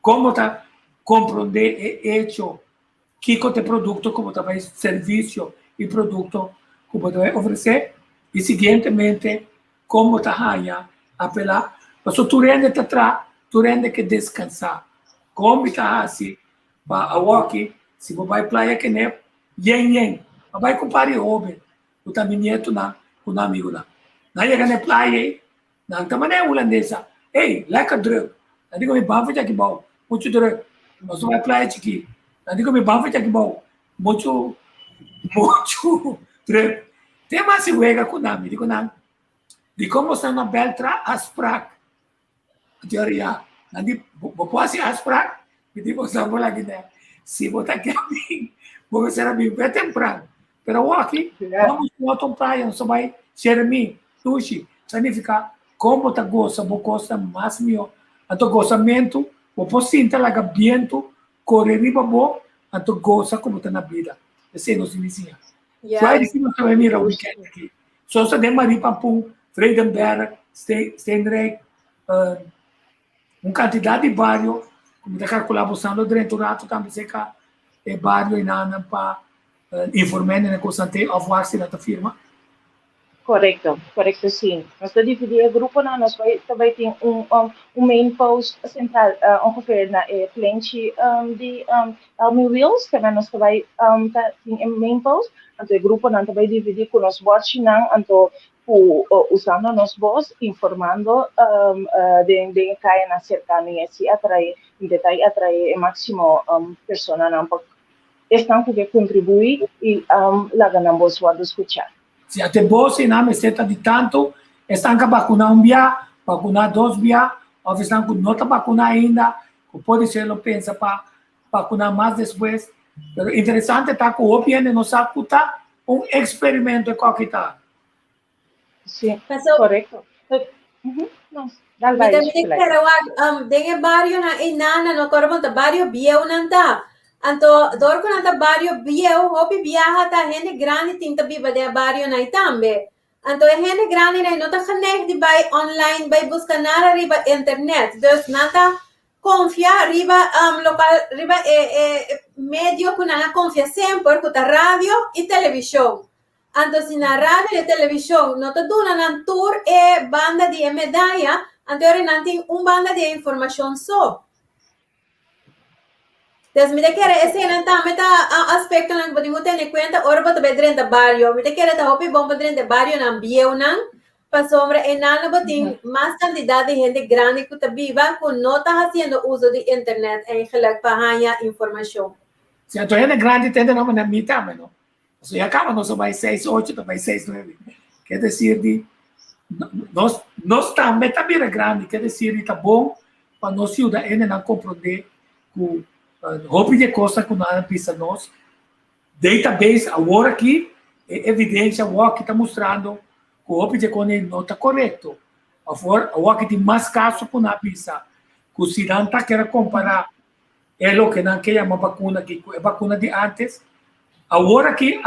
kon bo ta komprondé e echo Kiko ta e produkto ku bo ta bai servisio i produkto ku bo ta bai ofresé i siguientemente kon bo ta haña apelá. Pasobra tur hende ta traha, tur hende ke deskansá. Kon mi ta hasi pa awoki si bo bai Playa Kenep yen yen? A bai ku par di hóben ku ta mi nietonan ku nan amigunan. Nan yega na e playa ei, Nan ta manera hulandesa, Hey, lekker druk. Nan di ku mi ban for djaki bou, muchu druk. Nos ta bai playa chikí. Nan di ku mi ban for djaki bou, muchu, muchu druk. Te mas si wega ku nan, mi di ku nan, dikon bo sta na bel tra afsprak? Teoria. Nan di, bo por hasi afsprak? Mi di, bo sa bo la guinea. Si bo ta ke bin, bo mester a bin be tempran. Pero awoki, vamos ku otro playa, nos ta bai Jeremí, Tushi, ta nifiká kon bo ta gosa bo kosnan mas mihó. Anto gosamentu, bo por sinta laga bientu kore riba bo, anto gosa ku bo ta na bida. Esei nos tin di siña. Friday si nos ta bai mira weekend aki. So nos ta den Marie Pampoen, Vredenberg, Steenrijk, un kantidat di bario ku mi ta kalkulá bo san lo drenta un ratu tambe serka e bario enanan pa informé nan e kosnan te òf wak si nan ta firma. Korekto, korekto si. Nos ta dividí e gruponan, nos bai ta bai tin un un main post sentral ongeveer na e plenchi di Elmi Wheels, kende nos ta bai ta tin e main post, anto e gruponan ta bai dividí ku nos bòrchinan, anto ku usando nos bos, informando den den e kayanan serkano i así atraé, intentá i atraé e máksimo personanan pa esnan ku ke kontribuí i laga nan bos wòrdu skuchá. Si ate bos i nan mester ta di tantu, esnan ka bakuná un bia, bakuná dos bia, òf esnan ku no ta bakuná ainda, ku podisé lo pensa pa bakuná mas despues. Pero interesante ta ku hopi hende no sa ku ta un eksperimento e kòki ta. Sí, korekto. No, dal Mi bai, tambe Zulay. kere wak, den e barionan einan nan no kòrda bon ta bario bieu nan ta. Anto dor ku nan ta bario bieu, hopi biaha ta hende grandi tin ta biba den e barionan ei tambe. Anto e hende grandinan no ta geneigd di bai online bai buska nada riba internet. Dus nan ta konfia riba lokal riba e e medio ku nan a konfia semper ku ta radio i televishon. Anto si na radio i televishon no ta duna nan tur e banda di e medaya, anto ora nan tin un banda di e informashon so. Des mi ta kere eseinan tambe ta aspektonan ku bo tin ku tene kuenta ora bo ta bai drenta bario. Mi ta kere ta hopi bon pa drenta e barionan bieunan, pasobra einan lo bo tin mas kantidat di hende grandi ku ta biba ku no ta hasiendo uso di internet eigenlijk pa haña informashon. Si anto hende grandi ta hende nan manera mi tambe no. Pasobra ya kaba nos a bai seis ocho ta bai seis nuebe. Ke desir di nos nos tambe ta bira grandi, ke desir di ta bon pa nos yuda hendenan komprondé ku. Hopi di e kosnan ku nan a bisa nos, database awor aki, e evidensia awor aki ta mustrando ku hopi di e kosnan ei no ta korekto. Awor aki tin mas kaso ku nan a bisa ku si nan ta kere kompará e loke nan ke yama bakuna aki ku e bakuna di antes, awor aki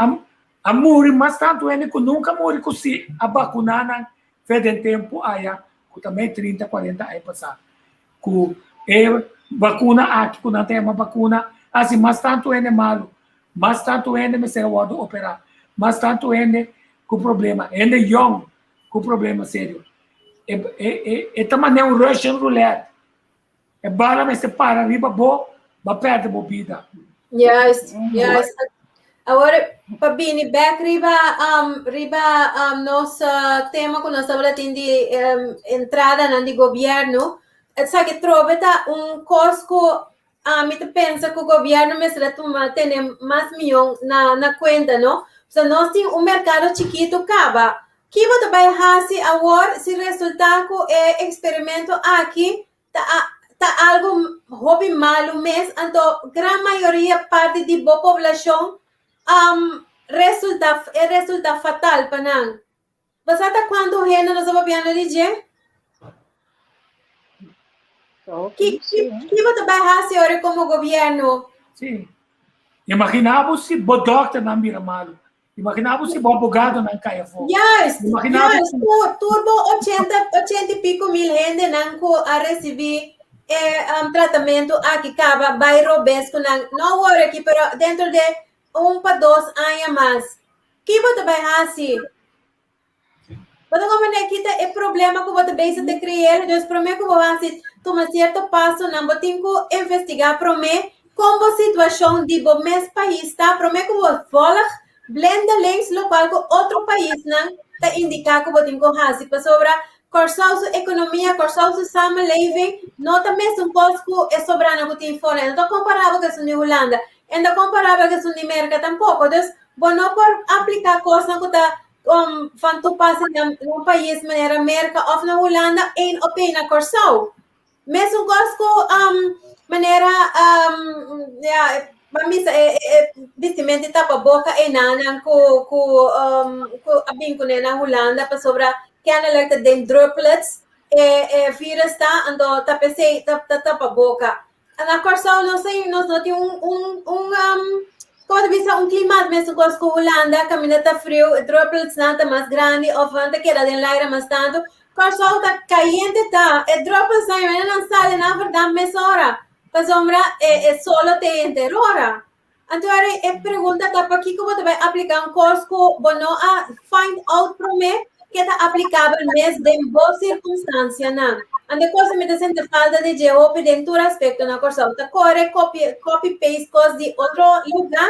a muri mas tantu hende ku nunka muri ku si a bakuná nan fe den tempu aya ku ta mei 30, 40 aña pasá. Ku e bakuna aki ku nan ta yama bakuna hasi mas tantu hende malu, mas tantu hende mester a wòrdu operá, mas tantu hende ku problema, hende yòn ku problema serio. E e e e ta manera un Russian roulette. E bala mester para riba bo, bo a pèrdè bo bida. Juist, juist. Awor, pa bini bek riba, um, riba um, nos uh, tema ku nos tabata tin di um, entradanan di gobièrnu, esaki trobe ta un kos ku ami ta pensa ku gobièrnu mester a tuma tene mas mion na, na kuenta, no? So, nos tin un merkado chikitu kaba. Ki bo ta bai hasi awor si resultá ku e eksperimento aki ta ta algu hopi malu mes, anto gran mayoria parti di bo poblashon resulta e resulta fatal pa nan? Bo sa ta kuantu hende nos ta papiando di dje? Ki ki bo ta bai hasi ora komo gobièrnu? Sí. Imaginá bo si bo dòkternan bira malu. Imaginá bo si bo abogadonan kai afó. Juist, Imaginá bo juist. si Tur, tur bo 80, 80 y pico mil hendenan ku a recibí e um, tratamentu aki kaba bai robes ku nan. No awor aki, pero dentro de un pa dos aña mas. Ki bo ta bai hasi? Bo ta comprende ki ta e problema ku bo ta bezig te creer, dus promé ku bo hasi tuma cierto pasonan, bo tin ku investigá promé kon bo situashon di bo mes pais ta, promé ku bo volg blindelings lokual ku otro paisnan ta indiká ku bo tin ku hasi, pasobra Kòrsou su ekonomia, Kòrsou su samenleving no ta mesun kos ku e sobranan ku tin fora, e no ta komparabel ku esun di Hulanda, e no ta komparabel ku esun di Merka tampoko, dus bo no por apliká kosnan ku ta um, van toepassing na un pais manera Merka of na Hulanda één op één na Kòrsou. Mesun kos ku um, manera um, ja, pa misa e, e, e bistimento di tapaboka enanan ku ku um, ku a bin kuné na Hulanda pasobra kennelijk ta den droplets e, e virus ta, anto ta p'esei ta, ta tapaboka. Na Kòrsou nos tin nos no tin un un un um, komo ta bisa un klimaat mesun kos ku Hulanda, kaminda ta friu, e druppelsnan ta mas grandi òf nan ta keda den laira mas tantu. Kòrsou ta kayente ta, e druppelsnan yo nan sali nan verdan mesora, pasobra e e solo te henter ora. Anto ahora e pregunta ta pakiko bo ta bai apliká un kos ku bo no a find out promé ke ta aplikabel mes den bo sirkunstansianan. Anto e kos mi ta sinti falta di dje hopi den tur aspekto na Kòrsou. Ta kore copy copy paste kos di otro lugá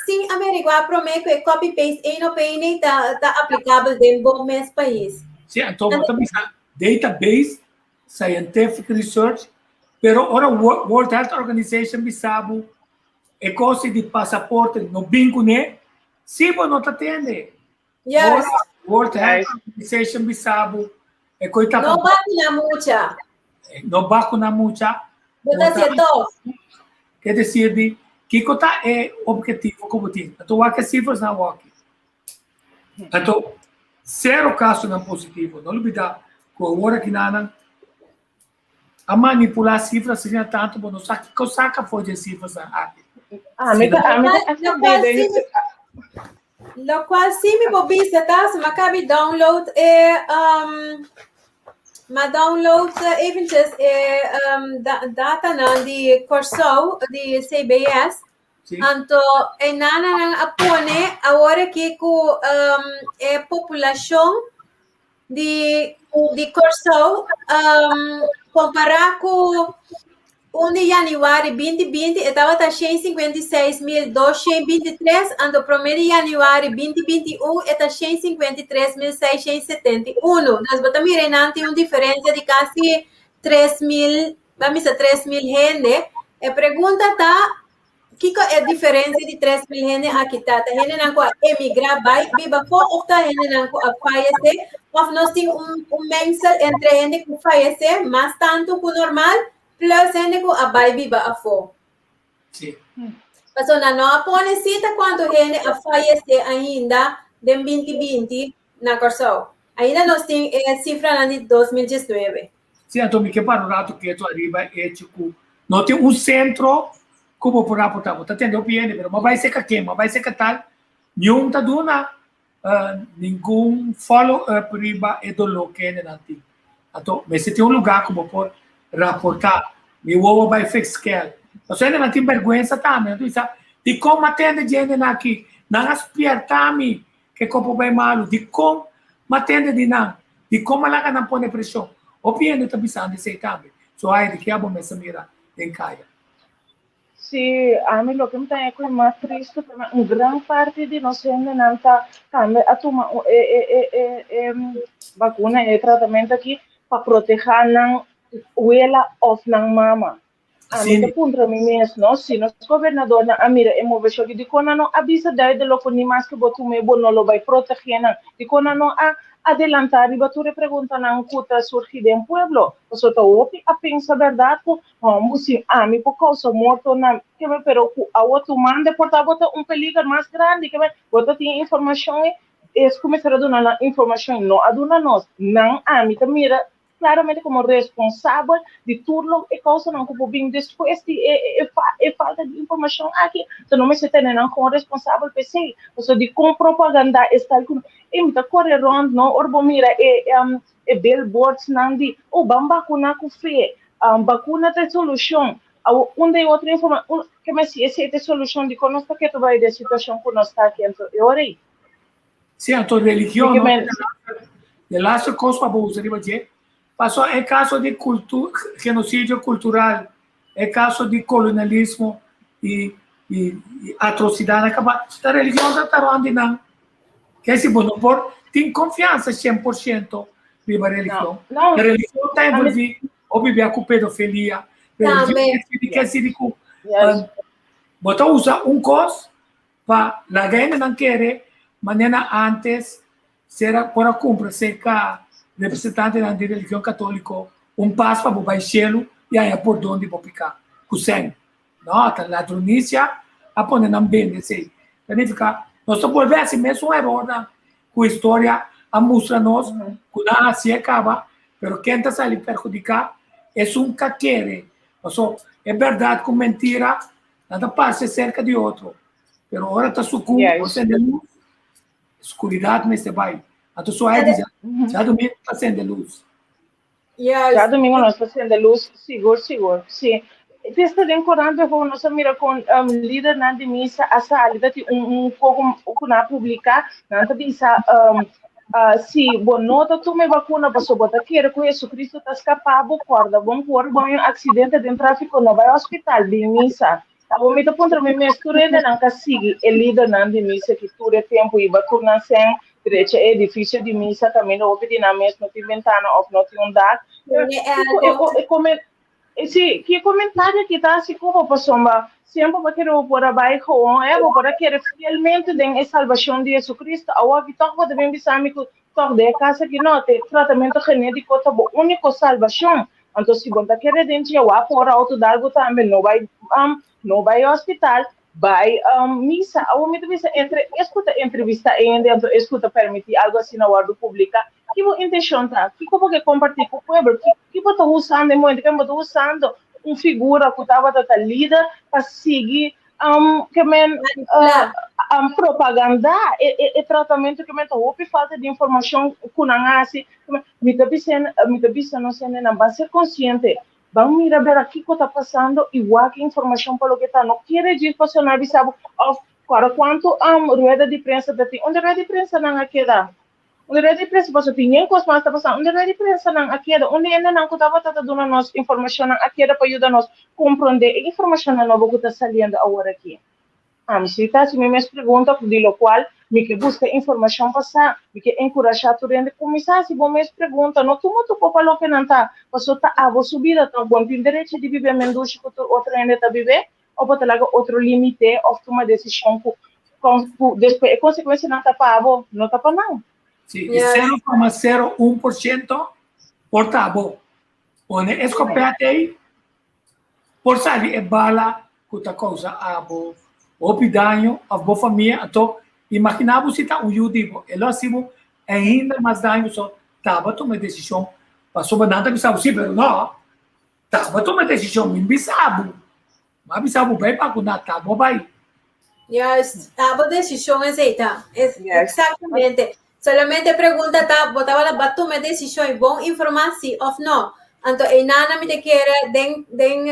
sin averiguá promé ku e copy paste ein op ein ta ta aplikabel den bo mes pais. Sí, anto bo ta bisa database scientific research, pero ora World Health Organization bisa bo E kos di pasaporte no bin kuné si bo no ta tende. Yes. Ora World Health Organization bisa bo e koi tapa No bakuna mucha. No bakuna mucha. Bo ta hasié tos. Ke desir di kiko ta e objetivo ku bo tin. Anto wak e sifrasnan awor aki. Anto sero kasonan positivo. No lubida ku awor aki nan A manipulá sifras asina tantu bo no sa kiko saka for di e sifrasnan aki. Ami ta ami ta Lokual ascendé si den lokual si mi por bisa ta si mi a kabi download e um, ma download eventjes e um, da, datanan di Kòrsou di CBS. Sí. Anto e nananan a pone awor aki ku um, e populashon di di Kòrsou um, kompará ku 1 di januari 2020 e tabata 156.223, anto promé di januari 2021 e ta 153.671. Dus bo ta mira einan tin un diferensia di kasi 3.000, ban bisa 3.000 hende. E pregunta ta, Kiko e diferensia di 3.000 hende aki ta? Ta hendenan ku a emigrá bai biba afó òf ta hendenan ku a fayesé? Òf nos tin un un mengsel entre hende ku fayesé mas tantu ku normal plus hende ku a bai biba afó? Si. Paso nan no a pone sita kuantu hende a fayesé ainda den 2020 na Kòrsou. Ainda nos tin e sifranan di 2019. Si, anto mi ke para un ratu ketu ariba e hecho ku no tin un sentro ku bo por raportá. Bo ta tende hopi hende, pero bo a bai serka ken, bo a bai serka tal, niun ta duna ningun follow up riba e doló ku hendenan tin. Anto mester tin un lugá ku bo por raportá, mi wowo bai fix kel. Pasobra hendenan tin bèrgwensa tambe, nan ta bisa, dikon mi a tende dje hendenan aki? Nan a spièrta mi ke kopo bai malu, dikon mi a tende di nan? Dikon mi a laga nan pone preshon? Hopi hende ta bisando esei tambe. So ai di ke abo mester mira den kaya. Sí, ami loke mi ta haña ku e mas tristu ta un gran parti di nos hendenan ta tambe a tuma e e e e e bakuna e tratamentu aki pa protehá nan wela òf nan mama. Ami ta puntra mi mes, no, si nos gobernadornan a mira e moveshon aki, dikon nan no a bisa duidelijk ku ni maske bo tuma e bo no lo bai protehé nan? Dikon nan no a adelantá riba tur e preguntanan ku ta surgi den pueblo? Pasobra ta hopi a pensa bèrdat ku Hombu si ami por causa morto na keme pero cu awo tu mande por ta bo ta un peliger mas grandi keme bo ta tin informacion e es cu mester a duna nan informacion no a duna nos nan ami ta mira claramente como responsabel di tur lo e causanan cu por bin despues di e e e falta di informacion aki so no mester tene nan como responsabel p'esey pasobra di con propaganda es tal cu e mi ta core rond no ora bo mira e e billboards nan di oh ban bacuna cu fe Bakuna ta e solushon. Awor unda e otro informa un ke men si esei ta e solushon dikon nos ta ketu bai den situashon ku nos ta aki anto e ora ei? Sí, anto religion no de laatste kos pa bo usa riba dje. Paso e kaso di kultu genosidio kultural, e kaso di kolonialismo i i atrosidatnan kaba, ta religion ta ta rònt di nan. Ke si bo no por tin konfiansa 100% riba religion. No, no. Religion ta envolví hopi bia ku pedofilia. Religion ke sirbi ku bo ta usa un kos pa laga hendenan kere manera antes sera por a kumpra serka representantenan di religion katoliko un pas pa bo bai shelu i haña pordon di bo piká ku sèn. No, ta ladronisia a pone nan bende esei. Ta nifiká nos ta bolbe hasi mesun erornan ku historia a mustra nos ku nan a hasié kaba, pero ken ta sali perhudiká? Esun ka kere. Paso e bèrdat ku mentira nan ta parse serka di otro, pero ora ta sukú o sende lus, skuridat mester bai. Anto su a di djadumingu ta sende lus. Juist. Djadumingu nos ta sende lus, sigur sigur. Si. Desta den korant bijvoorbeeld nos a mira kon um, lidernan di misa a sali dat un, un koko ku nan a publiká, nan ta bisa um, uh, si bo no ta tuma e bakuna paso bo ta kere ku Jesucristo ta skapá bo, kòrda bon ku ora bo haña un aksidente den tráfiko no bai hospital, bin misa. Awor mi ta puntra mi mes, tur hendenan ka sigui e lidernan di misa ki tur e tempu iba tur nan sèn drecha e edifisio di misa kaminda hopi di nan mes no tin bentana òf no tin un dak? Kiko e e e si, ki e komentario aki ta hasi ku bo? Pasobra semper bo a kere bo por a bai gewoon, eh, bo por a kere fielmente den e salbashon di Jesucristo. Awor aki tòg bo ta bin bisa mi ku tòg den e kas aki no, te tratamentu genétiko ta bo úniko salbashon. Anto si bo ta kere den dje wak ora auto dal bo tambe no bai um, no bai hospital, bai um, misa. Awor mi ta bisa entre es ku ta entrevista hende anto es ku ta permiti algo asina wordo publica, ki bo intencion ta? Kiko bo ke comparti ku pueblo? Ki ki bo ta usando e momento? Ke bo ta usando un figura ku tabata ta lider pa sigui um, ke men Manipulá. um, propaganda e, e, e tratamento ke men ta hopi falta di informacion ku nan hasi. Mi ta bisa, mi ta bisa nos hendenan, ban ser konsiente, ban mira bera kiko ta pasando i wak informashon pa loke ta. No kere djis pasobra nan a bisa bo òf kòrda kuantu um, rueda di prensa ta tin. Unda rueda di prensanan a keda? Unda rueda di prensa pasobra tin yen kos mas ta pasando. Unda rueda di prensanan a keda? Unda hendenan ku tabata ta duna nos informashonnan a keda pa yuda nos komprondé e informashonnan nobo ku ta saliendo aworakí? Ami si ta hasi mi mes pregunta, di lokual mi ke buska informashon pa sa. Mi ke enkurashá tur hende kuminsá hasi bo mes pregunta. No tuma tur pa loke nan ta, pasobra ta abo su bida. Ta bo tin derecho di bibé mendushi ku tur otro hende ta bibé? Òf bo ta laga otro limit'é òf tuma desishon ku ku despues e konsekuensianan ta pa abo, no ta pa nan? Sí, e 0,01% por ta abo. Pone e skopèt ei, por sali e bala. ku ta kousa abo hopi daño òf bo famia, anto imaginá bo si ta un yu di bo, e lo hasi bo ainda mas daño, so ta bo tuma e desishon pasobra nan ta bisa bo si, pero no, ta bo tuma e desishon, mi bisa bo, mi a bisa bo bai bakuná, ta bo bai. Juist, ta bo desishon esei ta. Exactamente. Solamente pregunta ta, bo tabata ba tuma e desishon i bon informá si òf no? Anto einana mi ta kere den den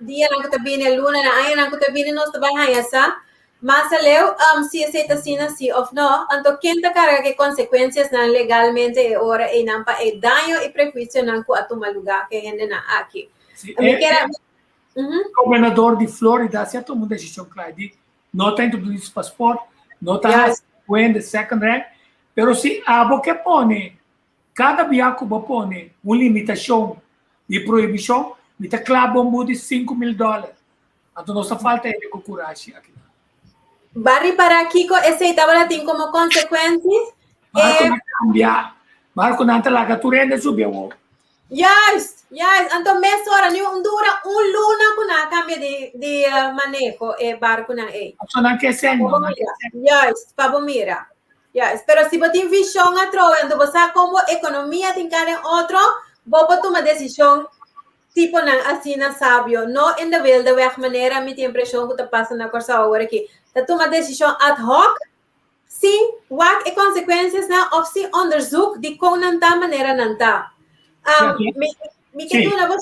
dianan ku ta bini, lunanan, añanan ku ta bini nos ta bai haña sa mas aleu si esei ta asina si òf no. Anto ken ta karga ku e konsekuensiasnan legalmente e ora einan pa e daño i prehuisionan ku a tuma lugá ku e hendenan aki. Mi kere Gobernador di Florida si a tuma un desishon kla di no ta introduci paspoort, no ta haci buen second rank, pero si abo ke pone, cada bia cu bo pone un limitacion di prohibicion, mi ta cla bo un but di 5000 dollar. Anto nos ta falta hende cu curashi aki. Ba ripara kico esey tabata tin como consecuencias? Barco na cambia, barco nan ta laga tur hende subi awor. Juist, juist. Anto mesora, ni un dura un luna ku nan a kambia di, di eh, maneho e barkunan ei. So nan ke sen, no, nan ke sen. Juist, pa bo mira. Juist. Pero si bo tin vishon atrobe, anto bo sa kon bo ekonomia tin kada en otro, bo por tuma desishon tiponan asina sabio. No in de wilde weg manera mi tin impreshon ku ta pasa na Kòrsou awor aki. Ta tuma desishon ad hoc Sin wak e konsekuensiasnan òf sin onderzoek di kon nan ta manera nan ta. Um, mi, mi ke duna bo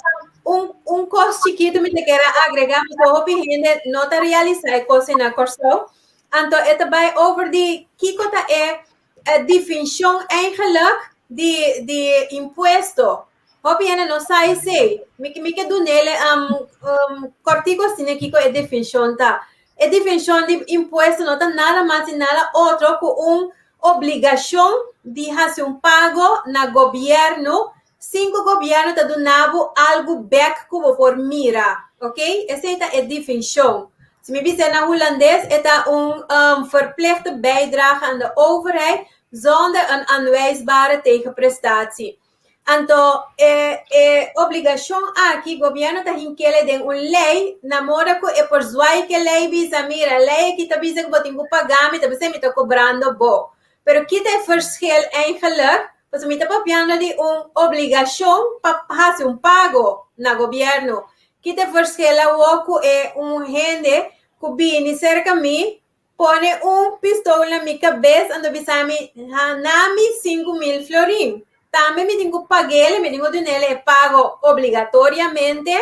un, un kos chikitu mi te kere agregá, pasobra hopi hende no ta realisá e kos na Kòrsou. Anto e ta bai over di kiko ta e, e definishon eigenlijk di, di impuesto. Hopi hende no sa esei. Mi, mi ke dunele um, um, kòrtiku asina kiko e definishon ta. E definishon di impuesto no ta nada mas i nada otro ku un obligashon di hasi un pago na gobièrnu sin ku gobièrnu ta duna bo algu bèk ku bo por mira. Ok? Esei ta e definishon. Si mi bis'é na hulandes e ta un verplichte bijdrage aan de overheid zonder een aanwijsbare tegenprestatie. Anto e e obligashon aki gobièrnu ta hinkele den un lei na moda ku e por zwai ke lei bisa mira lei aki ta bisa ku bo tin ku paga mi ta bisa mi ta kobrando bo. Pero kita e verschil eigenlijk? Pasobra mi ta papiando di un obligashon pa hasi un pago na gobièrnu. Kita e verschil awor ku e un hende ku bini serka mi Pone un pistool na mi kabes anto bisa mi, Hana mi 5000 florin. Tambe mi tin ku pag'el, mi tin ku dun'el e pago obligatoriamente.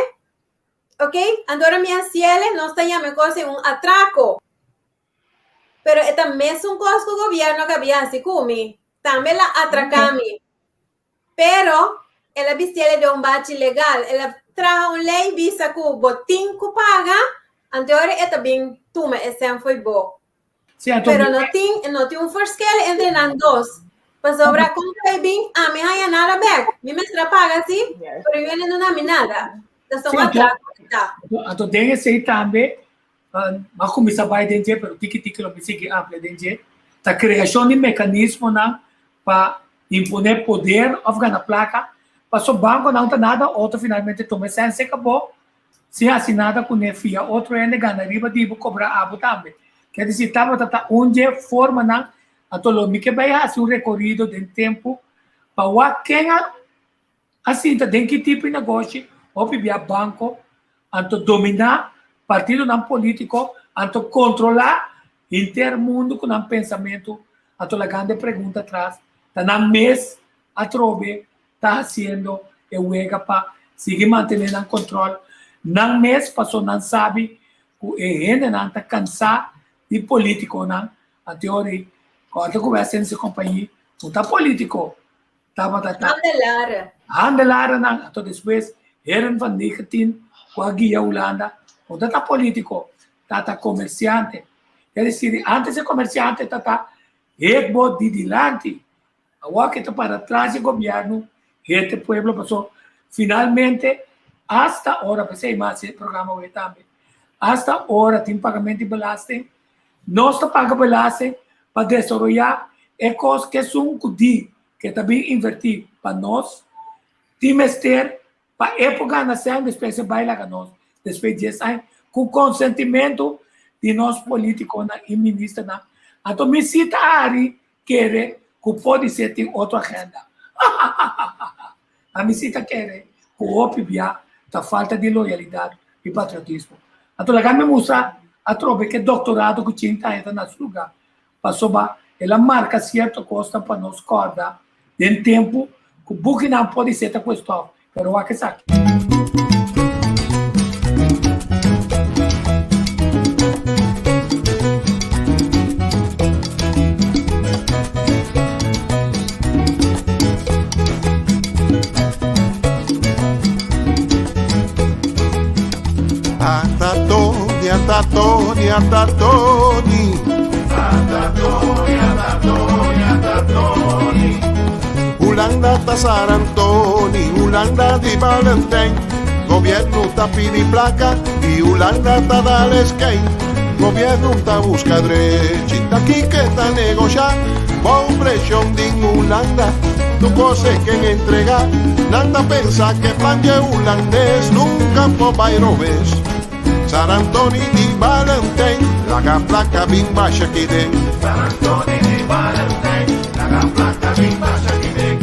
Ok, anto ora mi hasiel, nos ta yama e kos ei un atrako. Pero e ta mesun kos ku gobierno a kabia hasi ku mi. Tambe el a atraká mi. Pero, el a bistiel den un bachi legal. El a traha un lei bisa ku bo tin ku paga, anto ora e ta bin tuma e sèn fo'i bo. Sí, anto Pero no tin, no tin un verschil entre nan dos. Pasobra kon ku e bin, ami haña nada bèk. Mi mester a paga sí, pero yu no duna mi nada. Ta son Sí, anto, atraco e ta. anto den esei tambe, m'a kuminsá bai den dje, pero tiki tiki lo mi sigui amplia den dje, ta kreashon di mekanismonan pa imponé poder òf gana plaka, paso bankonan ta nada otro finalmente tuma e sèn seka bo sin hasi nada kuné fia otro hende gana riba di bo kobra abo tambe. Ke disi tabata ta un dje formanan, anto lo mi ke bai hasi un rekorido den tempu pa wak ken a A sinta den ki tipo di negoshi hopi bia banco anto domina partidonan politico anto controla henter mundo cu nan pensamento anto lagando e pregunta atras ta nan mes atrobe ta haciendo e wega pa sigui mantene nan control nan mes paso nan sabi cu e hendenan ta cansa di politiconan anto yori corda cu West Indische Compagnie no ta politico Tabata ta. Handelaren. Handelarennan, anto despues heren van 19 ku a guia Hulanda, no ta ta politiko, ta ta komersiante. Es desir, antes e komersiante ta ta het bo di dilanti, awor ke ta para tras di gobièrnu, het e pueblo, paso finalmente hasta ora, p'esei mas e programa awe tambe, hasta ora tin pagamento di belasting, Nos ta paga belasting pa desaroyá e kos ku esun ku di ke ta bin invertí pa nos tin mester pa e por gana sèn despues e bai laga nos despues dies aña. Ku konsentimentu di nos polítikonan i ministernan. Anto mi si ta hari kere ku podisé tin otro agenda. Hahahaha. Ami si ta kere ku hopi bia ta falta di loyalidat i patriotismo. Anto laga mi mustra atrobe ke doktorado ku Chin ta heta na su lugá, pasobra el a marka sierto kosnan pa nos kòrda den tempu ku bukinan podisé ta kuestòf, pero wak esaki. Ata Tony, ata Tony, ata Tony. Ata Tony, ata Tony, ata Tony. Hulanda ta San Antoni, Hulanda di Valentijn. Gobierno ta pidi placa y Hulanda ta dale skate. Gobierno ta busca drechi, ta kike ta negocia. Bon presión din Hulanda, tu cosa que entrega. Nanda pensa que plan de holandés nunca po ves. San Antoni di Valentijn, laga placa bin basha kiden. San Antoni di Valentijn, laga placa bin basha kiden.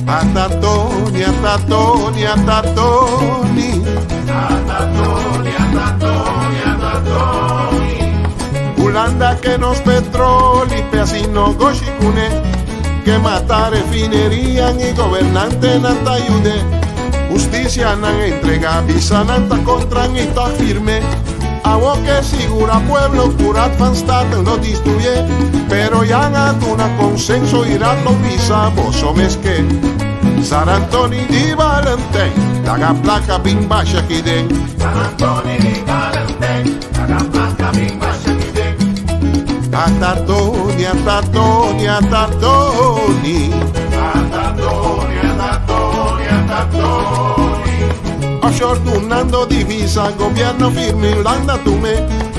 Ata Tony, ata Tony, ata Tony. Ata Tony, ata Tony, ata Tony. Hulanda que nos petróleo, y no goshikune. Que mata refinería y gobernante nanta ayude. Justicia nan entrega, visa nanta contra y ta firme. Awo que sigura pueblo, curat van staten lo distruye. Pero ya una consenso irá lo visa, vos somes que. San Antoni di Valentijn, laga placa bin basha kiden. San Antoni di Valentijn, laga placa bin basha kiden. Ata Tony, ata Tony, ata Tony. Ata Tony, ata Tony, ata Tony. Offshore tunando divisa, gobierno firme, Holanda tume.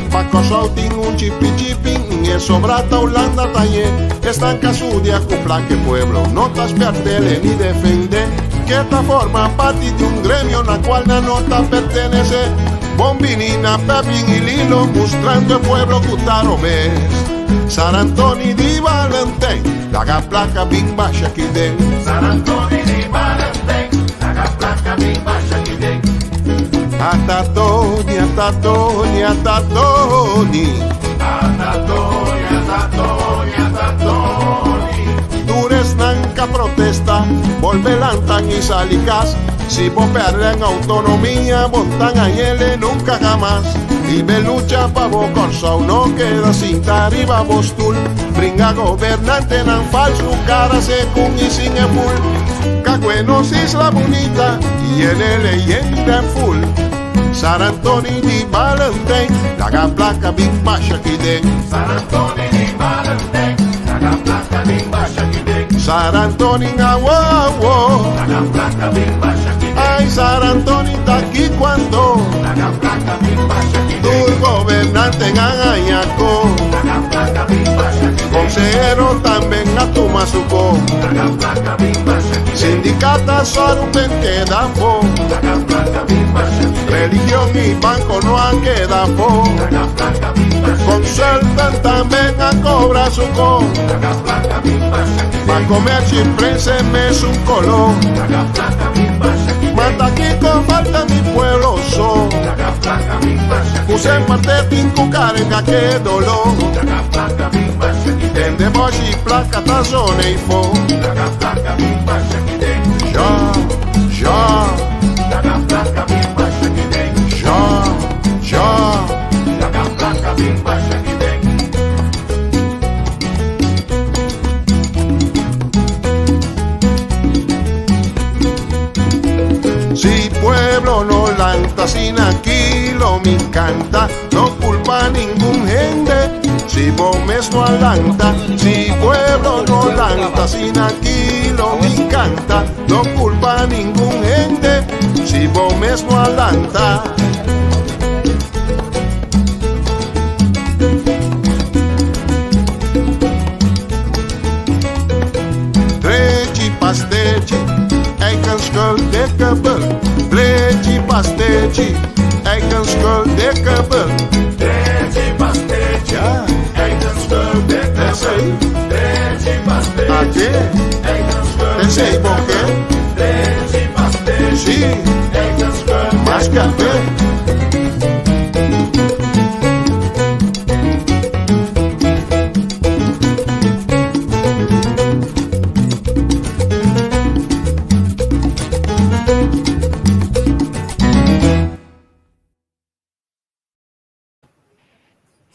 Paco Sautin, un chipi chipin, y eso brata Holanda talle. Estanca su día cupla que pueblo, no tas pertele ni defende. Que esta forma parte de un gremio na cual na nota pertenece. Bombinina, Pepín y Lilo, mostrando el pueblo cutaro mes. San Antoni di Valentijn, laga placa bin basha kiden. San Antoni di Valentijn, laga placa bin basha kiden. Ata Tony, ata Tony, ata Tony. Ata Tony, ata Tony, ata Tony. Dures nanka protesta, volvelantan y salicas. Si vos perden autonomía, montan a hiele nunca jamás. Y me lucha pa' vos corso, no queda sin tariba bostul. Bringa gobernante nan falso, cara secun y sin emul. Cagüenos isla bonita, y en el leyenda full. San Antoni di Valentijn, laga placa bin basha kiden. San Antoni di Valentijn, laga placa bin basha kiden. San Antoni awo awo, laga placa bin basha kiden. Ay San Antoni taki cuando, laga placa bin basha kiden. Tu gobernante en Añaco, laga placa bin basha kiden. Consejero también a tu masuco, laga placa bin basha kiden. Sindicata sarupen queda po, laga placa bin basha kiden. Religión y banco no han quedado. Consultan también a cobrar su co. Pa' comer y prensa es un color. Mata aquí con falta mi pueblo so. Puse en parte tinco carga que dolor. Tende y placa tazone y fo. Ya, ya. Ja, ja. Si pueblo no lanta sin aquí lo me encanta, no culpa a ningún gente. Si vos no alanta, si pueblo no lanta sin aquí lo me encanta, no culpa a ningún gente. Si vos no alanta. Drechi pastechi, eigen schuld dikke bul. Drechi pastechi, Eigen schuld, dikke bult. Drechi pastechi. Ja. Eigen schuld, dikke Tenzij. bult. Drechi pastechi. Ate. Eigen schuld, Tenzij, dikke bonke. bult. Drechi pastechi. Si. Eigen schuld, Mas dikke café. bult.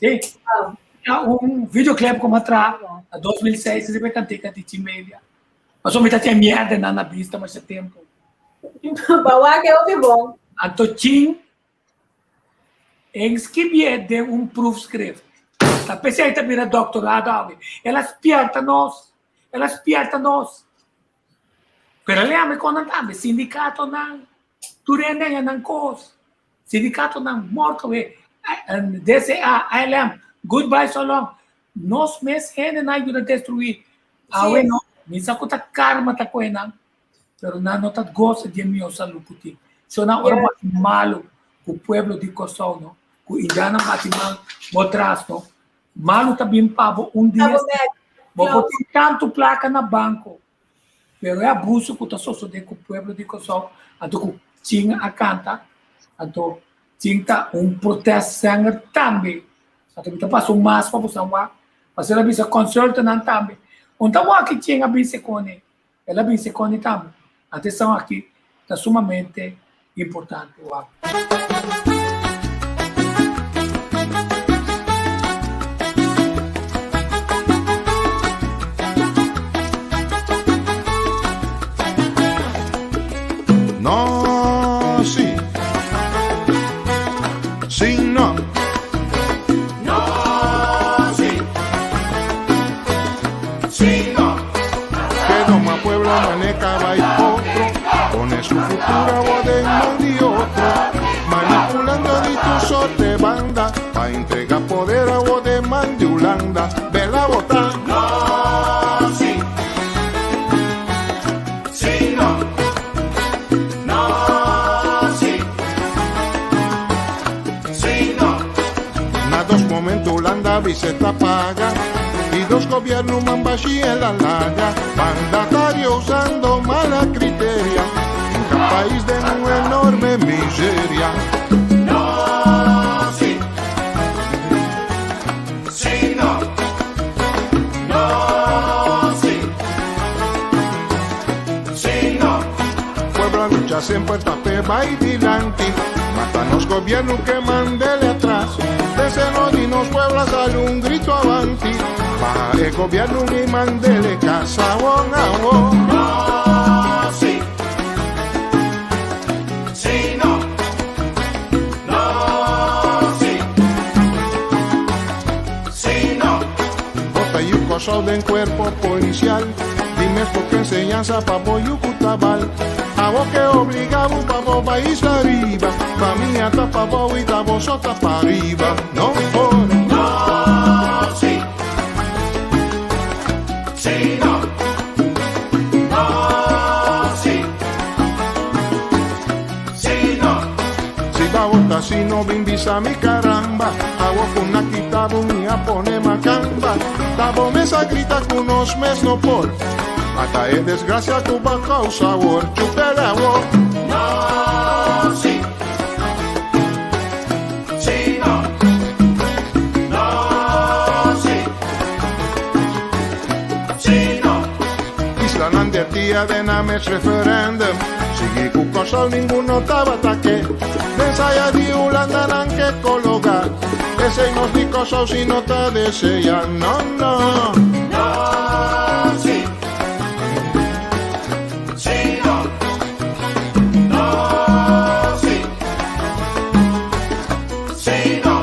Si. Ja, un videoclip como atrás, a 2006, se cantica di Chimelia. Mas o mi tatia mierda na na vista, mas é tempo. Bawa que é bom. Anto Chin, em de um proefschrift. Ta pensei ta mira doctorado algo. Ela spierta nós. Ela spierta nós. Pero ela me conta tambe, sindicato nan, turende nan cos. Sindicato nan morto we. DCA, ALM, goodbye so long. Nos mes hende na ajuda a destruir. Awe no, misa kuta karma ta koena. Pero na no ta goza de mi salukuti. So na ora yeah. malo o pueblo de Kosovo, no? O indiana bate mal, botras, no? Malo tá bem pavo um dia. Vou botar tanto placa na banco. Pero é abuso que tá só de com o pueblo de Kosovo. Anto que tinha a canta, anto tinha um protesto sanger também. Anto que passou mais para você lá. Mas ela bisa consulta não também. Então aqui tinha bisa cone. Ela bisa cone também. Atenção aqui, está sumamente importante. Uau. No, si. Si, no. No, si. Si, no. Que doma pueblo maneca va y otro. Pone su futuro de y otro. Manipulando di tu sote banda. Pa entregar poder a vos de man de Holanda. Vela bota. No, si. Si, no. No, si. Si, no. Na dos momentos Holanda viseta paga. Y dos gobiernos mambashi en la laga. Mandatario usando mala criteria. En cada país de una enorme miseria. No, si. Si, no. No, si. Si, no. Puebla lucha siempre tape va y dilante. Matanos gobierno que mandele atrás. Desde no dinos Puebla sale un grito avanti. Baja el gobierno y mandele casa bon a bon. No, si. Si, no. No, si. Si, no. Bota yuco sol en cuerpo policial. Dime por qué enseñanza pa' boyucutabal. A vos que obligado pa' vos país arriba. Pa' mí hasta pa' vos y ta vos sota pa' arriba. No por. No, si. Si, no. No, si. Si, no. Si va bota si no bimbisa mi caramba. A vos con una quitabo mi a pone macamba. Tabo mesa grita con unos mes no por. Hasta es desgracia Cuba causa sabor. Chupela vos. No, si. Si, no. No, si. Si, no. Isla Nandertía de Names referéndum. Sigui ku kosol ninguno tabatake. Ensaya di Holanda nan que coloca. Ese nos di kosol si no ta desea. No, no. No, si. Si, no. No, si. Si, no.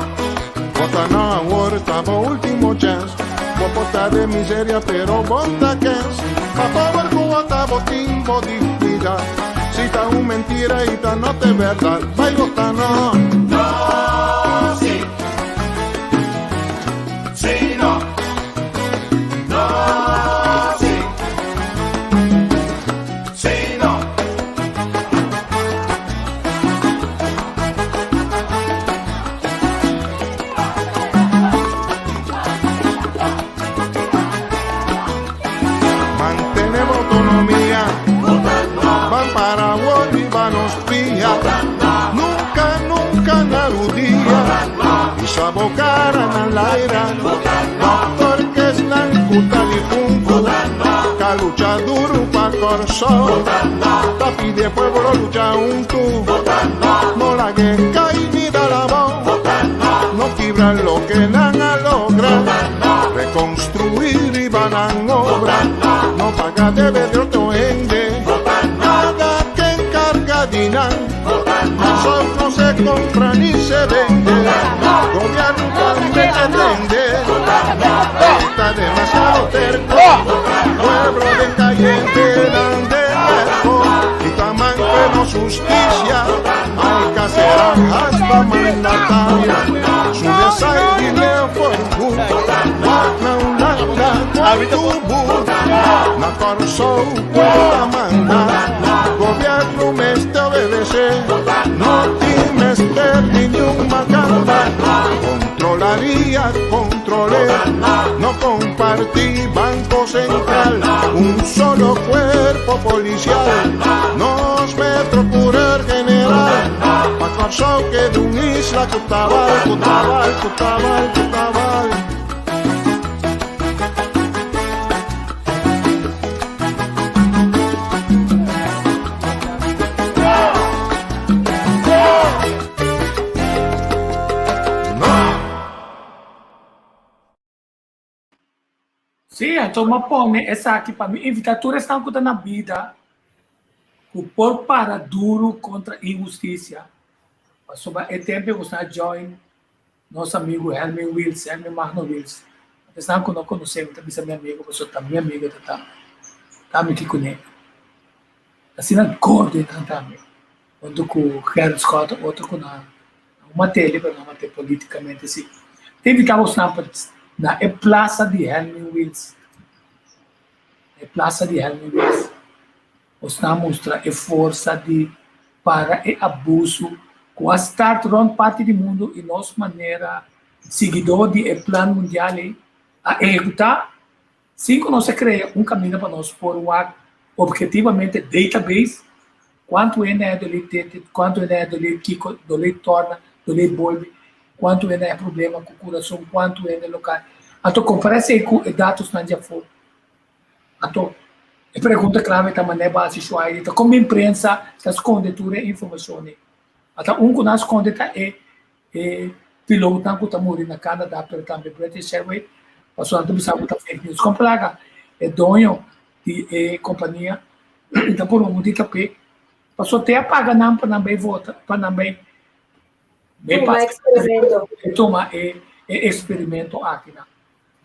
Bota no awor tabo último chance. Bota de miseria pero bota kens. Pa favor bota botín dignidad. Si ta un mentira y ta no te verdad. Vai bota no. No, si. Si, no. No, si. Si, no. Hisa bo kara na laira. Dòkter k'esnan ku ta di funku. Ka lucha duru pa Kòrsou. Ta pidi e pueblo lucha huntu. No lag'é kai ni dal abou. No kibra loke nan a logra. Rekonstruí riba nan obra. No paga debe di otro hende. Kada ken karga di nan. Kòrsou no se kompra ni se bende. Gobièrnu tambe ke tende. E ta demasiado terko. Pueblo den kayente nan den erko. I ta manke nos hustisia. Hay ke sera hasta mandatario. Su desai di leu for good. Wak na Hulanda kuantu but. Na Kòrsou pueblo ta manda. Gobièrnu mester obedesé. No tin mester di niun makamba. Kontrolaria kontrol'é. No kompartí Banko Sentral. Un solo kuerpo polisial. Nos Metrokureur General. Pa Kòrsou keda un isla ku ta bal, ku ta bal, ku ta bal, ku ta bal. Sí, anto mi a pone esaki pa mi invitá tur esnan ku ta na bida ku por para duru kontra inhustisia. Pasobra e tempu ku nos a join nos amigu Helmin Wiels, Helmin Magno Wiels, esnan ku no konosé mi ta bisa mi amigu pasobra ta mi amigu ta ta ta mi ki kuné. Asina gordo e nan tambe, huntu ku Gerrit Schotte otro ku nan un mat'e pero nan mat'e politikamente si. Ta invitá bosnan pa na e plasa di Helmin Wiels, e plasa di Helmin Wiels, bosnan mustra e forsa di para e abuso ku a start rònt parti di mundu i nos manera siguidó di e plan mundial ei a ehekutá sin ku nos a krea un kaminda pa nos por wak obhetivamente database kuantu hende a doli tete, kuantu hende a doli kiko, doli torna, doli bolbe, kuantu hende a problema ku kurason, kuantu hende lokal. Anto kompara esei ku e datosnan di afó. Anto e pregunta klave ta manera bo a hasi Shuaidi ta kon prensa ta skonde tur e informashon ei. Ata un ku nan skonde ta e E pilotonan ku ta muri na Canada pero tambe British Airways pasobra nan ta bisa ku ta fake news. Kon plaga e doño di e kompania ta purba un di tap'é pasobra te a paga nan pa nan bai vota pa nan bai bai Tuma eksperimento. Tuma e eksperimento aki nan.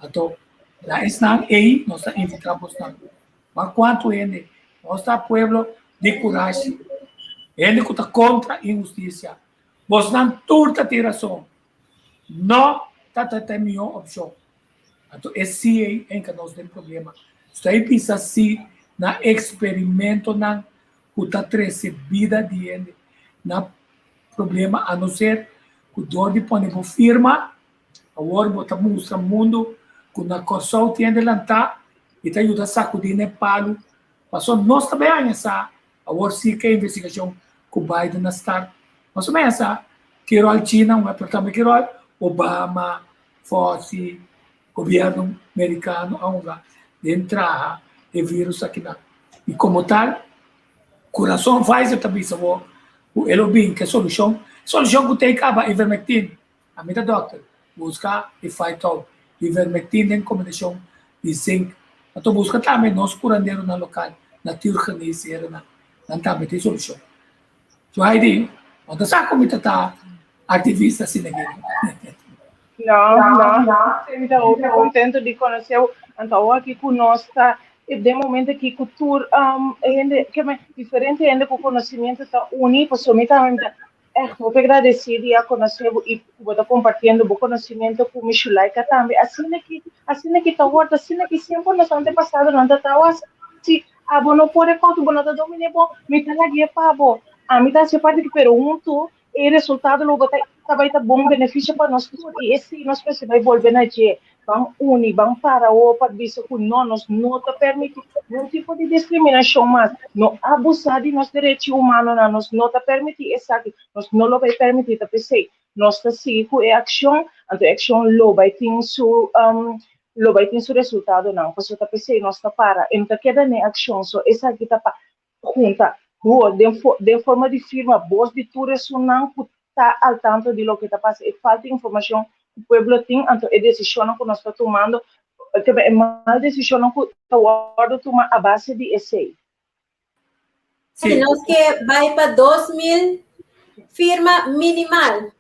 Anto na esnan ei nos ta invitá bosnan. Ma kuantu hende nos ta pueblo di kurashi, hende ku ta kontra inhustisia. Bosnan tur ta tin rason. No ta ta e mihó opshon. Anto e sí ei enka nos den problema. Sta ei bisa sí na eksperimentonan ku ta trese bida di hende na problema a no ser ku dor di pone bo firma awor bo ta mustra mundu ku na Kòrsou tin hende lantá i ta yuda sakudí na e palu pasobra nos ta bai haña sa Awor si ke investigashon ku Biden a start, nos a mesa ki ròl China hunga pero tambe ki ròl Obama, Fauci, gobièrnu merikano a hunga den traha e virus akinan. I komo tal, ku rason Pfizer ta bisa bo ku e lo bin ku e solushon, e solushon ku ta e kaba ivermectin. Ami ta dòkter, buska e Phytol, ivermectin den kombinashon di zinc. Anto buska tambe nos kuranderonan lokal, natuurgeneesherennan, nan tambe tin solushon. So Heidi, bo ta sa ku mi ta ta aktivista asina aki. No, no. Mi ta hopi contento di conoce bo. Anto awor aki cu nos ta den momento aki cu tur hende, ke men, diferente hende cu conocimiento ta uni, pasobra mi tambe mi ta Echt hopi agradeci di a conoce bo y cu bo ta compartiendo bo conocimento cu mi Shulaika tambe. Asina ki, asina ki ta word, asina ki semper nos antepasadonan ta tawa si abo no por e kos, bo no ta domine bo, mi ta lagu'e pa bo. Ami ta haci parti di pero hunto e resultado lo bo ta ta bay ta bon beneficio pa nos tur y esey nos mester bay bolbe na dje. Ban uni, ban para awo pa bisa ku no, nos no ta permití niun tipo di diskriminashon mas. No abusá di nos derechi humanonan, nos no ta permití esaki, nos no lo bai permití. Ta p'esei, Nos ta sigui ku e akshon, anto e akshon lo bai tin su lo bai tin su resultadonan. Pasobra ta p'esei nos ta para. E no ta keda n'e akshon so, esaki ta pa junta den den forma di firma bos di tur esunnan ku ta al tanto di loke ta pasa. E falta informashon ku pueblo tin, anto e desishonnan ku nos ta tumando, e mal desishonnan ku ta wòrdu tuma a base di esei. Sí. Nos ke bai pa 2000 firma minimal.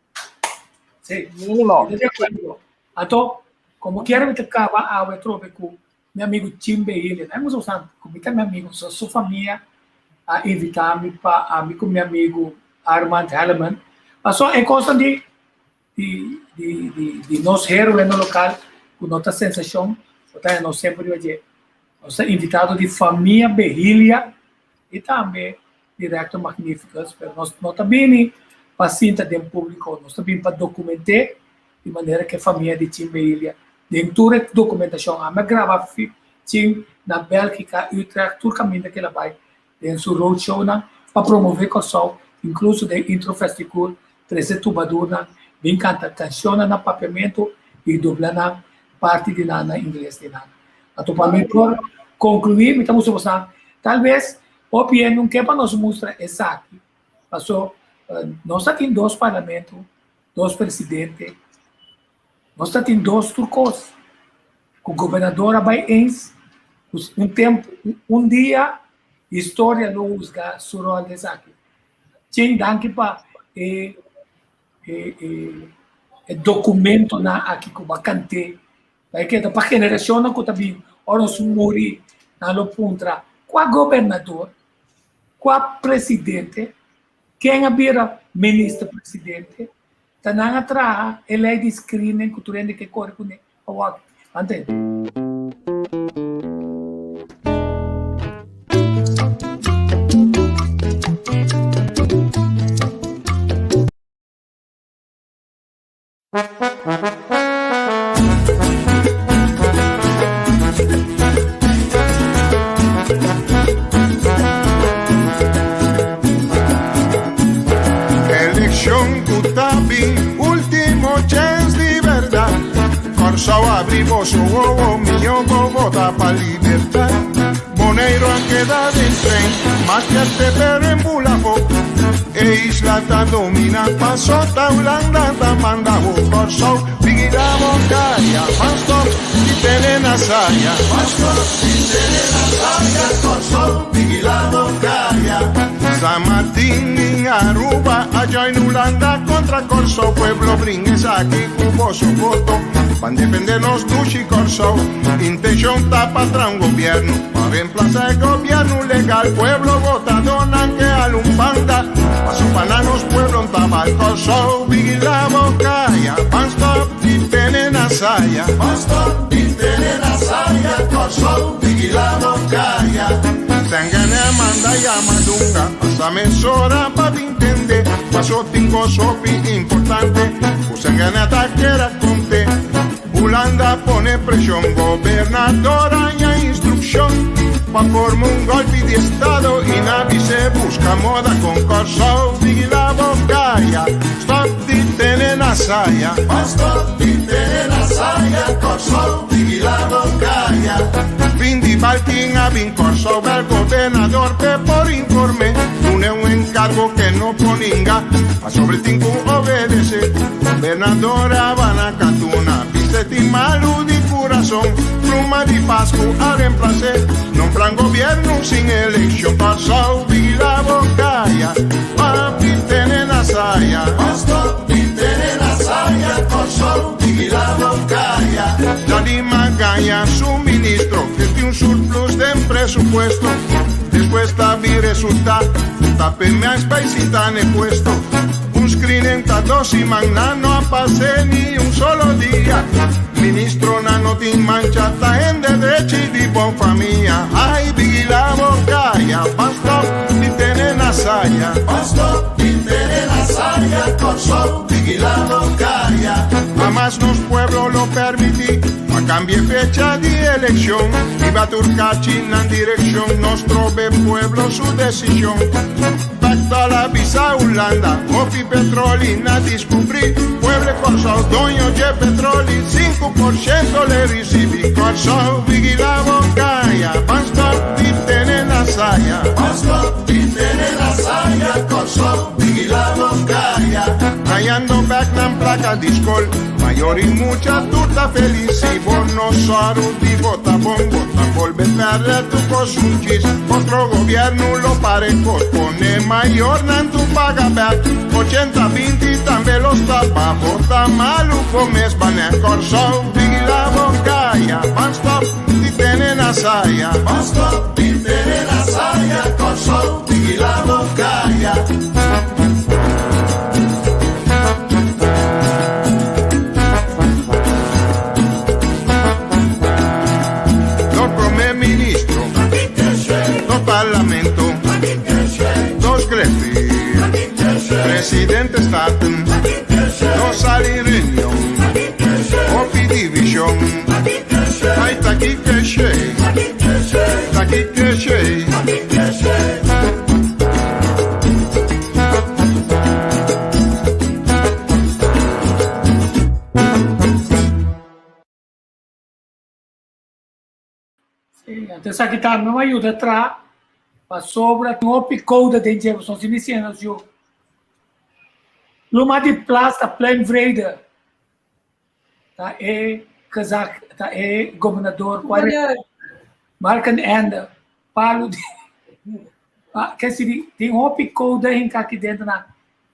Sí. Mínimo. De acuerdo. Anto, como quiera mi ta caba awe trobe cu mi amigo Chimbe Hille. No hemos usado, como mi amigo, so, su familia a invitami pa ami cu mi amigo Armand Helleman. Paso e cosa di di di di di nos héroe no local cu no ta sensacion, o ta nos semper riba dje. Nos ta invitado di famia Behilia y tambe di Rector Magnificus, pero nos no ta bini pa sinta den publico, nos ta bini pa documente di manera cu e famia di Chin Behilia den tur e documentacion. Ami a graba Chin na Belgica, Utrecht, tur caminda cu el a bay den su roadshownan pa promove Kòrsou, inkluso den Intro Festicool, trese tubadurnan bin kanta kanshonnan na papiamentu i dobla nan parti di nan na ingles di nan. Anto pa mi por konkluí mi ta mustra boso tal bes hopi hende no ke pa nos mustra esaki, paso nos ta tin dos parlamento, dos presidente, nos ta tin dos tur kos. Ku gobernador a bai eens ku un tempu, un dia historia lo husga su ròl den esaki. Chin danki pa e e dokumentonan aki ku bo a kant'é. Bai keda pa generashonnan ku ta bin ora nos muri nan lo puntra kua gobernador, kua presidente, ken a bira minister presidente, Ta nan a traha e lei di screening ku tur hende ke kore kuné pa wak. Ante. Eleccion cu ta bin, ultimo chens di berdad. Corsou abri boso wowo, mihó bo vota pa libertad. Boneiro a keda den tren, mas fuerte pero en bula afó. E isla ta domina, paso ta Hulanda ta manda ho. Corsou, vigila bo caya, ban stop di tene na saya. Ban stop di tene na saya, Corsou, vigila bo caya. San Martin in Aruba a join Hulanda contra Corsou. Pueblo bring esaki cu boso voto, ban defende nos dushi Corsou. Intencion ta pa tra un gobierno, pa reemplaza e gobierno legal. Pueblo votadonan ke al un banda, paso pa na nos pueblo n'ta bal. Corsou vigila bo caya, ban stop di tene na saya. Ban stop di tene na saya, Corsou vigila bo caya. Sengene a manda yama Dunga, pasa mesora pa bin tende, paso tin cos hopi importante, cu Sengene ta kera conte. Hulanda pone preshon, gobernador haña instrukshon pa forma un golpi di estado i na bis'é buska moda kon Kòrsou vigilá bo kaya, stòp di tene na saya. Ban stòp di tene na saya, Kòrsou vigilá bo kaya. Fin di balkin a bin Kòrsou bèl gobernador p'e por inform'é, dun'é un enkargo ke no por ninga. Pasobra tin ku obedesé. Gobernador Habana Katuna biste tin malu di kurason. Pluma di Pasku a remplas'é. Nombran gobiernu sin elekshon. Kòrsou vigilá bo kaya. Papi tene na saya. Pastor pi tene na saya. Kòrsou vigilá bo kaya. Johnny Magaña su ministro ke tin un surplus den presupuesto. Despues ta bin resultá. Ta pe mes bai sinta n'e puesto. Un screening ta dos siman, nan no a pas'é ni un solo dia. Ministronan no tin mancha, ta hende drechi di bon famia. Ai vigila bo caya, ban stop di tene na saya. Ban stop di tene na saya, Corsou vigila bo caya. Hamas nos pueblo lo permiti pa cambie fecha di eleccion. Riba tur cachi nan direccion, nos trobe pueblo su decision. Pechtold a bisa Hulanda, Hopi petroli nan a deskubrí, pueblo Kòrsou doño di petroli, 5% lo risibí. Kòrsou, vigilá bo kaya, ban stòp di tene na saya. Ban stòp di tene na saya, Kòrsou, vigilá bo kaya. Hayando bèk nan plaka di skol, mayor i mucha tur ta felis. Si bo no sòru di vota bon, bo ta bolbe pèrdè tur kos un djis. Otro gobièrnu lo para e kos, pone mayornan tur paga bèk. 80-20 tambe lo stòp, pa vota malu bo mes banèt. Kòrsou, vigilá bo kaya, ban stòp di tene na saya. Ban stòp di tene na saya, Kòrsou, vigilá bo kaya. Nos promé ministro, nos parlamento, nos greffier, presidente Staten, nos sali reunion, hopi divishon, ai ta ki keshe, ta ki keshe. Sí, anto esaki tambe a yuda traha pasobra tin hopi kouda den dje, pasobra si mi siña nos yu. Luma di Plas ta Plein Vrede ta e gezag ta e gobernador ku a Balkenende palu di ke si tin hopi kouda hinka aki dentro na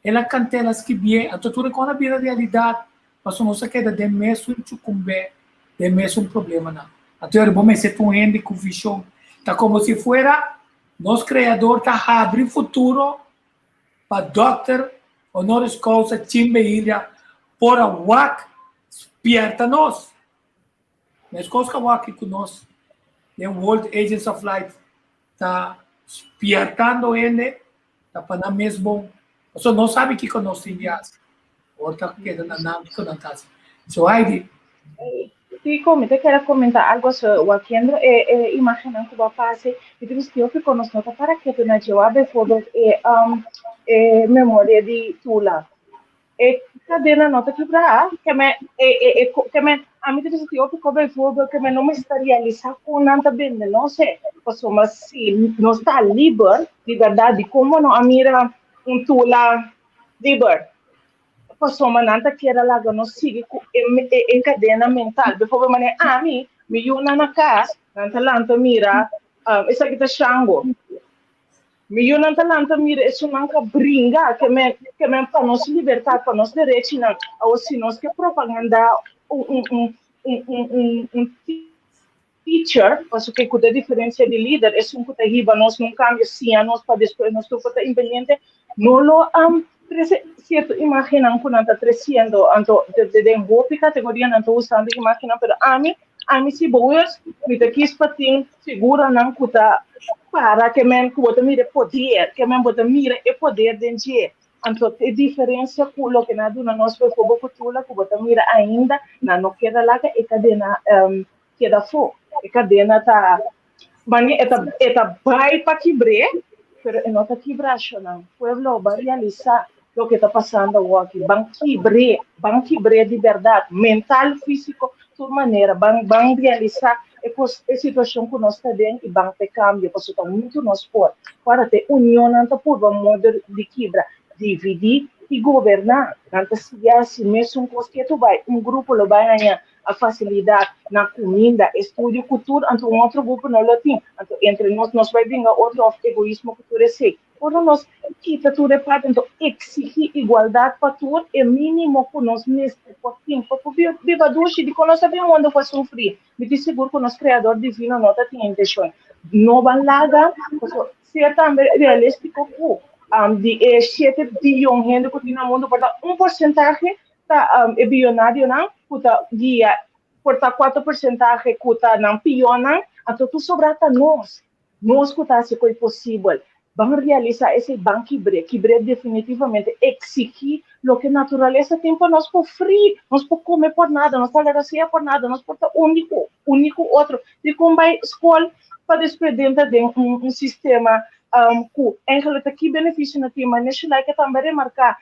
el a kant'é el a skibié anto tur e kos a bira realidat pasobra nos a keda den mesun chukumbé den mesun problemanan anto yora bo mester ta un hende ku vishon ta komo si fuera nos kreador ta habri futuro pa dòkter honoris causa Chimbe Ilja por a wak spierta nos. Meskos ku a wak ku nos den World Agents of Light ta spiertando hende ta pa nan mes bon. Pasobra nos sabi kiko nos tin di hasi. Ora ta keda na nan kiko nan ta hasi. So Heidi. Tico, mi ta kere comenta algo so wakiendo e e imagennan cu bo a pase, mi ta bisa hopi cu nos no ta para ketu na dje. Wak bijvoorbeeld e um e memoria di Tula. E cadena no ta kibra, ke me e e e ke me ami ta bisa hopi cu bijvoorbeeld ke me no mester realisa con nan ta bende nos e. Pasobra si nos ta liber, di berdad, di como no a mira un Tula liber? Pasobra nan ta kier a laga nos sigui ku e e kadena mental. Bijvoorbeeld manera ami, mi yunan na kas, nan ta lanta mira, esaki ta Shango. Mi yunan ta lanta mira esunnan ka bringa ke men ke men pa nos libertat, pa nos derechinan. Awor si nos ke propaganda un un un un un un un teacher, pasobra ku ta diferencia di lider, esun ku ta hiba nos na un cambio, siña nos pa despues nos tur por ta independiente, no lo trece cierto imagennan ku nan ta treciendo, anto den hopi categoria nan ta usando imagennan, pero ami, ami si bewust mi ta kies pa tin figuranan ku ta para ke men ku bo ta mira e poder, ke men bo ta mira e poder den dje, anto e diferencia ku loke nan a duna nos bijvoorbeeld ku Tula ku bo ta mira ainda nan no keda laga e cadena keda afó. E kadena ta mane e ta e ta bai pa kibr'é, pero e no ta kibra shonnan. Pueblo ban realisá loke ta pasando awoki. Ban kibr'é, ban kibr'é di bèrdat, mental, físiko, tur manera. Ban ban realisá e kos e situashon ku nos ta den i ban pa e kambio, pasobra ta huntu nos por. Ora ta e unionnan ta purba modo di kibra, dividí i goberná. Nan ta sigui hasi mesun kos ketu bai. Un grupo lo bai haña a facilidad na cuminda, estudio cu tur, anto un otro grupo no lo tin. Anto entre nos, nos bay bringa otro of egoismo cu tur esey. Ora nos kita tur e parti, anto exigi igualdad pa tur, e minimo cu nos mester por tin pa por biba dushi. Dicon nos ta bin mundo pa sufri? Mi tin sigur cu nos Creador Divino no ta tin intencion. No ban laga, pasobra ser tambe realistico cu di e shete biyon hende cu tin na mundo por ta un porcentahe ta e biyonarionan ku ta guia por ta kuater porsentahe ku ta nan pionnan, anto tur sobrá ta nos, nos ku ta hasi ku e posibel. Ban realisá esei, ban kibr'é, kibr'é definitivamente, eksigí loke naturalesa tin pa nos por fri, nos por kome por nada, nos ta laga por nada, nos por ta uní ku uní ku otro. Dikon bai skol pa despues drenta den un sistema. Ku eigenlijk ta ki benefisio nan tin, ma Neshulaika tambe a remarká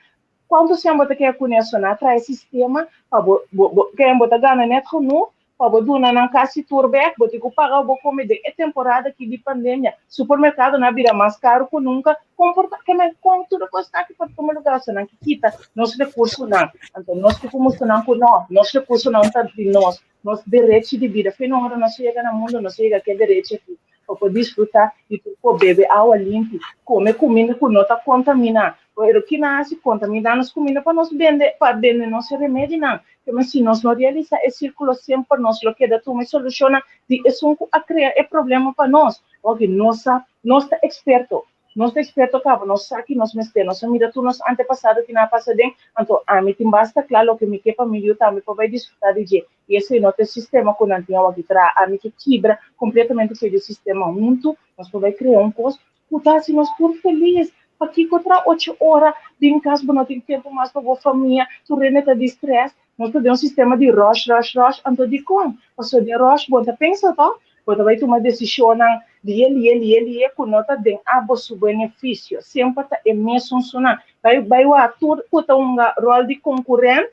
kuantu sian bo ta keda kuné so nan a traha e sistema pa bo bo bo ken bo ta gana nèt genoeg pa bo duna nan kasi tur bèk, bo tin ku paga bo kome den e temporada aki di pandemia supermerkadonan a bira mas karu ku nunka, kon por ta ke men kon tur e kos aki por tuma lugar so nan ke kita nos rekursonan, anto nos tin ku mustra nan ku no, nos rekursonan ta di nos. Nos derechi di bida. Fin ora nos yega na mundu, nos yega ku e derechi aki pa por disfrutá di tur por bebe awa limpi, kome kuminda ku no ta kontaminá. Pero kina hasi? Kontaminá nos kuminda pa nos bende, pa bende nos remedinan. Keme si nos no realisá e sírkulo semper nos lo keda tuma e solushonnan di esun ku a krea e problema pa nos. Oke, nos sa, nos ta eksperto. Nos ta eksperto kaba, nos sa ki nos mester, nos a mira tur nos antepasado ki nan a pasa den, anto ami tin basta kla loke mi ke pa mi yu tambe por bai disfruta di dje. I esei no ta e sistema ku nan tin awaki traha. Ami ke kibra kompletamente fe di e sistema. Huntu nos por bai krea un kos ku ta hasi nos tur felis. Pakiko traha ocho ora bin kas bo no tin tempu mas pa bo famia, tur rende ta di strès. Nos ta den un sistema di rush, rush, rush. Anto dikon? Pasobra den rush bo no ta pensa tòg? Bo ta bai tuma desishonnan lie lie lie lie ku no ta den abo su benefisio. Semper ta e mesun sunan. Bai bai wak tur ku ta hunga ròl di konkurent,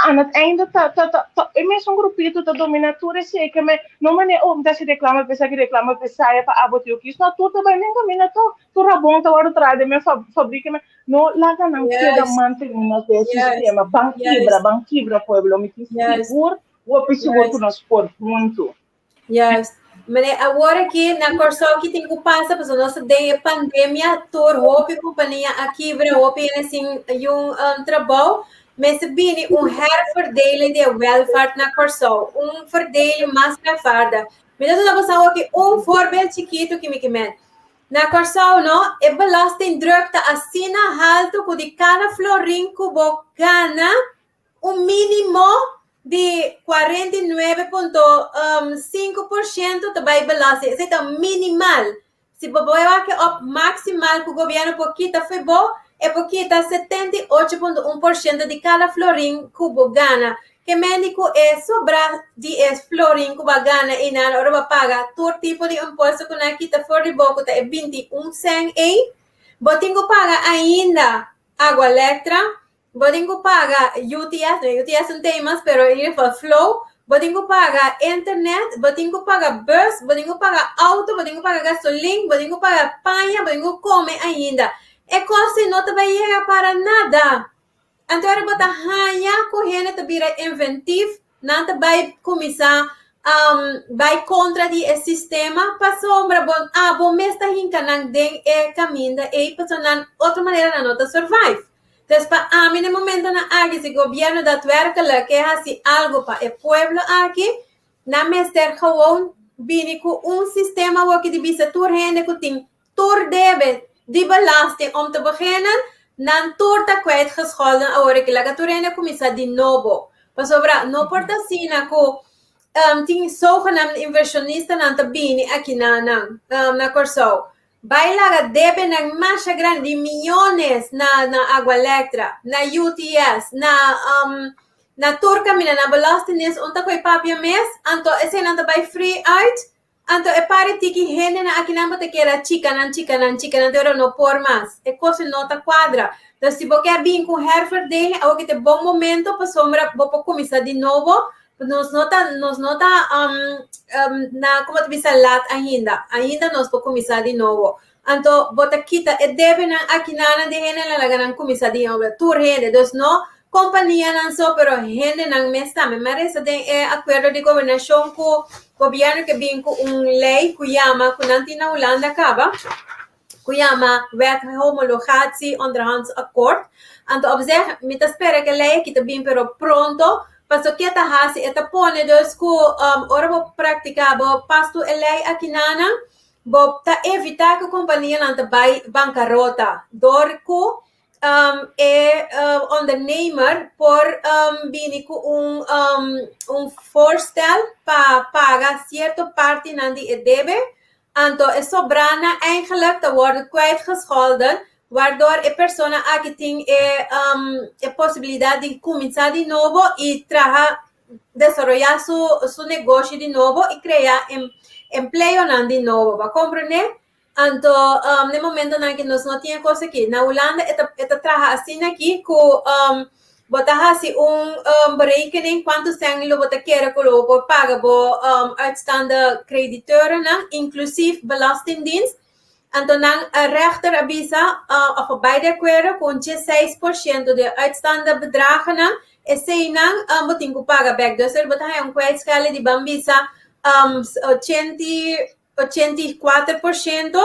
aan het einde ta ta ta ta e mesun grupito ta dominá tur esei. Ke men no manera oh mi ta hasi reklama pa esaki reklama pa esaya pa abo tin okis. No tur ta bai men kaminda tòg. Tur rabon ta wòrdu traha den men fabrika. Men no laga nan keda mantené nos den e sistema. Ban kibra ban kibra pueblo. Mi tin sigur Hopi sigur ku nos por huntu. Juist. Meneer, awor aki na Kòrsou ki tin ku pasa pasobra nos ta den e pandemia, tur hopi kompania a kibra, hopi hende sin yun um, trabou. Mester bini un herverdeling di e welvaart na Kòrsou, un verdeling mas rechtvaardig. Mi ta duna boso awor aki un voorbeeld chikitu ki mi ke men. Na Kòrsou no, e belastingdruk ta asina haltu ku di kada florin ku bo gana, Un mínimo di 49.5% ta bai belasting. Esei ta minimal. Si bo bai wak op maximal ku gobièrnu por kita fo'i bo, e por kita 78.1% di kada florin ku bo gana. Ke mende ku e sobra di e florin ku bo a gana einan ora bo a paga tur tipo di impuesto ku nan a kita for di bo ku ta e 21 sèn ei, bo tin ku paga ainda Aqualectra, Bo tin ku paga UTS, no UTS un temas, pero in ieder geval Flow. Bo tin ku paga internet, bo tin ku paga bus, bo tin ku paga auto, bo tin ku paga gasolin, bo tin ku paga paña, bo tin ku kome ainda. E kos no ta bai yega para nada. Anto ora bo ta haña ku hende ta bira inventif, nan ta bai kuminsá bai kontra di e sistema pasobra bo abo mes ta hinka nan den e kaminda ei pasobra nan otro manera nan no ta survive. Entonces pa ami na e momentonan aki si gobierno daadwerkelijk ke hasi algo pa e pueblo aki nan mester gewoon bini ku un sistema awoki di bisa tur hende ku tin tur debe di belasting om te beginnen nan tur ta kwijtgescholden awor aki laga tur hende kuminsá di nobo pasobra no por ta asina ku tin zogenaamde inversionistanan ta bini aki na nan na Kòrsou Bai laga debenan masha grandi di miyones na na Agualectra, na UTS, na um, na tur caminda, na Belastingdienst, un ta koe papia mes, anto eseinan ta bai free uit, anto e pari tiki hendenan akinan bo ta keda chikanan, chikanan, chikanan, te ora no por mas. E cosa no ta cuadra. Entonces, si bo ke a bin cu herverdeling, awor ki ta e bon momento pasobra bo por cuminsa di nobo, Nos no ta, nos no ta um, um, na, como te bisa, laat ainda. Ainda nos por cuminsa di nobo. Anto, bo ta kita e debenan akinanan di hendenan laga nan cuminsa di nobo. Tur hende. Dus no companianan so, pero hendenan mes tambe. Mi a reza den e acuerdo di gobernacion cu gobierno ke bin cu un ley cu yama, cu nan tin na Hulanda caba, cu yama Wet Homologatie Onderhands Akkoord. Anto op zich, mi ta spera cu e ley aki ta bin pero pronto, paso ke ta haci? E ta pone dus cu um, ora bo practica, bo pas tu e ley aki nanan, bo ta evita cu companianan ta bay bancarota door cu um, e uh, ondernemer por um, bini cu un, um, un voorstel pa paga cierto partinan di e debe, Anto e sobranan eigenlijk ta wordo kwijtgescholden, waardoor e persona aki tin e, um, e posibilidad di cuminsa di nobo y traha, desaroya su, su negoshi di nobo y crea em, empleonan di nobo. Bo a comprende? Anto um, na momentonan ku nos no tin e kos aki. Na Hulanda e ta, e ta traha asina aki ku um, bo ta hasi un um, berekening kuantu sèn lo bo ta kere ku lo bo por paga bo um, uitstaande crediteurennan, inclusief belastingdienst. Anto nan rechter a bisa of a bai di akuerdo ku un 16% di e uitstaande bedragennan, eseinan bo tin ku paga bèk. Dus bo ta haña un kwijtschelding di ban bisa 84%.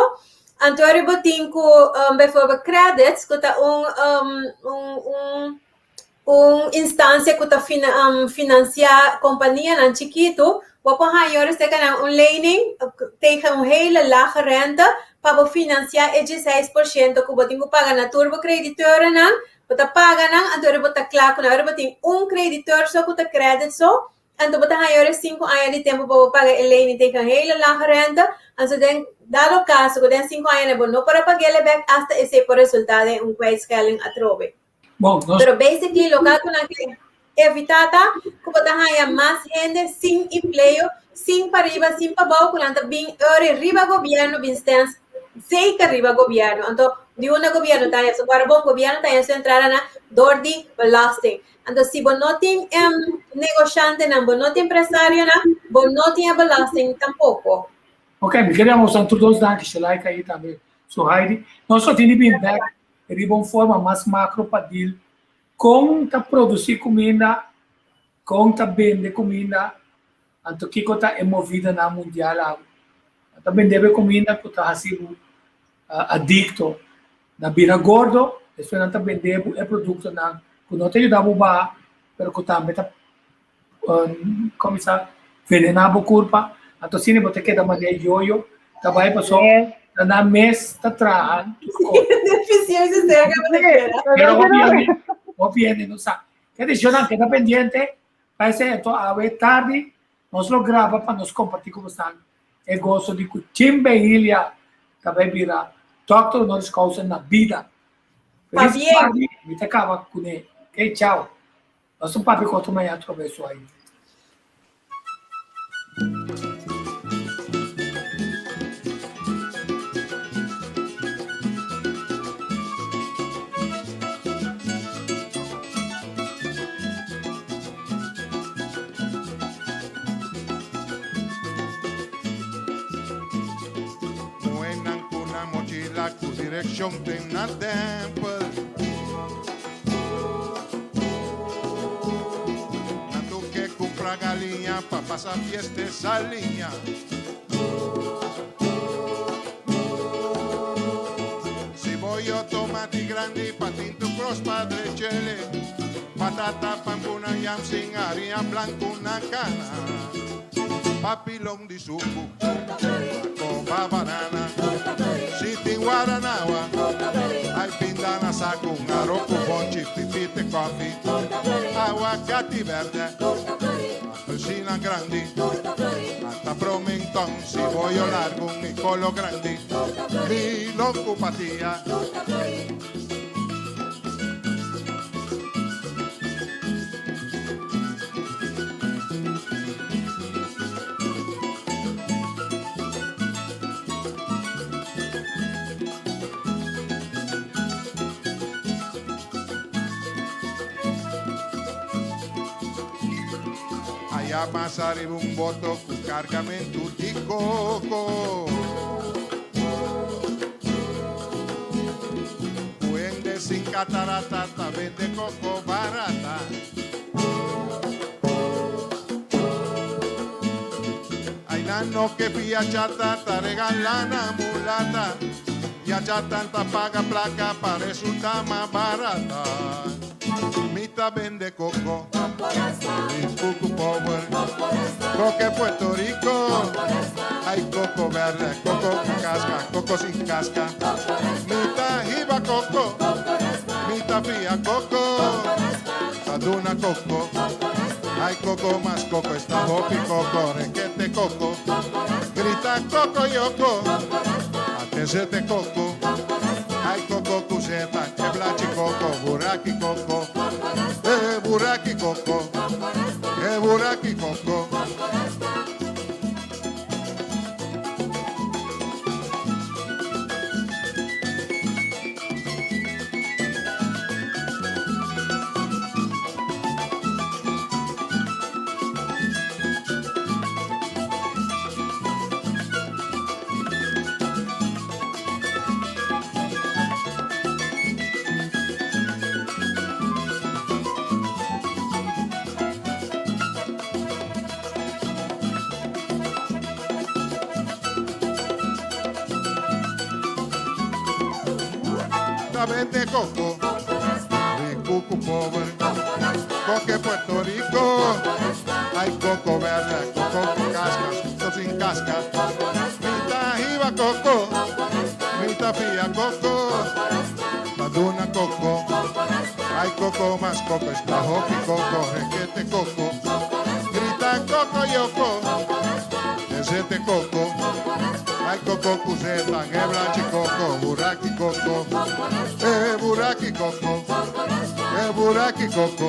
Anto ora bo tin ku bijvoorbeeld Qredits ku ta un un Un instansia ku ta finansiá kompanianan chikitu, bo por haña ora seka nan un lening tegen un hele lage rente pa bo finansiá e 16% ku bo tin ku paga na tur bo kreditorennan. Bo ta paga nan, anto ora bo ta kla ku nan. Ora bo tin un kreditor so ku ta kredit so, anto bo ta haña ora sinku aña di tempu pa bo paga e lening tegen un hele lage rente. Anto den dado kaso ku den sinku aña bo no por a pag'el bèk, asta esei por resultá den un kwijtschelding atrobe. Bon, nos... Pero basically lo ku nan ke evitá ta ku bo ta haña mas hende sin empleo, sin pa riba, sin pa bou, ku nan ta bin ori riba gobièrnu bin stens zeker riba gobièrnu. Anto di unda gobièrnu ta haña su kuadro? Bon, gobièrnu ta haña su entradanan dor di belasting. Anto si bo no tin negoshantenan, bo no tin empresarionan, bo no tin e belasting tampoko. Ok, mi kere mostra tur dos danki, Shelaika i tambe Suhaidi. Nos lo tin di bin bèk riba un forma mas macro pa deal con ta produci cuminda, con ta bende cuminda, anto kico ta e movidanan mundial awe. Ta bende bo e cuminda cu ta haci bo adicto na bira gordo, despues nan ta bende bo e productonan cu no ta yuda bo baha, pero cu tambe ta Cuminsa venena bo curpa, anto asina bo ta keda manera yoyo, ta bai paso ta nan mes ta traha tur cos. Pero hopi hende, hopi hende no sa. Ke decisionnan keda pendiente, pa esei anto awe tardi nos lo graba pa nos comparti cu bosan e goso di cu Jim Behilia ta bai bira Doctor Honoris Causa na bida. Feliz tardi, mi ta caba cune. Ok, chao. Nos ta papia ku otro mañana atrobe su ai. Muhénan ku nan mochila ku direkshon den nan tèmpel. Nan tur ke kumpra galiña pa pasa fiesta e saliña. Siboyo, tomati grandi, patintu kros pa drechele, patata pan ku nan yam sin hariña blanku na kana, papilon di suku, koba banana, si tin guaranawa, ay pinda na saku, un aro ku bonchi, pipite kofi, aguacati berde, apelsina grandi, ata prominton, siboyo largu, mi kolo grandi, milon ku patia. Allá mas arriba un boto cu cargamento di coco. Cu hende sin catarata ta vende coco barata. Ay nan no ke fia chata ta regala na mulata Y a chata ta paga placa pa resulta mas barata. Mi ta bende coco, y cucu power, coque Puerto Rico. Ay coco verde, coco con casca, coco sin casca. Mi ta hiba coco, mi ta fia coco, ta duna coco. Ay coco mas coco, esta hopi coco, requete coco. Grita coco yoko, atezete coco. Ay coco cuseta, que blachi coco, buraki coco. Buraki coco, buraki coco. Ta bende koko, Riku ku pober, Koke Puerto Rico, Ay koko bèrdè, koko ku kaska, koko sin kaska. Mi ta hiba koko, mi ta fia koko, ta duna koko. Ay koko mas koko, esta hopi koko, rekete koko. Grita koko yoko, desete koko. Ay koko kuseta, geblachi koko, buraki koko. Eh buraki koko, eh buraki koko.